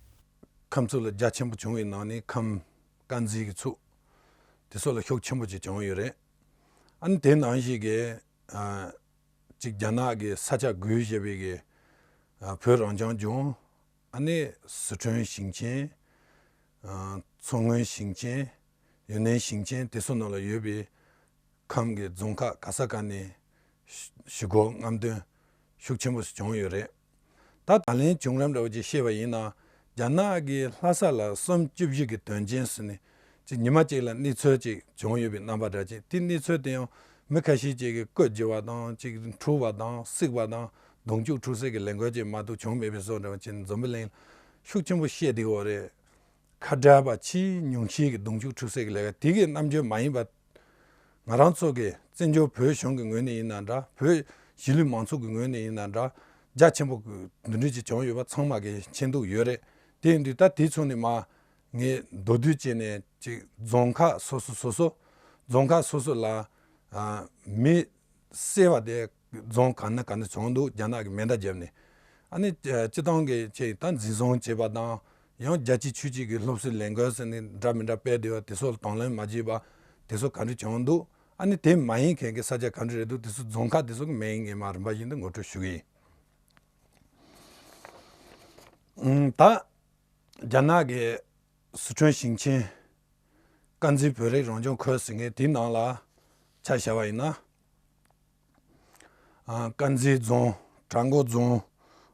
ཁམས་ཚུགས་ལ་རྒྱ་ཆེན་པོ་བྱུང་བའི་ནང་ནས་ཁམས་དཀར་མཛེས་ཀྱི་ཚུགས་དེ་ཚོ་ལ་ཤུགས་ཆེན་པོ་ཅིག་བྱུང་ཡོད་རེད། ཨ་ནི་དེ་ནང་བཞིན་གྱི་ཨ་ཅིག་རྒྱ་ནག་གི་ས་ཆ་བགོས་བཞག་པའི་གི་ཨ་བོད་རང་སྐྱོང་ལྗོངས། ཨ་ནི་སི་ཁྲོན་ཞིང་ཆེན། ཨ་མཚོ་སྔོན་ཞིང་ཆེན། ཡུན་ནན་ཞིང་ཆེན་དེ་ཚོ་ནང་ལ་ཡོད་པའི་ཁམས་ཀྱི་རྫོང་ཁག་ག་ས་ག་ནས་ཞི་རྒོལ་རྔམ་སྟོན་ཤུགས་ཆེན་པོ་ཞིག་བྱུང་ཡོད་རེད། ད་ད་ལན་བྱུང་རིམ་འདྲ་བོ་ཅིག་བཤད་པ་ཡིན་ན། རྒྱ་ནག་གིས་ལྷ་ས་ལ་གསུམ་བཅུ་བཞི་གི་དོན་རྐྱེན་ཟེར་ནས་ཅིག་ཉི་མ་གཅིག་ལ་གནས་ཚུལ་ཅིག་བྱུང་ཡོད་པའི་རྣམ་པ་འདྲ་ཅིག་དེ་གནས་ཚུལ་དེ་ཡང་མི་ཁ་ཤས་ཅིག་གིས་བཀོད་བྱས་པ་དང་། ཅིག་འཁྲུག་པ་དང་བསྲེགས་པ་དང་མདུང་རྒྱུག་འཁྲུག་སའི་གི་ལས་འགུལ་ཅིག་མ་གཏོགས་བྱུང་མེད་པའི་བཟོ་འདྲ་བ་ཅིག་འཛམ་བུ་གླིང་ཤུགས་ཆེན་པོ་བཤད་བསྡད་ཡོད་རེད། ཁ་བྲལ་བ་ཆེས་ཉུང་ཤས་ཀྱི་མདུང་རྒྱུག་འཁྲུག་སའི་གི་ལས་ཀ་དེ་གི་རྣམ་འགྱུར་མ་ཡིན་པ། ང་རང་ཚོ་གི་བཙན་བྱོལ་བོད་གཞུང་གི་ངོས་ནས་ཡིན་ན་འདྲ། བོད་གཞིས་ལུས་མང་ཚོགས་ཀྱི་ངོས་ནས་ཡིན་ན་འདྲ། རྒྱ་ཆེན་པོ་གི་འདི་འདྲ་ཅིག་བྱུང་ཡོད་པ་ཚང་མ་གི་མཁྱེན་འདུག་ཡོད་རེད། དེ་ཡིན་དུས་ད་དེ་ཚོ་ནས་མ་ངས་མདོར་བསྡུས་བྱས་ནས་ཅིག་རྫོང་ཁག་སོ་སོ་སོ་སོ། རྫོང་ཁག་སོ་སོ་ལ་ཨ་མི་བསད་པ་དེ་རྫོང་ག་ན་ག་ན་བྱུང་འདུག་རྒྱ་ནག་གི་མེ་མདའ་བརྒྱབ་ནས། ཨ་ནི་ཨ་སྤྱི་བཏང་གི་ཆེད་ད་འཛིན་བཟུང་བྱས་པ་དང་། ཡང་རྒྱལ་སྤྱིའི་ཆོས་བརྒྱུད་ཀྱི་སློབ་གསོའི་ལས་འགུལ་ཟེར་ནས་འདྲ་མི་འདྲ་སྤེལ་བསྡད་པ་དེ་ཚོ་ལ་དང་ལེན་མ་བྱས་པ་དེ་ཚོ་ག་འདྲ་བྱུང་འདུག་ཨ་ནི་དེ་མ་ཡིན་མཁན་གྱི་ས་ཆ་ག་འདྲ་རེད་འདུག་དེ་ཚོ་རྫོང་ཁག་དེ་ཚོ་གི་མིང་ངས་མར་རིམ་པ་བཞིན་དུ་ངོ་སྤྲོད་ཞུ་གི་ཡིན། ཨུམ། ད་རྒྱ་ནག་གི་སི་ཁྲོན་ཞིང་ཆེན་དཀར་མཛེས་བོད་རིགས་རང་སྐྱོང་ཁུལ་ཟེར་མཁན་དེའི་ནང་ལ་ཆ་བཞག་པ་ཡིན་ན། ཨ་དཀར་མཛེས་རྫོང་། བྲག་འགོ་རྫོང་།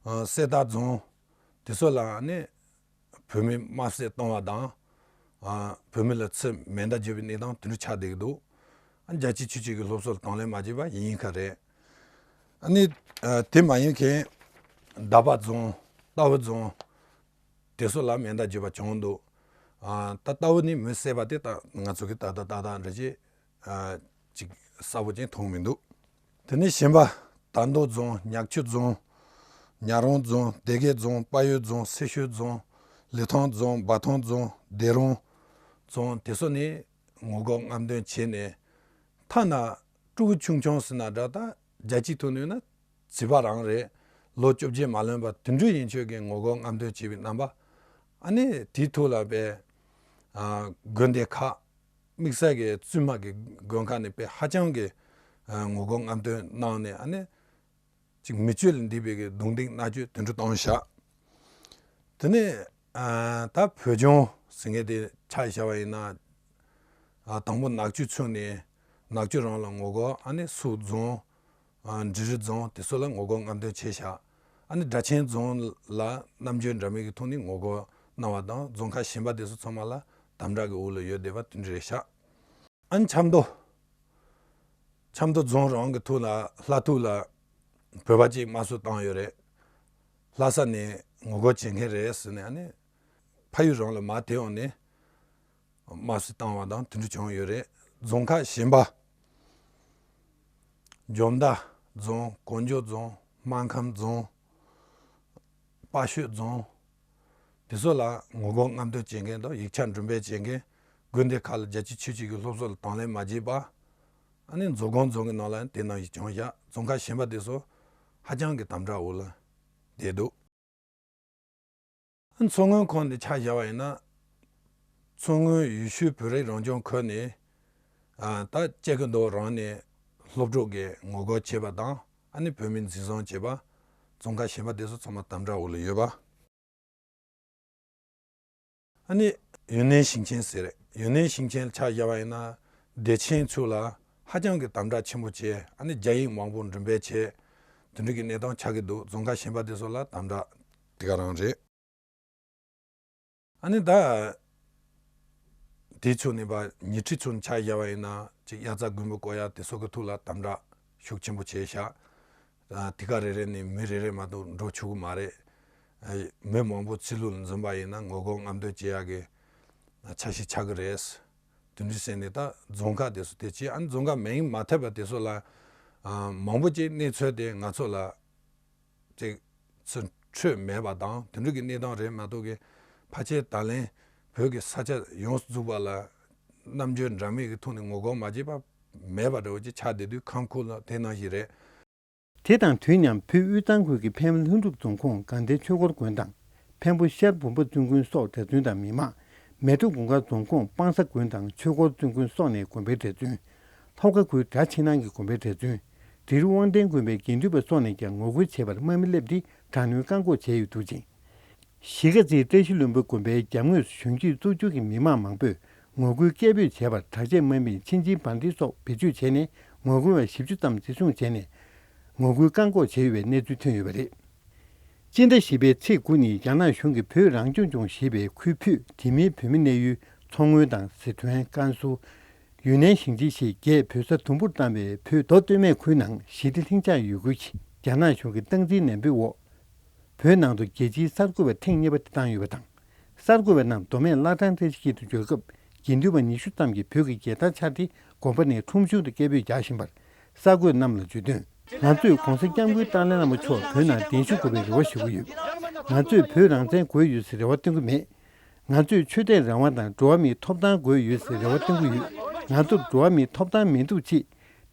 ཨ་གསེར་རྟ་རྫོང་། དེ་ཚོ་ལ་ནི་བོད་མི་དམར་གསོད་བཏང་བ་དང་། ཨ་བོད་མི་ལ་ཚུར་མེ་མདའ་བརྒྱབ་པའི་གནས་སྟངས་དེ་འདྲ་ཆགས་བསྡད་ཀྱི་འདུག་ཨ་རྒྱལ་སྤྱིའི་ཆོས་བརྒྱུད་ཀྱི་སློབ་གསོ་ལ་དང་ལེན་མ་བྱས་པ་ཡིན་ཡིན་ཁ་རེད། ཨ་ནི་ཨ་དེ་མ་ཡིན་མཁན་འདབ་པ་རྫོང་། རྟའུ་རྫོང་། དེ་ཚོ་ལ་མེ་མདའ་བརྒྱབ་པ་བྱུང་འདུག་ཨ་ད་རྟའུ་ནས་མི་བསད་པ་དེ་ད་ང་ཚོ་གིས་ད་ལྟ་ཏག་ཏག་འདྲ་ཅིག་ཨ་ཅིག་གསལ་པོ་ཅིག་མཐོང་མི་འདུག་དེ་ནས་གཞན་པ་དར་མདོ་རྫོང་། ཉག་ཆུ་རྫོང་། ཉག་རོང་རྫོང་། སྡེ་དགེ་རྫོང་། དཔལ་ཡུལ་རྫོང་། སེར་ཤུལ་རྫོང་། ལི་ཐང་རྫོང་། འབའ་ཐང་རྫོང་། སྡེ་རོང་རྫོང་། དེ་ཚོ་ནས་ངོ་རྒོལ་རྔམ་སྟོན་བྱས་ནས། ཐ་ན་ཕྲུ་གུ་ཆུང་ཆུང་ཟེར་ན་འདྲ། ད་རྒྱལ་སྤྱིའི་ཐོག་ནས་ན་བྱིས་པ་རང་རེད། ལོ་བཅོ་བརྒྱད་མ་ལོན་པ་དེ་འདྲ་ཡིན་ཆོག་གི་ངོ་རྒོལ་རྔམ་སྟོན་བྱས་པའི་རྣམ་པ། ཨ་ནི་དེའི་ཐོག་ལ་པའི་ཨ་དགོན་སྡེ་ཁག་དམིགས་བསལ་གྱི་བཙུན་མ་གི་དགོན་ཁག་ནས་པའི་ཧ་ཅང་གི་ཨ་ངོ་རྒོལ་རྔམ་སྟོན་གནང་ནས། ཨ་ནི་ཅིག་མི་སྤྱོད་ལས་འདས་པའི་གི་རྡུང་རྡེག་མནར་གཅོད་དེ་འདྲ་བཏང་བཞག་དེ་ནས་ཨ་ད་བོད་ལྗོངས་ཟེར་མཁན་དེ་ཆ་བཞག་པ་ཡིན་ན། ཨ་དང་པོ་ནག་ཆུ་ཚུགས་ནས་ནག་ཆུ་རང་ལ་ངོ་རྒོལ། ཨ་ནི་སོག་རྫོང་། ཨ་འབྲི་རུ་རྫོང་དེ་ཚོ་ལ་ངོ་རྒོལ་རྔམ་སྟོན་བྱས་བཞག་ཨ་ནི་སྦྲ་ཆེན་རྫོང་ལ་རྣམ་འགྱུར་འདྲ་མིན་གྱི་ཐོག་ནས་ངོ་རྒོལ་གནང་བ་དང་། རྫོང་ཁག་གཞན་པ་དེ་ཚོ་ཚང་མ་ལ་དམ་དྲག་གི་འོག་ལ་ཡོད་བསྡད་པ་དེ་འདྲ་རེད་ཤག་ཨ་ནི་ཆབ་མདོ། ཆབ་མདོ་རྫོང་རང་གི་ཐོག་ལ་ལྷ་ཐུག་ལ་བོད་པ་གཅིག་དམར་གསོད་བཏང་ཡོད་རེད། ལྷ་ས་ནས་ངོ་རྒོལ་བྱེད་མཁན་རེད་ཟེར་ནས། ཨ་ནི་ཕ་ཡུལ་རང་ལ་མར་དེད་འོང་ནས་དམར་གསོད་བཏང་བ་དང་དེ་འདྲ་བྱུང་ཡོད་རེད། རྫོང་ཁག་གཞན་པ། འཇོ་མདའ་རྫོང་། གོ་འཇོ་རྫོང་། སྨར་ཁམས་རྫོང་། དཔའ་ཤོད་རྫོང་། དེ་ཚོ་ལ་ངོ་རྒོལ་རྔམ་སྟོན་བྱེད་མཁན་དང་ཡིག་ཆ་འགྲེམས་སྤེལ་བྱེད་མཁན། དགོན་སྡེ་ཁག་ལ་རྒྱལ་གཅེས་ཆོས་གཅེས་ཀྱི་སློབ་གསོ་ལ་དང་ལེན་མ་བྱས་པ། ཨ་ནི་མཛོ་སྒང་རྫོང་གི་ནང་ལ་དེ་ནང་བཞིན་བྱུང་བཞག་རྫོང་ཁག་གཞན་པ་དེ་ཚོ་ཧ་ཅང་གི་དམ་དྲག་འོག་ལ་བསྡད་འདུག་མཚོ་སྔོན་ཁོངས་འདི་ཆ་བཞག་པ་ཡིན་ན། མཚོ་སྔོན་ཡུལ་ཤུལ་བོད་རིགས་རང་སྐྱོང་ཁུལ་ནས་ཨ་ད་ཅེ་ཀེ་མདོ་རང་ནས་སློབ་ཕྲུག་གིས་ངོ་རྒོལ་བྱས་པ་དང་། ཨ་ནི་བོད་མི་འཛིན་བཟུང་བྱས་པ། རྫོང་ཁག་གཞན་པ་དེ་ཚོ་ཚང་མ་དམ་དྲག་འོག་ལ་ཡོད་པ། ཨ་ནི་ཡུན་ནན་ཞིང་ཆེན་ཟེར། ཡུན་ནན་ཞིང་ཆེན་ཆ་བཞག་པ་ཡིན་ན། བདེ་ཆེན་ཚུགས་ལ་ཧ་ཅང་གི་དམ་དྲག་ཆེན་པོ་བྱས། ཨ་ནི་རྒྱ་ཡིག་མང་པོ་འགྲེམས་སྤེལ་བྱས། དེ་འདྲ་གི་གནས་སྟངས་ཆགས་ཀྱི་འདུག་རྫོང་ཁག་གཞན་པ་དེ་ཚོ་ལ་དམ་དྲག་དེ་ག་རང་རེད། ཨ་ནི་ད་དེ་ཚོ་ནས་པ་ཉི་ཁྲི་ཚོ་ཆ་བཞག་པ་ཡིན་ན། ཅིག་དབྱར་རྩྭ་དགུན་འབུ་བརྐོ་ཡ་དེ་ཚོ་གི་ཐོག་ལ་དམ་དྲག་ཤུགས་ཆེན་པོ་བྱས་ཤག་ཨ་དེ་ག་རེ་རེ་ནས་མི་རེ་རེ་མ་གཏོགས་འགྲོ་ཆོག་གི་མ་རེད། ཨ་མི་མང་པོ་ཚུར་ལོག་ལ་འཛོམས་པ་ཡིན་ན་ངོ་རྒོལ་རྔམ་སྟོན་བྱེད་ཡག་གི་འཆར་གཞི་ཆགས་ཀྱི་རེད། དེ་འདྲ་བྱས་ནས་ད་རྫོང་ཁག་དེ་ཚོ་དེ་བྱས། ཨ་ནི་རྫོང་ཁག་མིང་མ་ཐོས་པ་དེ་ཚོ་ལ་ཨ་མང་པོ་ཅིག་གནས་ཚུལ་དེ་ང་ཚོ་ལ་ཅིག་ཚུར་འཕྲོད་མེད་པ་དང་། དེ་འདྲ་གི་གནས་སྟངས་རེད་མ་གཏོགས་གི། ཕལ་ཆེར་ད་ལན་བོད་ཀྱི་ས་ཆ་ཡོངས་སུ་རྫོགས་པ་ལ་རྣམ་འགྱུར་འདྲ་མིན་གྱི་ཐོག་ནས་ངོ་རྒོལ་མ་བྱས་པ་མེད་པ་འདྲ་བོ་ཅིག་ཆགས་བསྡད་དུས། ཁམས་ཁུལ་ལ་དེ་ནང་བཞིན་རེད། དེ་དང་དུས་མཉམ་བོད་དབུས་གཙང་ཁུལ་གྱི་འཕན་ལྷུན་གྲུབ་རྫོང་ཁོངས་དགའ་ལྡན་ཆོས་འཁོར་དགོན་དང་། འཕན་པོ་ཤར་བུམ་པ་བཙུན་དགོན་སོགས་གྲྭ་བཙུན་དང་མི་མང་། མལ་གྲོ་གུང་དཀར་རྫོང་ཁོངས་སྤང་ས་དགོན་དང་ཆོས་འཁོར་བཙུན་དགོན་སོགས་ནས་དགོན་པའི་གྲྭ་བཙུན། ལྷོ་ཁ་ཁུལ་སྦྲ་ཕྱི་ནང་གི་དགོན་པའི་གྲྭ་བཙུན། འབྲི་རུ་དབང་ལྡན་དགོན་པའི་དགེ་འདུན་པ་སོགས་ནས་ཀྱང་ངོ་རྒོལ་བྱས་པར་དམག་མི་སླེབས་ཏེ་དྲག་གནོན་བཀག་འགོག་བྱས་ཡོད་འདུག་ཅིང་། གཞིས་ཀ་རྩེའི་བཀྲ་ཤིས་ལྷུན་པོ་དགོན་པའི་རྒྱབ་ངོས་སུ་གཞོན་སྐྱེས་གཙོ་གྱུར་གྱི་མི་མང་མང་པོས་ངོ་རྒོལ་སྐད་འབོད་བྱས་པར། དྲག་ཆས་དམག་མིས་མཆིན་ཆིན་བང་སྒྲིག་སོགས་བེད་སྤྱོད་བྱས་ནས། ངོ་རྒོལ་བ་བཞི་བཅུ་ཙམ་འཛིན་བཟུང་བྱས་ནས་ངོ་རྒོལ་བཀག་འགོག་བྱས་ཡོད་པའི་གནས་ཚུལ་ཐོན་ཡོད་པ་རེད། སྤྱི་ཟླ་བཞི་པའི་ཚེས་དགུ་ཉིན་རྒྱ་ནག་གཞུང་གིས་བོད་རང་སྐྱོང་ལྗོངས་ཞེས་པའི་ཁུལ་ཕུད་དེ་མིན་བོད་མི་གནས་ཡུལ་མཚོ་སྔོན་དང་ཟི་ཁྲོན། ཀན་སུའུ། ཡུན་ནན་ཞིང་ཆེན་བཅས་བརྒྱད་བོད་ས་དུམ་བུར་བཏང་བའི་བོད་མདོ་སྟོད་སྨད་ཁུལ་ནང་ཞི་བདེ་ལྷིང་འཇགས་ཡོད་ཁུལ་གྱི་རྒྱ་ནག་གཞུང་གི་སྟངས་འཛིན་ནན་པོའི་འོག་བོད་ནང་དུ་རྒྱལ་སྤྱིའི་གསར་འགོད་པ་ཐེངས་གཉིས་པ་དེ་བཏང་ཡོད་པ་དང་། གསར་འགོད་པ་རྣམས་མདོ་སྨད་བླ་བྲང་བཀྲ་ཤིས་འཁྱིལ་དུ་འབྱོར་སྐབས། དགེ་འདུན་པ་ཉི་ཤུ་ཙམ་གྱིས་བོད་ཀྱི་རྒྱལ་དར་འཕྱར་ཏེ། དགོན་པ་ནས་ཁྲོམ་གཞུང་དུ་སྐད་འབོད་རྒྱག་བཞིན་པར། གསར་འགོད་རྣམས་ལ་བརྗོད་དོན། ང་ཚོས་༸གོང་ས་༸སྐྱབས་མགོན་ཏཱ་ལའི་བླ་མ་མཆོག་བོད་ནང་གདན་ཞུ་དགོས་པའི་རེ་བ་ཞུ་གི་ཡོད། ང་ཚོས་བོད་རང་བཙན་དགོས་ཡོད་ཟེར་རེ་བ་བཏོན་གྱི་མེད། ང་ཚོས་ཆོས་དད་རང་དབང་དང་འགྲོ་བ་མིའི་ཐོབ་ཐང་དགོས་ཡོད་ཟེར་རེ་བ་བཏོན་གྱི་ཡོད། ང་ཚོར་འགྲོ་བ་མིའི་ཐོབ་ཐང་མི་འདུག་ཅེས།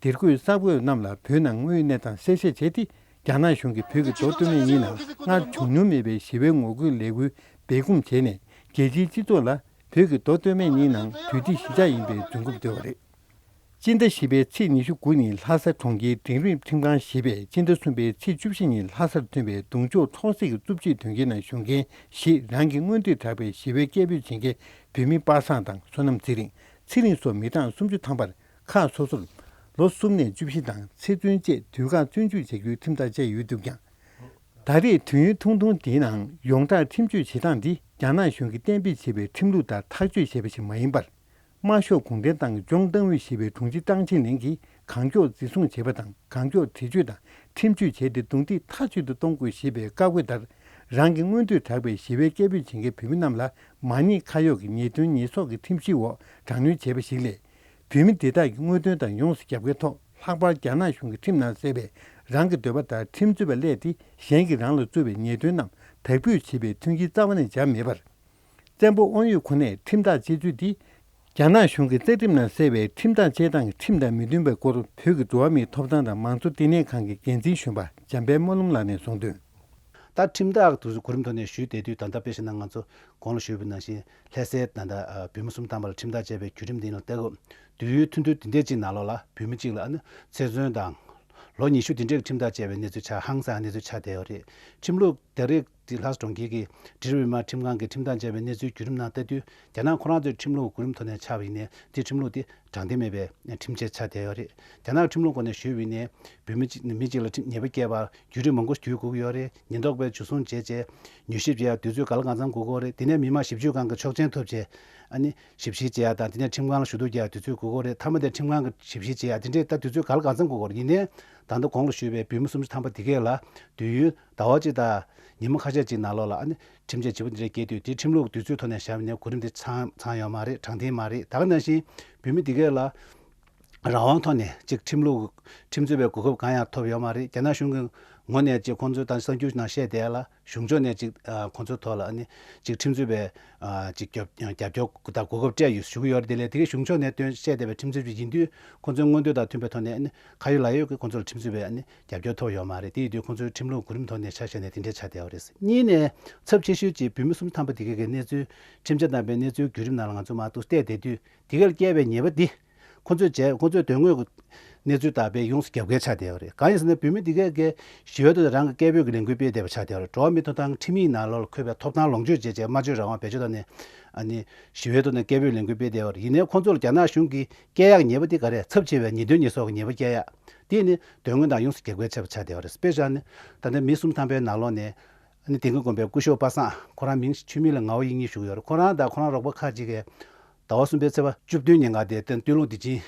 དེར་འགོད་གསར་འགོད་རྣམས་ལ་བོད་ནང་དངོས་ཡོད་གནས་སྟངས་གསལ་བཤད་བྱས་ཏེ། རྒྱ་ནག་གཞུང་གིས་བོད་ཀྱི་མདོ་སྟོད་སྨད་གཉིས་ནང་སྔར་བྱུང་མྱོང་མེད་པའི་ཞི་བའི་ངོ་རྒོལ་ལས་འགུལ་སྦས་སྐུང་བྱས་ནས། རྒྱལ་སྤྱིའི་སྤྱི་ཚོགས་ལ་བོད་ཀྱི་མདོ་སྟོད་སྨད་གཉིས་ནང་དུས་བདེ་གཞིས་ཆགས་ཡིན་པའི་རྫུན་རྐུབ་བརྡོལ་བ་རེད། སྤྱི་ཟླ་བཞི་པའི་ཚེས་ཉི་ཤུ་དགུ་ཉིན་ལྷ་ས་གྲོང་ཁྱེར་འབྲིང་རིམ་ཁྲིམས་ཁང་ཞེས་པས་སྤྱི་ཟླ་གསུམ་པའི་ཚེས་བཅུ་བཞི་ཉིན་ལྷ་སར་ཐོན་པའི་གདུང་ཕྱོགས་འཕྲོག་བསྲེག་གི་རྩུབ་སྤྱོད་དོན་རྐྱེན་ནང་ཞུགས་མཁན་བཞི། རང་གི་མངོན་འདོད་དྲག་པའི་ཞི་བའི་སྐད་འབོད་བྱེད་མཁན་བོད་མི་པ་སངས་དང་བསོད་ནམས་ཚེ་རིང་། ཚེ་རིང་སོགས་མི་གྲངས་སུམ་ཅུ་ཐམ་པར། ཁག་སོ་སོར་ལོ་གསུམ་ནས་བཅུ་བཞི་དང་ཚེ་བཙོན་བཅས་དུས་བཀག་བཙོན་འཇུག་བྱ་རྒྱུའི་ཁྲིམས་ཐག་བཅད་ཡོད་འདུག་ཀྱང་། ད་རེས་དུས་ཡུན་ཐུང་ཐུང་འདིའི་ནང་ཡོངས་གྲགས་ཁྲིམས་གཅོད་བྱེད་སྟངས་འདི་རྒྱ་ནག་གཞུང་གིས་གཏན་འབེབས་བྱས་པའི་ཁྲིམས་ལུགས་ལྟར་ཐག་གཅོད་བྱས་པ་ཞིག་མ་ཡིན་པར། དམར་ཤོག་གུང་ཁྲན་ཏང་གི་ལྗོངས་ཏང་ཨུད་ཞེས་པའི་དྲུང་ཆེ་ཀྲང་ཅིན་ལིན་གྱིས་གང་མགྱོགས་འཛིན་བཟུང་བྱེད་པ་དང་། གང་མགྱོགས་བེད་སྤྱོད་དང་ཁྲིམས་གཅོད་བྱས་ཏེ། རྡུང་རྡེག་མཐའ་གཅིག་ཏུ་གཏོང་དགོས་ཞེས་པའི་བཀའ་བཀོད་ལྟར། རང་གི་མངོན་འདོད་དྲག་པའི་ཞི་བའི་སྐད་འབོད་བྱེད་མཁན་བོད་མི་རྣམས་ལ་མ་ཉེས་ཁ་གཡོགས་ཀྱི་ཉེས་དོན་ཉེས་གསོག་གི་ཁྲིམས་གཞིའི་འོག་དྲག་གནོན་བྱས་པ་ཞིག་ལས། བོད་མི་འདི་དག་གི་དངོས་དོན་དང་ཡོངས་སུ་རྒྱབ་འགལ་ཐོག་ལྷག་པར་རྒྱ་ནག་གཞུང་གི་ཁྲིམས་ནང་གསལ་བའི་རང་གི་འདོད་པ་ལྟར་ཁྲིམས་རྩོད་པ་གླས་ཏེ། གཞན་གྱིས་རང་ལ་བཙུགས་པའི་ཉེས་དོན་རྣམས་དག་འབུད་བྱེད་པའི་མཐུན་རྐྱེན་རྩ་བ་ནས་སྦྱར་མེད་པར། བཙན་པོ་དབང་ཡོད་ཁོ་ནས་ཁྲིམས་ཐག་བཅད་ཚུལ་འདི། རྒྱ་ནག་གཞུང་གི་རྩ་ཁྲིམས་ནང་གསལ་བའི་ཁྲིམས་ཐག་བཅད་སྟངས་ཀྱི་ཁྲིམས་དང་མི་མཐུན་པའི་སྐོར། བོད་ཀྱི་འགྲོ་བ་མིའི་ཐོབ་ཐང་དང་མང་གཙོ་བསྟི་གནས་ཁང་གི་འགན་འཛིན་གཞོན་པ་འཇམ་དཔལ་སྨོན་ལམ་ལགས་ནས་གསུངས་དོན། ད་ཁྲིམས་ཐག་དུ་གོ་རིམ་ཐོག་ནས་ཞུས་བསྡད་དུས། ད་ལྟ་དཔེ་བཞག་ན་ང་ཚོ་གོང་ལ་ཞུས་པ་ནང་བཞིན་ལྷ་སའི་ད་ལྟ་བོད་མི་སུམ་ཅུ་ཐམ་པ་ལ་ཁྲིམས་ཐག་བཅད་པའི་བརྒྱུད་རིམ་འདི་ལ་བལྟ་སྐབས། དུས་ཡུན་ཐུང་ཐུང་འདི་འདྲས་ཅིག་ནང་ལོགས་ལ་བོད་མི་གཅིག་ལ་ཨ་ནི་ཚེ་བཙོན་དང་ལོ་ཉི་ཤུ་འདི་འདྲས་ཀྱི་ཁྲིམས་ཐག་བཅད་པའི་གནས་ཚུལ་ཆགས། ཧང་སང་གནས་ཚུལ་ཆགས་བསྡད་ཡོད་རེད། ཁྲིམས་ལུགས་ད་རེས་འདི་ལྷ་ས་གྲོང་ཁྱེར་གྱི་འབྲི་རུ་མི་དམངས་ཁྲིམས་ཁང་གིས་ཁྲིམས་ཐག་བཅད་པའི་གནས་ཚུལ་བརྒྱུད་རིམ་ནང་ལྟ་དུས། རྒྱ་ནག་ཁོ་རང་ཚོའི་ཁྲིམས་ལུགས་གོ་རིམ་ཐོག་ནས་ཆགས་པ་ཡིན་ནའི་དེ་ཁྲིམས་ལུགས་དེ་དྲང་བདེན་མེད་པའི་ཁྲིམས་ཆད་ཆགས་བསྡད་ཡོད་རེད། རྒྱ་ནག་ཁྲིམས་ལུགས་སྒོ་ནས་ཞུས་པ་ཡིན་ནའི་བོད་མི་གཅིག་མི་གཅིག་ལ་ཁྲིམས་ཉེས་པ་བཀལ་བར་བརྒྱུད་རིམ་མང་པོ་ཞིག་དགོས་ཀྱི་ཡོད་རེད། ཉེན་རྟོག་པས་འཇུ་བཟུང་བྱས་རྗེས་ཉོས་ཞིབ་བྱེད་ཡ་དུས་ཚོད་ག་ལ་གང་འཚམ་དགོས་ཀྱི་ཡོད་རེད། དེ་ནས་མི་དམངས་ཞིབ་དཔྱོད་ཁང་གི་ཆོག་མཆན་ཐོབ་རྗེས་ཨ་ནི་ཞིབ་བཤེར་བྱེད་ཡ་དང་། དེ་ནས་ཁྲིམས་ཁང་ལ་ཞུ་གཏུག་རྒྱག་ཡ་དུས་ཚོད་དགོས་ཀྱི་ཡོད་རེད། མཐའ་མ་དེ་ཁྲིམས་ཁང་གི་ཞིབ་བཤེར་བྱེད་ཡ་དེ་འདྲས་ད་དུས་ཚོད་ག་ལ་གང་འཚམ་དགོས་ཀྱི་ཡོད་རེད། ཡིན་ནའི་ད་ལྟ་གོང་ལ་ཞུས་པའི་བོད་མི་སུམ་ཅུ་ཐམ་པ་དེ་གས་ལ་དུས་ཡུན་ཟླ་བ་གཅིག་དང་ཉི་མ་ཁ་ཤས་ཅིག་ནང་ལོགས་ལ་ཨ་ནི་ཁྲིམས་ཆད་ལྗིད་པོ་འདི་འདྲ་བཀལ་དུས། དེ་ཁྲིམས་ལུགས་དུས་ཚོད་ཐོག་ནས་བཞག་པ་ཡིན་ནའི་གོ་རིམ་དེ་ཚང་ཚང་ཡོད་མ་རེད། དྲང་བདེན་མ་རེད། ད་ག་ནང་བཞིན་བོད་མི་འདི་གས་ལ་རང་དབང་ཐོག་ནས་ཅིག་ཁྲིམས་ལུགས་ཁྲིམས་རྩོད་པའི་གོ་སྐབས་གང་ཡང་ཐོབ་ཡོད་མ་རེད། རྒྱ་ནག་གཞུང་གི་ངོས་ནས་ཅིག་ཁོང་ཚོའི་ད་གསར་འགྱུར་ནང་བཤད་བསྡད་ཡ་ལ། གཞུང་ཕྱོགས་ནས་ཅིག་ཨ་ཁོང་ཚོའི་ཐོག་ལ་ཨ་ནི་ཅིག་ཁྲིམས་རྩོད་པའི་ཨ་ཅིག་རྒྱབ་རྒྱབ་སྐྱོར་དང་གོ་སྐབས་སྤྲད་ཡོད་ཞུ་གི་ཡོད་རེད། དེ་ལས་དེ་གའི་གཞུང་ཕྱོགས་ནས་བཏོན་བཤད་བསྡད་པའི་ཁྲིམས་རྩོད་པ་ཡིན་དུས། ཁོང་ཚོའི་མངོན་འདོད་དང་མཐུན་པའི་ཐོག་ནས་ཨ་ནི་ཁ་ཡོད་ལག་ཡོད་ཀྱི་ཁོང་ཚོ་ལ་ཁྲིམས་རྩོད་པའི་ཨ་ནི་རྒྱབ་སྐྱོར་ཐོབ་ཡོད་མ་རེད། དེ་ཡིན་དུས་ཁོང་ཚོའི་ཁྲིམས་ལུགས་གོ་རིམ་ཐོག་ནས་ཆ་བཞག་ནས་དེ་འདྲའི་ཆགས་བསྡད་ཡོད་རེད། གཉིས་ནས་ཚབས་ཆེ་ཤོས་ཀྱི་བོད་མི་སུམ་ཅུ་ཐམ་པ་དེ་གའི་གནས་ཚུལ་ཁྲིམས་ཆད་བཏང་པའི་གནས་ཚུལ་བརྒྱུད་རིམ་ནང་ལ་ང་ཚོ་མར་ཏོག་ཙམ་བལྟས་བསྡད་དུས། དེ་གར་བཀལ་བའི་ཉེས་པ་འདི་ཁོ་ཚོས་བྱས། ཁོ་ཚོས་དོན་དངོས་ཀྱི་གནས་ཚུལ་ལྟར་བས་ཡོངས་སུ་རྒྱབ་འགལ་ཆགས་བསྡད་ཡོད་རེད། གང་ཡིན་ཟེར་ན་བོད་མི་འདི་གས་ཀྱིས་ཞི་བའི་ཐོག་ནས་རང་གི་སྐད་འབོད་ཀྱི་ལས་འགུལ་སྤེལ་བསྡད་པ་ཆགས་བསྡད་ཡོད་རེད། འགྲོ་བ་མིའི་ཐོབ་ཐང་ཁྲིམས་ཡིག་ནང་ལོགས་ལ་འཁོད་པའི་ཐོབ་ཐང་ལོངས་སྤྱོད་བྱས་བྱས་སྨྲ་བརྗོད་རང་དབང་བེད་སྤྱོད་བཏང་ནས་ཨ་ནི་ཞི་བའི་ཐོག་ནས་སྐད་འབོད་ལས་འགུལ་སྤེལ་བསྡད་ཡོད་རེད། ཡིན་ནའི་ཁོ་ཚོ་ལ་རྒྱ་ནག་གཞུང་གིས་བཀལ་ཡག་ཉེས་པ་འདི་ག་རེ་རེད། ཚབས་ཆེ་བའི་ཉེས་དོན་ཉེས་གསོག་གི་ཉེས་པ་བཀལ་ཡག་དེ་ནི་དོན་དངོས་དང་ཡོངས་སུ་རྒྱབ་འགལ་ཆགས་པ་ཆགས་བསྡད་ཡོད་རེད། དཔེ་བཞག་ན་ད་ལྟ་མི་སུམ་ཅུ་ཐམ་པའི་ནང་ལོགས་ནས། ཨ་ནི་དིང་གི་དགོན་པའི་སྐུ་ཞབས་པ་སངས། ཁོ་རང་མིང་ཆུ་མིག་ལ་ངག་དབང་དབྱིག་གཉེན་ཞུ་གི་ཡོད་རེད། ཁོ་རང་དང་ཁོ་རང་རོགས་པ་ཁག་ཅིག་གིས་ཟླ་བ་གསུམ་པའི་ཚེས་པ་བཅུ་བདུན་ཉིན་ཀ་དེ་སྟོད་ལུང་བདེ་ཆེན་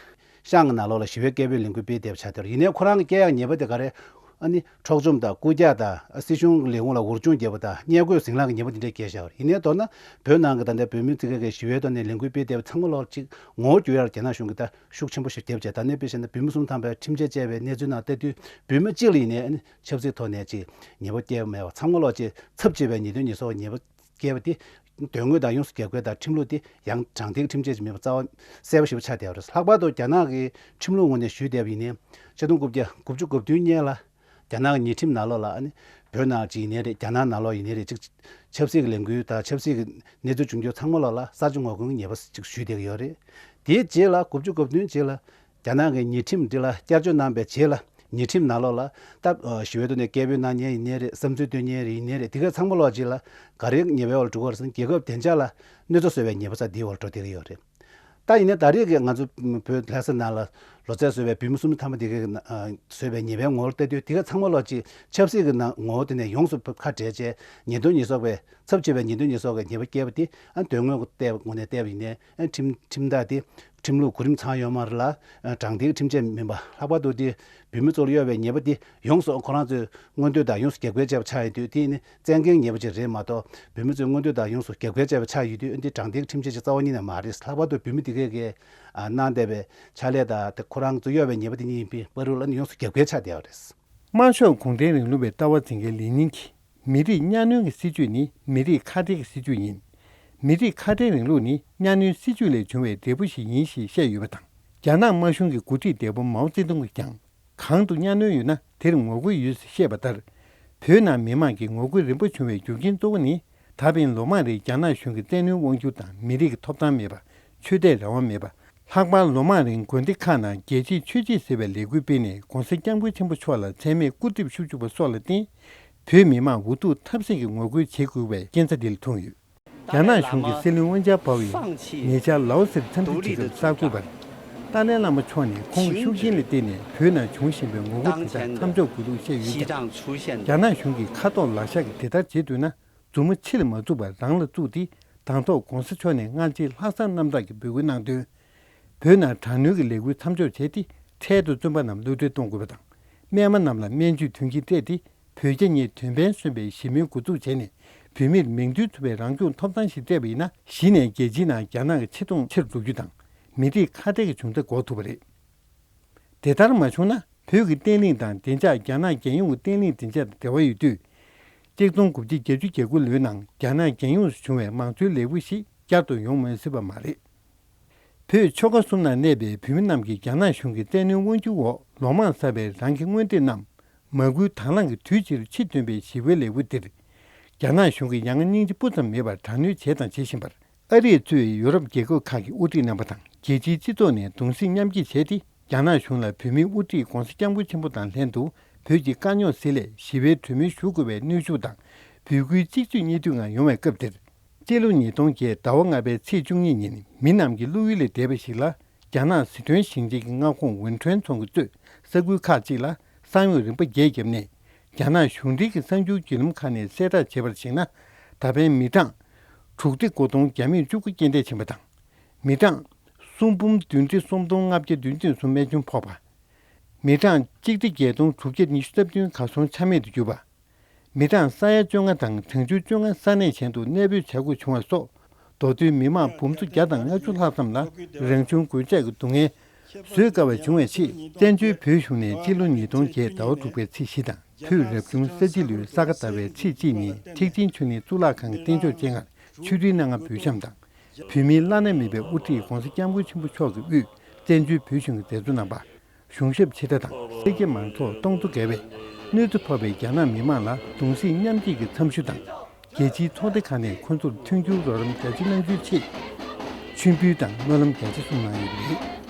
ཤང་གི་ནང་ལོགས་ལ་ཞི་བའི་སྐད་འབོད་ལས་འགུལ་སྤེལ་བསྡད་པ་ཆགས་བསྡད་ཡོད་རེད། ཡིན་ནའི་ཁོ་རང་གི་བཀལ་ཡག་ཉེས་པ་དེ་ག་རེ། ཨ་ནི་འཕྲོག་བཅོམ་དང་རྐུ་རྒྱག་དང་། སྲིད་གཞུང་ལས་ཁུངས་ལ་འུར་ཅུང་བརྒྱབ་པ་དང་བརྙས་བཀོད་ཟིང་ལངས་ཀྱི་ཉེས་པ་དེ་འདྲ་བཀལ་བཞག་པ་རེད། ཡིན་ནའི་མདོར་ན་བོད་ནང་གི་ད་ལྟ་བོད་མི་ཚོ་གིས་ཞི་བའི་ཐོག་ནས་ལས་འགུལ་སྤེལ་བསྡད་པ་ཚང་མ་ལོག་ཅིག་ངོ་བོ་འགྱུར་ཡག་རྒྱ་ནག་གཞུང་གིས་ད་ཤུགས་ཆེན་པོ་ཞིག་རྒྱབ་བྱས། ད་ནི་དཔེ་བཤད་ན་བོད་མི་སུམ་ཅུ་ཐམ་པའི་ཁྲིམས་ཆད་བཅད་པའི་གནས་ཚུལ་ནང་ལྟ་དུས། བོད་མི་གཅིག་ལ་ཡིན་ནའི་ཨ་ནི་ཆབ་སྲིད་ཐོག་ནས་ཅིག་ཉེས་པ་བཀལ་མེད་པ། ཚང་མ་ལོག་ཅིག་ཚབས་ཆེ་བའི་ཉེས་དོན་ཉེས་གསོག་གི་ཉེས་པ་བཀལ་བ་དེ་དོན་དངོས་དང་ཡོངས་སུ་རྒྱབ་འགལ་དང་། ཁྲིམས་ལུགས་དེ་ཡང་དྲང་བདེན་ཁྲིམས་ཆད་ཅིག་མིན་པ་རྩ་བ་གསལ་པོ་ཞེ་པོ་ཆགས་བསྡད་པ་རེད། ལྷག་པར་དུ་རྒྱ་ནག་གི་ཁྲིམས་ལུགས་ངོས་ནས་ཞུས་བསྡད་པ་ཡིན་ནའི་ཆིག་སྟོང་དགུ་བརྒྱ་དགུ་བཅུ་གོ་བདུན་སྔོན་ལ་རྒྱ་ནག་གི་ཉེས་ཁྲིམས་ནང་ལོགས་ལ་ཨ་ནི་བོད་ནང་ཅིག་ཡིན་ནའི་རེད། རྒྱ་ནག་ནང་ལོགས་ཡིན་ནའི་རེད། ཅིག་ཆབ་སྲིད་ཀྱི་ལས་འགུལ་དང་ཆབ་སྲིད་ཀྱི་གནས་ཚུལ་བྱུང་རྒྱུ་ཚང་མ་ལོགས་ལ་ས་ཆ་ངོ་རྒོལ་གྱི་ཉེས་པ་ཅིག་ཞུས་བསྡད་ཀྱི་ཡོད་རེད། དེའི་རྗེས་ལ་དགུ་བཅུ་གོ་བདུན་རྗེས་ལ་རྒྱ་ནག་གི་ཉེས་ཁྲིམས་འདི་ལ་བསྐྱར་བཅོས་གནང་པའི་རྗེས་ལ། ཉེས་ཁྲིམས་ནང་ལོགས་ལ་ད་ཞི་བའི་ཐོག་ནས་སྐད་འབོད་གནང་མཁན་ཡིན་ནའི་རེད། བསམ་ཚུལ་སྟོན་མཁན་རེད་ཡིན་ནའི་རེད། དེ་ག་ཚང་མ་ལོག་ཅིག་ལ་ག་རེ་ཉེས་པའི་འོག་ལ་འགྲོ་གི་ཡོད་རེད་ཟེར་ན། རྒྱལ་ཁབ་བདེ་འཇགས་ལ་གནོད་འཚེ་བཟོ་བའི་ཉེས་པ་ཙམ་འདིའི་འོག་ལ་འགྲོ་བསྡད་ཀྱི་ཡོད་རེད། ད་ཡིན་ནའི་ད་རེས་ཀྱི་ང་ཚོ་བོད་ལྷ་ས་ནང་ལ་ལོ་ཙཱ་བཟོས་པའི་བོད་མི་སུམ་ཅུ་ཐམ་པ་དེ་གའི་ནང་བཟོས་པའི་ཉེས་པའི་ངོ་བོར་ལྟ་དུས། དེ་ག་ཚང་མ་ལོག་ཅིག་ཆབ་སྲིད་ཀྱི་ནང་ངོ་བོ་དེ་ནས་ཡོངས་སུ་ཁ་བྲལ་བྱས། ཉེས་དོན་ཉེས་གསོག་པའི་ཚབས་ཆེ་བའི་ཉེས་དོན་ཉེས་གསོག་གི་ཉེས་པ་བཀལ་བ་དེ་ཨ་དོན་དངོས་ཀྱི་ལྟས་ངོས་ནས་བལྟས་པ་ཡིན་ནའི་ཨ་ཁྲིམས་ཁྲིམས་ཐག་དེ་ཁྲིམས་ལུགས་གོ་རིམ་ཚང་ཡོད་མ་རེད་ལ། ཨ་དྲང་བདེན་ཁྲིམས་ཆད་མིན་པ། ལྷག་པར་དུ་དེ་བོད་མི་ཚོར་གཡོ་བའི་ཉེས་པ་དེ་ཡོངས་སུ་ཁོ་རང་ཚོའི་མངོན་འདོད་དང་ཡོངས་སུ་རྒྱབ་འགལ་བྱས་པ་ཆགས་ཡོད་དུས། དེ་ནི་བཙན་རྒྱལ་ཉེས་པ་ཅིག་རེད་མ་གཏོགས། བོད་མི་ཚོའི་མངོན་འདོད་དང་ཡོངས་སུ་རྒྱབ་འགལ་བྱས་པ་ཆགས་ཡོད་དུས། འདི་དྲང་བདེན་ཁྲིམས་ཆད་ཅིག་རྩ་བ་ཉིད་ནས་མ་རེད། ལྷག་པར་དུ་བོད་མི་དེ་གས་ཀྱིས་ཨ་གནང་བསྡད་པའི་ཕྱག་ལས་དང་དེ་ཁོ་རང་ཚོ་གཡོ་བའི་ཉེས་པ་དེ་གཉིས་ཡིན་པའི་བར་དུ་ལ་ནི་ཡོངས་སུ་རྒྱབ་འགལ་ཆགས་བསྡད་པ་རེད། དམར་ཤོག་གུང་ཁྲན་རིང་ལུགས་པའི་ལྟ་བ་འཛིན་མཁན་ལེ་ནིན་གྱིས། མི་རིགས་གཉའ་གནོན་གྱི་སྲིད་བྱུས་ནི་མི་རིགས་ཁ་བྲལ་གྱི་སྲིད་བྱུས་ཡིན། མི་རིགས་ཁ་བྲལ་རིང་ལུགས་ནི་གཉའ་གནོན་སྲིད་བྱུས་ལས་བྱུང་བའི་འབྲས་བུ་ཞིག་ཡིན་ཞེས་བཤད་ཡོད་པ་དང་། རྒྱ་ནག་དམར་གཞུང་གི་འགོ་ཁྲིད་འདས་པོ་མའོ་ཙེ་ཏུང་གིས་ཀྱང་། གང་དུ་གཉའ་གནོན་ཡོད་ན་དེར་ངོ་རྒོལ་ཡོད་ཅེས་བཤད་པ་ལྟར། བོད་ནང་མི་མང་གི་ངོ་རྒོལ་རིམ་པ་བྱུང་བའི་རྒྱུ་རྐྱེན་གཙོ་བོ་ནི། ད་ཕན་ལོ་མང་རིང་རྒྱ་ནག་གཞུང་གིས་བཙན་གནོན་དབང་སྒྱུར་དང་མི་རིགས་ཀྱི་ཐོབ་ཐང་མེད་པ། ཆོས་དད་རང་དབང་མེད་པ། ལྷག་པར་ལོ་མང་རིང་དགོན་སྡེ་ཁག་ནང་རྒྱལ་གཅེས་ཆོས་གཅེས་ཟེར་བའི་ལས་འགུལ་སྤེལ་ནས་༸གོང་ས་༸སྐྱབས་མགོན་ཆེན་པོ་མཆོག་ལ་མཚན་སྨད་སྐུར་འདེབས་ཤུགས་ཆེ་བ་སོགས་ལ་བརྟེན། བོད་མི་མང་འུ་ཐུག་ཐབས་ཟད་ཀྱིས་ངོ་རྒོལ་བྱེད་དགོས་པའི་རྐྱེན་རྩ་འདི་ལ་ཐུག་ཡོད། རྒྱ་ནག་གཞུང་གི་སྲིད་བློན་ཝུན་ཅཱ་པའོ་ཡིས་ཉེ་ཆར་ལའོ་སིར་འཚམས་འདྲི་བྱེད་སྐབས་གསར་འགོད་པར། ཏཱ་ལའི་བླ་མ་མཆོག་ནས་ཁོང་གི་ཤུགས་རྐྱེན་ལ་བརྟེན་ནས་བོད་ནང་བྱུང་བཞིན་པའི་ངོ་རྒོལ་དེ་དག་མཚམས་འཇོག་དགོས་ལུགས་བཤད་ཡོད་ཀྱང་། རྒྱ་ནག་གཞུང་གིས་ཁ་ཐོག་ལག་ཤག་གིས་དེ་ལྟར་བྱེད་འདོད་ན། མཛུབ་མོ་ཕྱི་ལ་མ་བཙུགས་པར་རང་ལ་བཙུགས་ཏེ། དང་ཐོག་༸གོང་ས་མཆོག་ནས་སྔ་རྗེས་ལྷག་བསམ་རྣམ་དག་གིས་འབོད་སྐུལ་གནང་དོན། བོད་ནང་དྲག་གནོན་གྱི་ལས་འགུལ་མཚམས་འཇོག་བྱས་ཏེ། འཕྲལ་དུ་བཙོན་པ་རྣམས་གློད་གྲོལ་གཏོང་དགོས་པ་དང་། རྨས་མ་རྣམས་ལ་སྨན་བཅོས་མཐུན་རྐྱེན་སྤྲད་དེ། བོད་རྒྱ་གཉིས་དོན་ཕན་སོན་པའི་ཞི་མོལ་འགོ་འཛུགས་བྱས་ནས། བོད་མིར་མིང་དོན་མཚུངས་པའི་རང་སྐྱོང་ཐོབ་ཐང་ཞིག་སྤྲད་པ་ཡིན་ན། གཞི་ནས་རྒྱལ་སྤྱིའི་ནང་རྒྱ་ནག་གི་ཆེ་མཐོང་ཆེ་རུ་འགྲོ་རྒྱུ་དང་། མི་རིགས་ཁ་བྲལ་གྱི་བྱུང་རྩ་འགོག་ཐུབ་པ་རེད། དེ་ལྟར་མ་བྱུང་ན། བོད་ཀྱི་བརྟན་ལྷིང་དང་བདེ་འཇགས་རྒྱ་ནག་རྒྱལ་ཡོངས་ཀྱི་བརྟན་ལྷིང་བདེ་འཇགས་དང་འབྲེལ་བ་ཡོད་དུས། གཅིག་སྟོང་དགུ་བརྒྱ་བརྒྱད་ཅུ་གྱ་དགུ་ལོའི་ནང་རྒྱ་ནག་རྒྱལ་ཡོངས་སུ་བྱུང་བའི་མང་གཙོའི་ལས་འགུལ་ཞིག་བསྐྱར་དུ་ཡོང་མི་སྲིད་པ་མ་རེད། བོད་ཆོལ་ཁ་གསུམ་ནང་གནས་པའི་བོད་མི་རྣམས་ཀྱིས་རྒྱ་ནག་གཞུང་གི་བཙན་གནོན་དབང་སྒྱུར་འོག་ལོ་མང་བསགས་པའི་རང་གི་མངོན་འདོད་རྣམས། མ་བསྐུལ་དང་བླངས་ཀྱིས་དུས་གཅིག་ཏུ་ཕྱིར་འདོན་པའི་ཞི་བའི་ལས་འགུལ་འདིར། རྒྱ་ནག་གཞུང་གིས་ཡ་ང་སྙིང་རྗེ་སྤུ་ཙམ་མེད་པར་དྲག་གནོན་བྱས་དང་བྱེད་བཞིན་པར། ཨ་རིས་གཙོས་ཡུ་རོབ་རྒྱལ་ཁབ་ཁག་གི་དབུ་ཁྲིད་རྣམ་པ་དང་རྒྱལ་སྤྱིའི་སྤྱི་ཚོགས་ནས་གདུང་སེམས་མཉམ་སྐྱེད་བྱས་ཏེ། རྒྱ་ནག་གཞུང་ལ་བོད་མིའི་དབུ་ཁྲིད་༧གོང་ས་༧སྐྱབས་མགོན་ཆེན་པོ་དང་ལྷན་དུ་བོད་ཀྱི་དཀའ་རྙོག་སེལ་སླད་ཞི་བའི་གྲོས་མོལ་ཞུ་དགོས་པའི་གནོན་ཤུགས་དང་། འབོད་སྐུལ་གཅིག་སྡུད་གཉིས་སྡུད་ངང་ཡོང་བའི་སྐབས་འདིར། སྤྱི་ལོ་ཉིས་སྟོང་བརྒྱད་ཟླ་བ་ལྔ་པའི་ཚེས་བཅུ་གཉིས་ཉིན་མི་རྣམས་ཀྱི་བློ་ཡུལ་ལས་འདས་པ་ཞིག་ལ། རྒྱ་ནག་ཟི་ཁྲོན་ཞིང་ཆེན་གྱི་མངའ་ཁོངས་ཝུན་ཁྲོན་རྫོང་གིས་གཙོས་ས་ཁུལ་ཁག་ཅིག་ལ་ས་ཡོམ་རིམ་པ་བརྒྱད་བརྒྱབ་ནས། རྒྱ་ནག་གཞུང་འབྲེལ་གྱི་གསར་འགྱུར་བརྒྱུད་ལམ་ཁག་ནས་གསལ་བསྒྲགས་བྱས་པར་གཞིགས་ན། ད་ཕན་མི་གྲངས་དྲུག་ཁྲི་དགུ་སྟོང་བརྒྱ་མེད་བཅུ་དགུ་རྐྱེན་འདས་ཕྱིན་པ་དང་། མི་གྲངས་སུམ་འབུམ་བདུན་ཁྲི་སུམ་སྟོང་ལྔ་བརྒྱ་བདུན་ཅུ་དོན་གསུམ་རྨས་སྐྱོན་ཕོག་པ། མི་གྲངས་གཅིག་ཁྲི་བརྒྱད་སྟོང་དྲུག་བརྒྱ་ཉི་ཤུ་རྩ་བདུན་གར་སོང་ཆ་མེད་དུ་གྱུར་པ། མི་གྲངས་ས་ཡ་བཅོ་ལྔ་དང་གྲངས་ཆུང་བཅོ་ལྔ་ས་གནས་གཞན་དུ་གནས་སྤོས་བྱ་དགོས་བྱུང་བ་སོགས། མདོར་བསྡུས་མི་མང་འབུམ་ཚོ་བརྒྱ་དང་ལྔ་བཅུ་ལྷག་ཙམ་ལ་རང་བྱུང་གོད་ཆག་གི་སྡུག་བསྔལ་བཟོད་དཀའ་བ་བྱུང་བའི་ཆེད། བཙན་བྱོལ་བོད་གཞུང་ནས་སྤྱི་ལོ་ཉིས་སྟོང་བརྒྱད་ཟླ་བ་དྲུག་པའི་ཚེས་བཞི་དང་། བོད་རབ་བྱུང་ས་བྱི་ལོའི་ས་ག་ཟླ་བའི་ཚེས་གཅིག་ཉིན་ཐེག་ཆེན་ཆོས་གླིང་གཙུག་ལག་ཁང་རྟེན་མཆོག་སྤྱན་སྔར་ཆོས་འབྲེལ་སྣ་ལྔ་འབུལ་བཤམས་དང་། བོད་མིའི་བླ་ན་མེད་པའི་དབུ་ཁྲིད་༧གོང་ས་༧སྐྱབས་མགོན་ཆེན་པོ་མཆོག་གི་དབུས་བཙན་བྱོལ་བོད་གཞུང་གི་མཛད་གཙོ་རྣམ་པ། གཞུང་ཞབས་ཆེ་ཕྲ་དང་སེར་སྐྱ་མང་ཚོགས་སྟོང་ཚོ་བརྒལ་བས་གནོད་འཚེ་ཕོག་པའི་རྒྱ་ནག་མི་མང་ལ་གདུང་སེམས་མཉམ་སྐྱེད་ཀྱི་འཚམས་ཞུ་དང་། རྒྱལ་སྤྱིའི་ཚོགས་སྡེ་ཁག་ནས་ཁོ་ཚོར་མཐུན་འགྱུར་རོགས་རམ་རྒྱ་ཆེ་གནང་རྒྱུའི་ཆེད། མཆོད་འབུལ་དང་སྨོན་ལམ་རྒྱ་ཆེ་གསུངས་གནང་ཡོད་པ་རེད།